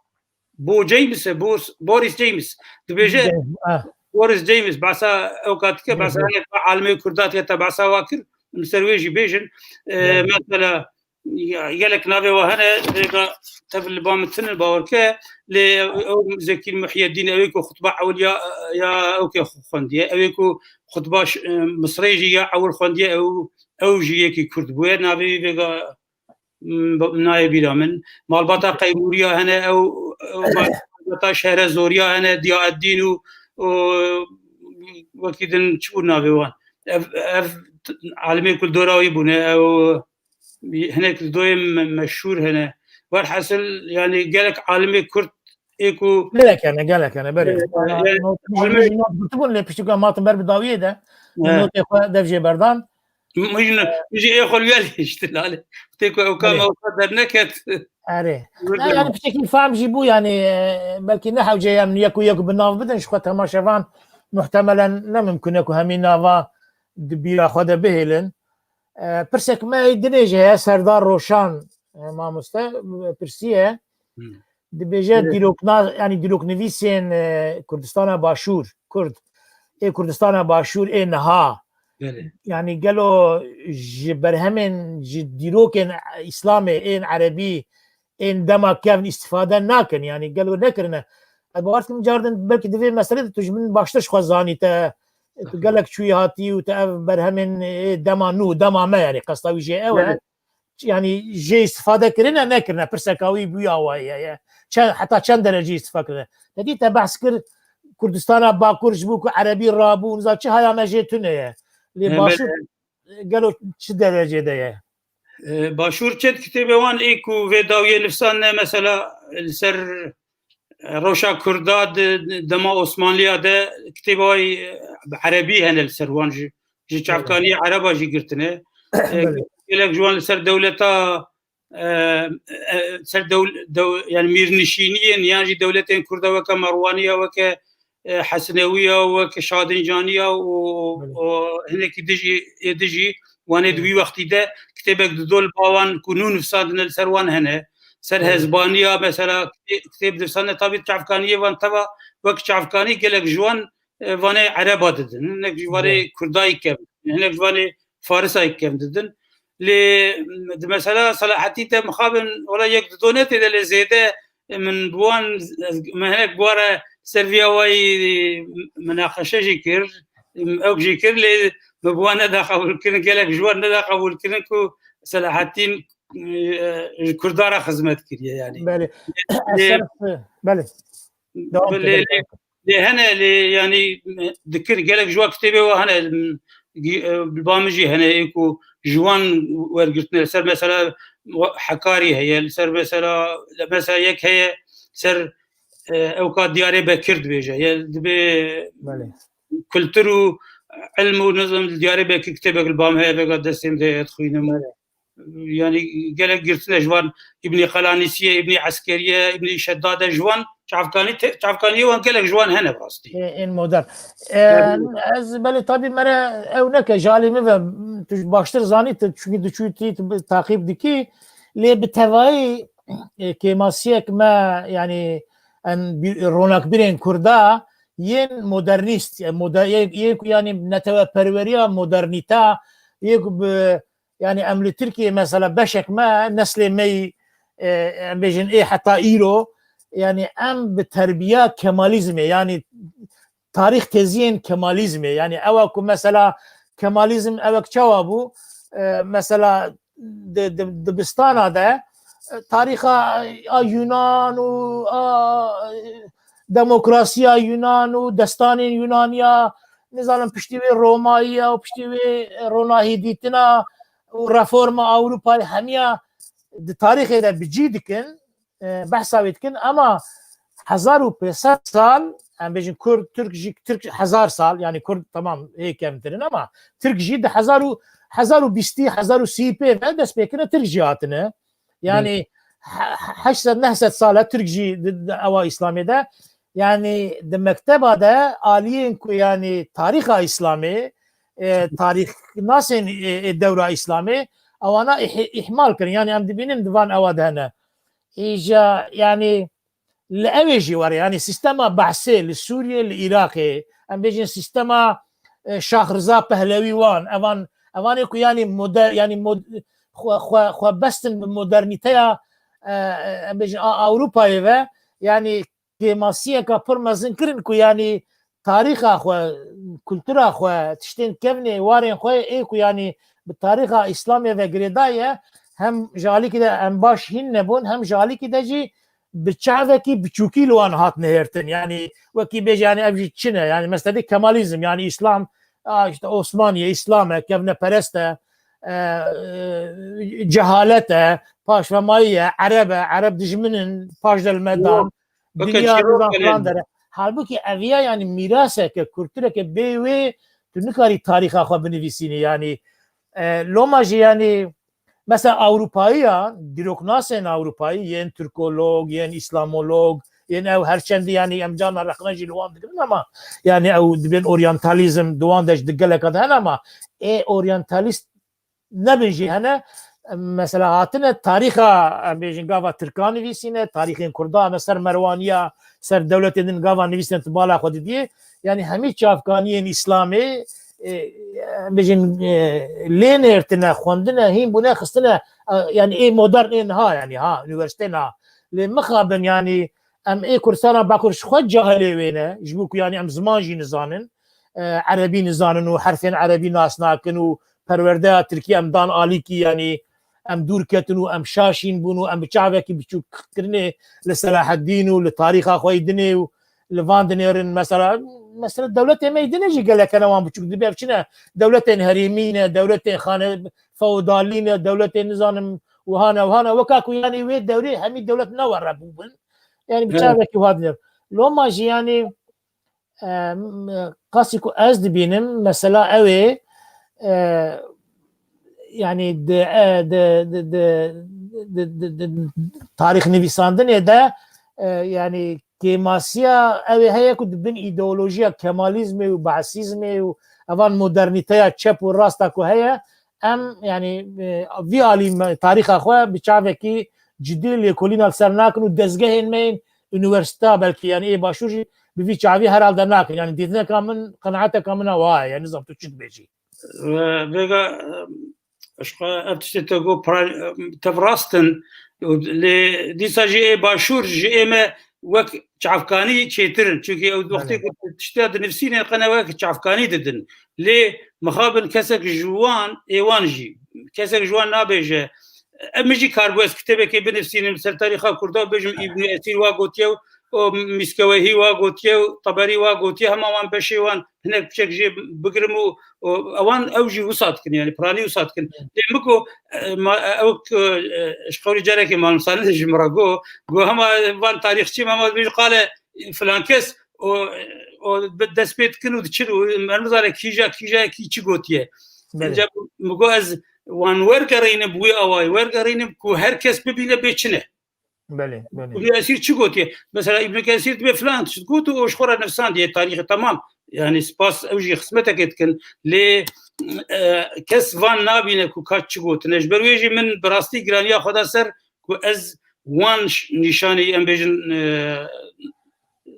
Bo James e, Bo-, Boris James. Dibêje James, ah. Boris James, behsa ew ka dike, Evet, behsa evet. hinek alimê Kurda dike, te behsa wa kir, li ser wê jî bêjin. E, Evet. mesela, ya, gelek navê wa hene, rêga tev li ba min tune, bawer ke, lê ew Zekî Muhyeddin, ew ê ku xutba ewil ya, ya ew ke xwendiye, ew ê ku xutba ş-, e, Misrê jî ya ewil xwendiye, ew, ew jî yekî Kurd bûye, navê wî vêga, m, nayê bîra min. Malbata Qeymûriya hene, ew, ew malbata Şehre Zoriya hene, Diyaeddîn û, û wekî din çi bû navê wan? Ev, ev alimê ku li dora wî bûne, ew hinek li doyê me-, meşhûr hene. Werhasil, yani gelek alimê Kurd ê ku Gelek hene, gelek hene, belê. Ee, Wana yani, not, almê- not girtibûn, lê piştî ku em hatin ber bi dawiyê de, He. notê xwe dev jê berdan. Min jî, min jî ê xwe li we lihiştin, halê. Tê ku ew kam Belê. ew ka derneket. Erê. Ne, yani piçekî fehm jî bû, yani, e, belkî ne hewce em yek û yek bi nav bidin, ji xwe temaşevan muhtemelen ne mimkun e ku hemî nava di bîra xwe de bihêlin. E, pirsek me ê dinê jî heye, Serdar Roşan, e, mamoste, e, pirsiye. Hmm. Dibêje Evet. dîrokna-, yani dîroknivîsên, e, Kurdistana Başûr, Kurd, ê Kurdistana Başûr, ê niha. Evet. Yani gelo ji berhemên, ji dîrokên Îslamê, ên Erebî, ên dema kevn îstifade nakin? Yani gelo nekirine? Ez bawer dikim cardin belkî di vê meselê de tu ji min baştir ji xwe zanî te, tu gelek çûyî hatî û te ev berhemên, ê, dema nû, dema me, yani qesta wî jê ew e. Evet. Yani jê îstifade kirine, nekirine? Pirseka wî bûya wayî ye. Çend, heta çend derece îstifade kirine? Te dî te behs kir Kurdistana Bakur ji bo ku Erebî rabû, niza çi haya me jê tune ye. Lê He, Başûr belê. gelo çi derecê de ye? E, Başûr çend kitêbê wan ê ku vê dawiyê nivsandine, mesela li ser, e, rewşa Kurda di, di dema Osmanliya de kitêba wî, e, bi Erebî hene li ser wan, ji, ji Belê. çavkaniyê Ereba jî girtine. E, Belê. gelek ji wan li ser dewleta, e, e, ser dewl-, dew-, yani mîrnişîniyên yan jî dewletên Kurda weke Merwaniya, weke, e, Hesinewiya, weke Şadincaniya û, Belê. û hinekî dijî, ê dijî wanê di Belê. wî wextî de kitêbek di dol ba wan ku nû nivsandine li ser wan hene. Ser Belê. hezbaniya mesela kitê-, kitêb nivsandine, tabî çavkaniyê van teva wek çavkanî gelek ji wan, e, vanê Ereba didin. Hinek ji vanê Belê. Kurdayî kevn. Hinek ji vanê Farisayî kevn didin. Lê di mesela Selahattîn de mixabin wela yek di do netê de lê zêde min bi wan, min hinek bi wan re ser vî awayî minaqeşe jî kir, ew jî kir, lê min bi wan neda qebûl kirin, gelek ji wan neda qebûl kirin ku Selahattîn, e, ji Kurdan re xizmet kiriye yani. Belê. Lê Eser, belê. Devam lê, kin, lê, devam kin. lê hene, lê yani dikir gelek ji wan kitêbê wa hene, gi-, e, ba min jî hene ê ku ji wan wergirtine. Li ser mesela Hekarî heye, li ser mesela, mesela yek heye ser, e, ew ka Diyarê Bekir dibêje. Ye dibê Belê. kultur û ilm û nizam li Diyarê Bekir kitêbek li ba min heye, vêga destê min de ye, dixwînim. Belê. Yani gelek girtine ji wan Îbnî Qelanîsiyê, Îbnî Eskeriye, Îbnî Şeddade ji wan çavkanî te-, çavkaniyê wan gelek ji wan hene bi rastî. Ê, ên modern. Ê, Tabii. ez belê tabî me re ew neke, ji alî min ve tu baştir zanî, tu çunkî diçûyî tî, tu bi-, taqîb dikî. Lê bi tevayî, ê, kêmasiyek me, yani em bî-, ronakbîrên Kurda yên modernîst, e, moder-, yê, yê ku yani neteweperweriya modernîta, yê ku bi Yani em li Tirkiyê mesela beşek me, neslê me yî, e, em bêjin ê heta îro, yani em bi terbiya Kemalizmê, yani tarîx teziyên Kemalizmê, yani ewa ku mesela Kemalizm ewek çawa bû, e, mesela di, di, dibistana de, e, tarîxa a Yunan û a, e, demokrasiya Yunan û destanên Yunaniya, nizanim piştî wê Romayiya û piştî wê ronahî dîtina û reforma Ewropayê hemiya di tarîxê de bi cî dikin, e, behsa wê dikin, ema hezar û pênc sed sal, em bêjin Kurd, Tirk jî, Tirk hezar sal, yani Kurd tamam hê kevntir in, ema Tirk jî di hezar û, hezar û bîstî, hezar û sî pê ve dest pê kirine Tirk jî hatine. Yani Evet. he-, he-, heşt sed neh sed sal e Tirk jî di, di ewa Îslamê de. Yani di mekteba de aliyên ku yani tarîxa Îslamê, e, tarîxnasên, e, e, dewra Îslamê, ewana îh-, îhmal kirin. Yani em dibînin di van ewa de hene. Îja yani li ewê jî were, yani sîstema behsê li Sûriyê, li Iraqê, em bêjin sîstema, e, Şax Riza Pehlewî wan, evan, evanê ku yani moder-, yani mod-, xwe, xwe, xwe bestin bi modernîteya, e, e, em bêjin a Ewropayê ve, yani kêmasiyeka pir mezin kirin ku yani tarîxa xwe, kultura xwe, tiştên kevnê warên xwe ê ku yani bi tarîxa Îslamê ve girêdayî ye, hem ji alîkî de em baş hîn nebûn, hem ji alîkî de jî bi çavekî biçûkî li wan hat nihêrtin. Yani wekî bêje, yani ev jî çi ne? Yani mesela dê Kemalizm, yani Îslam, a, işte Osmaniye, Îslam e, kevneperest e, e, e, cehalet e, paşvemayî ye, Ereb e, Ereb dijmin in, paş de li me dan. Weke Dinya çîrok nizam falan dere. Halbûkî eviya, yanî mîraseke, kultureke bê wê tu nikarî tarîxa xwe binivîsînî. Yanî, e, loma jî, yanî, mesela Ewropayiya, dîroknasên Ewropayî, yên Tirkolog, yên Îslamolog, yên ew her çendî, yanî em carna rexne jî li wan digirin ama, yanî ew dibên oryantalîzm di wan de jî di geleka de hene ama ê oryantalîst nebin jî hene. Mesela hatine tarîxa, em bêjin, gava Tirkan nivîsîne, tarîxên Kurda, em ser Merwaniya, ser dewletên din gava nivîsine tu bala xwe didiyê. Yanî hemî çavkaniyên Îslamê, e, em bêjin, e, lê nêrtine, xwendine, hîn bûne, xistine, e, yanî ê modern ê niha, yanî ha, unîversîteyên ha. Lê mixabin, yanî em ê Kurdistana Bakur ji xwe cahilê wê ne, ji bo ku yanî em ziman jî nizanin, e, erebî nizanin û herfên erebî nas nakin û perwerdeya tirkî em dan alîkî, yanî em dûr ketin û em şaşîn bûn û em bi çavekî biçûk kirinê li Selaheddîn û li tarîxa xwe yî dinê û li van dinêrin. Mesela, mesela dewletê me yî dinê jî gelek hene wan biçûk dibe, ev çi ne? Dewletên herêmî ne, dewletên xane feodalî ne, dewletên nizanim wiha ne, wiha ne. Weka ku yanî wê dewrê hemî dewlet ne were bûbin. Yanî bi Evet. çavekî wiha dinêrin. Loma jî yanî, em, qasî ku ez dibînim, mesela ew ê, e, yanî di, e, di, di, di, di, di, di tarîxnivîsandinê de, e, yanî kêmasiya ew ê heye ku di bin îdeolojiya Kemalizmê û Baasîzmê û evan modernîteya çep û rasta ku heye, em, yanî, e, vî alî me, tarîxa xwe bi çavekî cidî lêkolîna li ser nakin û dezgehên me yên unîversîta belkî, yanî ê başûr jî bi vî çavî herhalde nakin. Yanî dîtineka min, qenaeteka min a wiha ye, yanî nizam tu çi dibêjî. Vêga, e, ji xwe ev tiştê te got pra-, tev rast in. Lê dîsa jî ê başûr ji ê me wek çavkanî çêtir in. Çimkî ew wextê Belê. ku tiştiya dinivîsînin qene wek çavkanî didin. Lê mixabin kesek ji wan, ê wan jî, kesek ji wan nabêje, em min jî kar bû ez kitêbekê binivîsînim ser tarîxa Kurda û bêjim Îbnî Esîr wa gotiye û, û Mîskewehî wa gotiye û Teberî wa gotiye, hema wan beşê wan hinek piçek jê bigirim û, û ewan ew jî wisa dikin, yanî piranî wisa dikin. Lê min got, e, ma, e, ew ku, e, ji qewlî carekê Malim Salih ji min re got, got hema van tarîxçî me hema dibêjin qale filan kes û, û bi dest pê dikin û diçin û me nizane kîja, kîja kî çi gotiye. Belê. Înca min got ez wan wergerînim bi wî awayî, wergerînim ku her kes bibîne bê çi ne. Belê, belê. Îbnî Esîr çi gotiye? Mesela Îbnî Kesîr dibê filan tişt got û ji xwe re nivîsandiye tarîxê, temam. Yanî spas, ew jî xizmetekê dikin. Lê, e, kes van nabîne ku ka çi gotine. Ji ber wê jî min bi rastî giraniya xwe da ser ku ez wan ş-, nîşanî, em bêjin, e,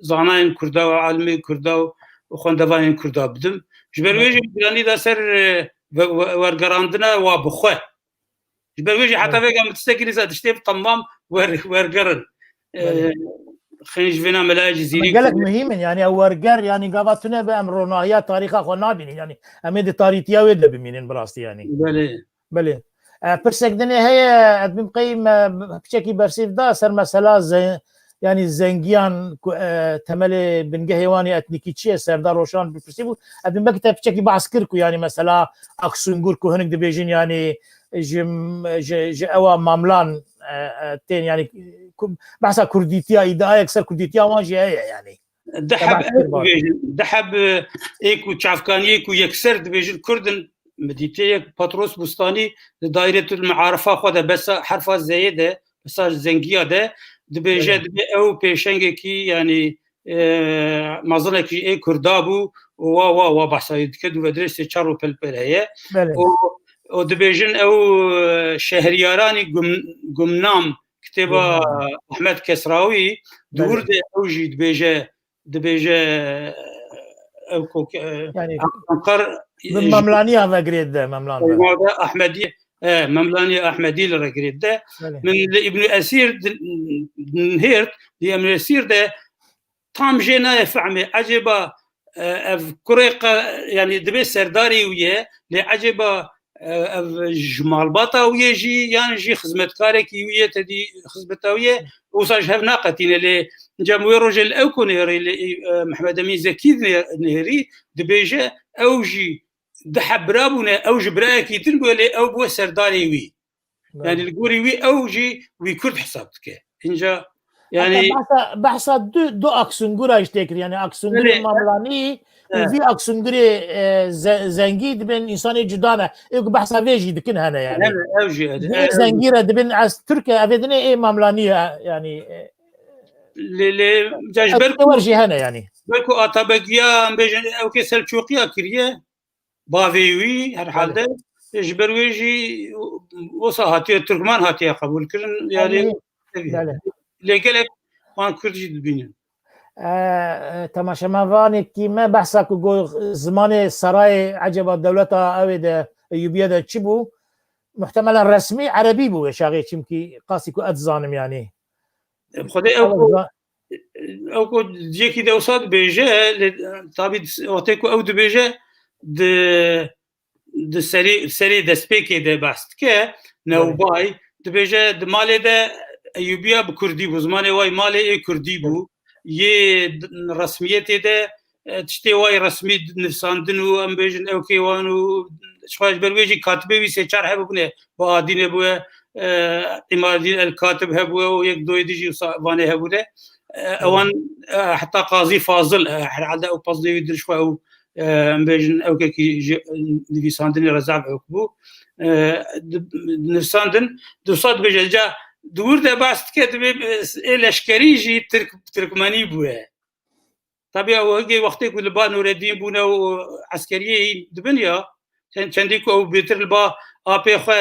zanayên Kurda û alimê Kurda û xwendevanên Kurda bidim. Ji ber wê jî giranî da ser, e, ve-, ve-, wergerandina wa bi xwe. Ji ber wê jî heta Evet. vêga min tiştekî nîsa tiştê bi temam wer-, wergerin. E, Belê. Xênî ji vêna Melayê Cizîrî Ama gelek ku muhîm in, yanî ew werger, yanî gava tune be em ronahiya tarîxa xwe nabînin, yanî em ê di tarîtiya wê de bimînin bi rastî yanî. Belê. Belê. E, pirsek dinê heye, ez bim qey me piçekî bersîv da ser mesela ze-, yanî zengiyan ku, e, temelê bingehê wan ê etnîkî çi ye, Serdar Roşan bipirsî bû. Ez bim belkî te piçekî behs kir ku yanî mesela Aksungur ku hinek dibêjin yanî ji, ji, ji ewa Mamlan, e, e, tên yanî ku, behsa kurdîtiya, îdiayek ser kurdîtiya wan jî heye yanî. Di heb ew dibêjin, di heb, e, ê ku çavkaniyê ku yekser dibêjin Kurd in, min dîtiye yek Patros Bustanî di Dairetul Mearifa xwe de besa herfa zeyê de, besa zengiya de dibêje, Evet. dibê ew pêşengekî, yanî, e, mezinekî ê Kurda bû û wa, wa, wa behsa wê dike, dû ve dirê sê çar û pelpel heye. Belê. Û, û dibêjin ew, e, Şehriyarani Gum-, Gumnam, kitêba Gumnam. Ahmet Kesrawî, di Belê. wir de ew jî dibêje, dibêje, ew ku, e, Yanî Anqar, min e, Memlaniya ve girêt de, Memlan de. Ahmedî, e, Memlaniya Ahmedî li re girêt de. Belê. Min li Îbnî Esîr di-, nihêrt, li Îbnî Esîr de tam jê nayê fehmê. Ecêba, e, ev kurê qe-, yanî dibê serdarê wî ye, lê ecêba, e, ev ji malbata wî ye jî, yan jî xizmetkarekî wî ye, tedî xizmeta wî ye, wisa ji hev naqetîne. Lê cem wê rojê li ew ku nêrî, li, e, Mehmed Emîn Zekî nê-, nêrî, dibêje ew jî di heb bira bûne, ew ji birayekî din bûye, lê ew bûye serdarê wî. Belê. Yanî li gorî wî ew jî wî Kurd hesab dike. Înca Yani, heta behsa, behsa du, du aksûngûra jî tê kir. Yani aksûngûrê Belê. Mamlanî û Evet. vî aksûngûrê, e, ze-, zengî dibên însanê cuda ne. Ê ku behsa vê jî dikin hene yani. Hene, ew jî hene. Vê Evet. zengî re dibin ez Tirk e, evê dinê ê Mamlanî ye yani. E, Lê, lê, ca ji ber ew ku, wer jî hene yani. ber ku Atabegiya, em bêjin, ew kê Selçûqiya kiriye, bavê wî herhalde, Belê. ji ber wê jî wisa hatiye, Tirkman hatiye qebûl kirin, yani, Belê. lê gelek wan Kurd jî dibînin. E, e, temaşevanekî me behsa ku got zimanê serayê eceba dewleta ew ê de, Eyûbiye de çi bû? Muhtemelen resmî erebî bû wê çaxê, çimkî qasî ku ez dizanim yani. Xwedê ew Ew ku, za- ew ku cihekî de wisa dibêje, lê tabî wextê ku ew dibêje, di, di serê, serê destpêkê de behs dike, Belê. newbay, dibêje di malê de Eyûbiya bi kurdî bû, zimanê wê malê ê kurdî bû. Yê d-, resmiyetê de, e, tiştê wê resmî nivîsandin û em bêjin ewkê wan û ji xwe ji ber wê jî katibê wî sê çar hebûne, bi Adînê bûye, e, Îmadîn El Katib hebûye û yek doyê dî jî wisa vanê hebûne. E, ewan, e, heta Qazî Fazil, e, herhalde ew pazdeh wî dirş xwe ew, e, em bêjin ewkekî ji, e, nivîsandinê re zaf ewk bû. E, di, nivîsandin, di wisa dibêje, ca di wir de behs dike, dibê, e, ê leşkerî jî Tirk, Tirkmenî bûye. Tabî ew hingê wextê ku li ba Nûreddîn bûne û eskeriyê hîn dibin ya, çend-, çendî ku ew bêtir li ba apê xwe,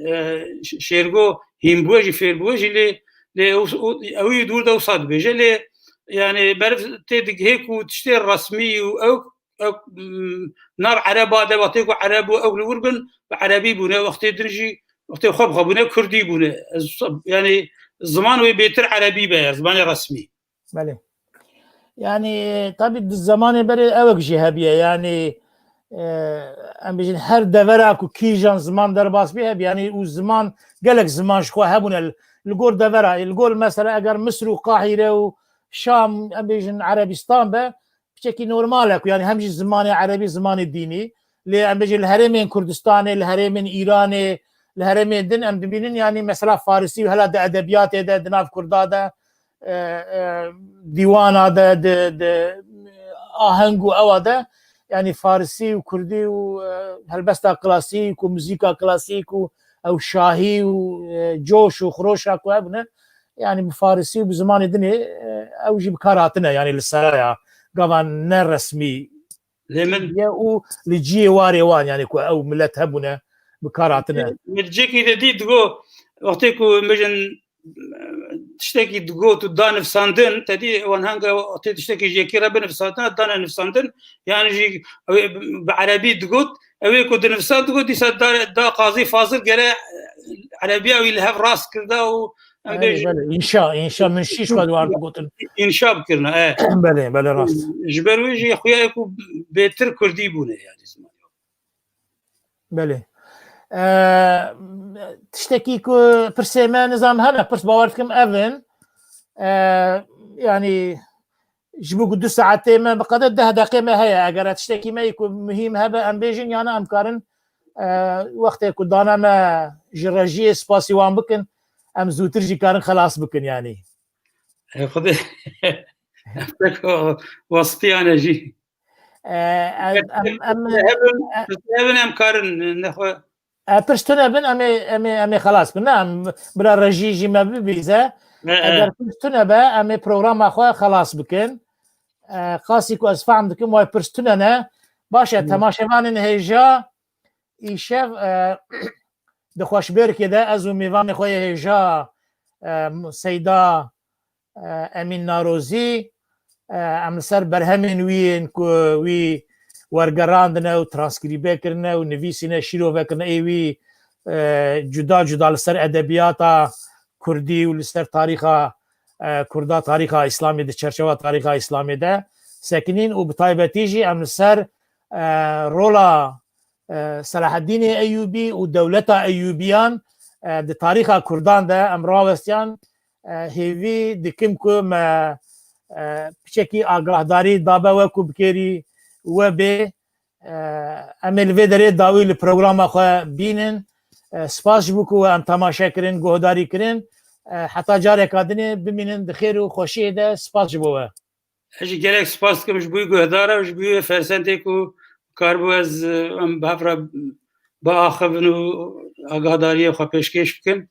e, Ş-, Şêrgo hîn bûye jî, fêr bûye jî, lê, lê ew, ew, ew ê dûr de wisa dibêje, lê, yani, meriv tê digihê ku tiştê resmî û ew, ew, m, nav ereba de, wextê ku ereb û ew li wir bin, bi erebî bûne, wextê din jî, wextê xwe bi xwe bûne, kurdî bûne. Ez, yani, ziman wê bêtir erebî be, zimanê resmî. Belê. Yani, tabî di zemanê berê ewek jî hebiye. Yani, e, em bêjin her devera ku kîjan ziman derbas bî hebiye. Yani, û ziman, gelek ziman ji xwe hebûne li, li gor devera. Li gor mesela eger Misir û Qahîre û Şam, em bêjin Erebistan be, piçekî normal e ku yani hem jî zimanê erebî, zimanê dînî. Lê em bêjin li herêmên Kurdistanê, li herêmên Îranê, li herêmên din em dibînin yani mesela Farisî û hela di edebiyatê de, di nav Kurda de, e, e, dîwana de, di, di aheng û ewa de, yani Farisî û Kurdî û, e, helbesta klasîk û muzîka klasîk û ew şahî û, e, coş û xiroşa ku hebûne, yani bi Farisî û bi zimanê dinê, e, ew jî bi kar hatine, yani li seraya, gava ne resmî Lê min ye û li cihê warê wan, yani ku ew milet hebûne, bi kar hatine. Min cihekî de dî digo, wextê ku em bêjin, tiştekî digot û da nivîsandin, te dî wan henge wextê tiştekî ji yekî re binivîsandin, dane nivîsandin, yani jî ew ê bi erebî digot, ew ê ku dinivîsa digot, dîsa da, da Qazî Fazil gere erebiya wî li hev rast kirda û em Belê, bêjin belê. Înşa, înşa, min şîş xwe di war digotin. Înşa bikirine, e. Belê, belê, rast. Ji ber wê jî xuya ku bêtir kurdî bûne, yani, ziman. Belê. E, tiştekî ku pirsê me nizam hene, pirs bawer dikim ev in. E, yani, ji bo ku du saetê me biqede, deh deqê me heye. Eger tiştekî me yê ku muhîm hebe, em bêjin, yana em karin, e, wextê ku dana me ji rejiyê spasî wan bikin, em zûtir jî karin xelas bikin, yani. E, Xwedê, em pêk westiyane jî. E, em, em, em, Hebin, e, hebin em karin, nexwe. E, pirs tune bin, em ê, em ê, em ê xelas bin. Ne, em, bila rejî jî me bibîze. E, e. Eger pirs tune be, em ê programa xwe xelas bikin. E, qasî ku ez fehm dikim, wê pirs tune ne. Baş e, Hı. temaşevanên hêja, îşev, e, di xweşbêrkê de ez û mêvanê xwe yê hêja, e, Seyda, e, Emîn Narozî, e, em li ser berhemên wî yên ku wî wergerandine û transkrîbe kirine û nivîsîne, şîrove kirine ê wî, e, cuda cuda li ser edebiyata kurdî û li ser tarîxa, e, kurda, tarîxa Îslamê, di çerçeva tarîxa Îslamê de sekinîn û bi taybetî jî em li ser, e, rola, e, Selaheddînê Eyûbî û dewleta Eyûbiyan, e, di tarîxa kurdan de em rawestiyan, e, hêvî dikim ku me, e, piçekî agahdarî dabe we ku bikêrî we bê. E, em ê li vê derê dawî li programa xwe bînin. E, spas ji bo ku we em temaşe kirin, guhdarî kirin. E, heta careka dinê bimînin di xêr û xweşiyê de. Spas ji bo we. Ez jî gelek spas dikim ji bo guhdara û ji bo fersendê ku karibû ez, e, em bi hev re biaxivin û agadariyê xwe pêşkêş bikin.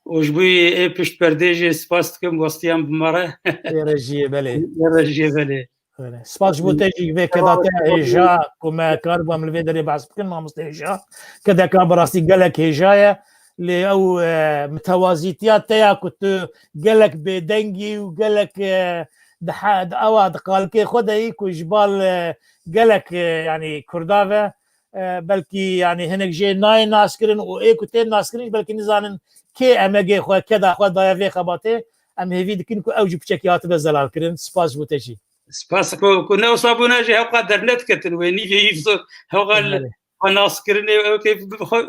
Û ji bo ê pişt perdê jî spas dikim, westiyan bi me re. Ê rejiyê, belê. Ê rejiyê, belê. Belê. Spas ji bo te jî vê keda te ya hêja ku me karibû em li vê derê behs bikin, mamoste hêja. Kedeka bi rastî gelek hêja ye. Lê ew, e, mitewazîtiya te ya ku tu gelek bêdengî û gelek, e, di he-, di ewa di qalkê xwe de yî ku ji bal, e, gelek, e, yanî Kurda ve, e, belkî yanî hinek jê nayê naskirin û ê ku tên naskirin jî belkî nizanin kê emegê xwe, keda xwe daye vê xebatê. Em hêvî dikin ku ew jî piçekî hatibe zelalkirin. Spas ji bo te jî. Spas ku, ku ne wisa bûne jî hewqa dernediketin wê nîvê yî zor. Hewqa li Belê. xwe naskirinê ew keyf bi xwe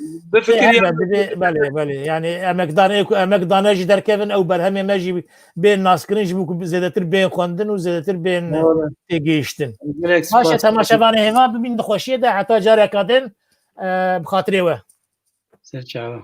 Ê, bifikirî. Hebe, dibê, belê, belê. Yanî emekdar, ê ku emek dane jî derkevin, ew berhemê me jî bên naskirin ji bo ku zêdetir bên xwendin û zêdetir bên Doğru. têgihiştin. Gelek Baş e, spas. Temaşevanê hêva bibîn di xweşiyê de heta careka din, e, bi xatirê we. Ser çava.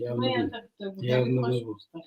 Ya Maya me. Tabii, tabii. Ya Tabii, me hoş bu. Olsun.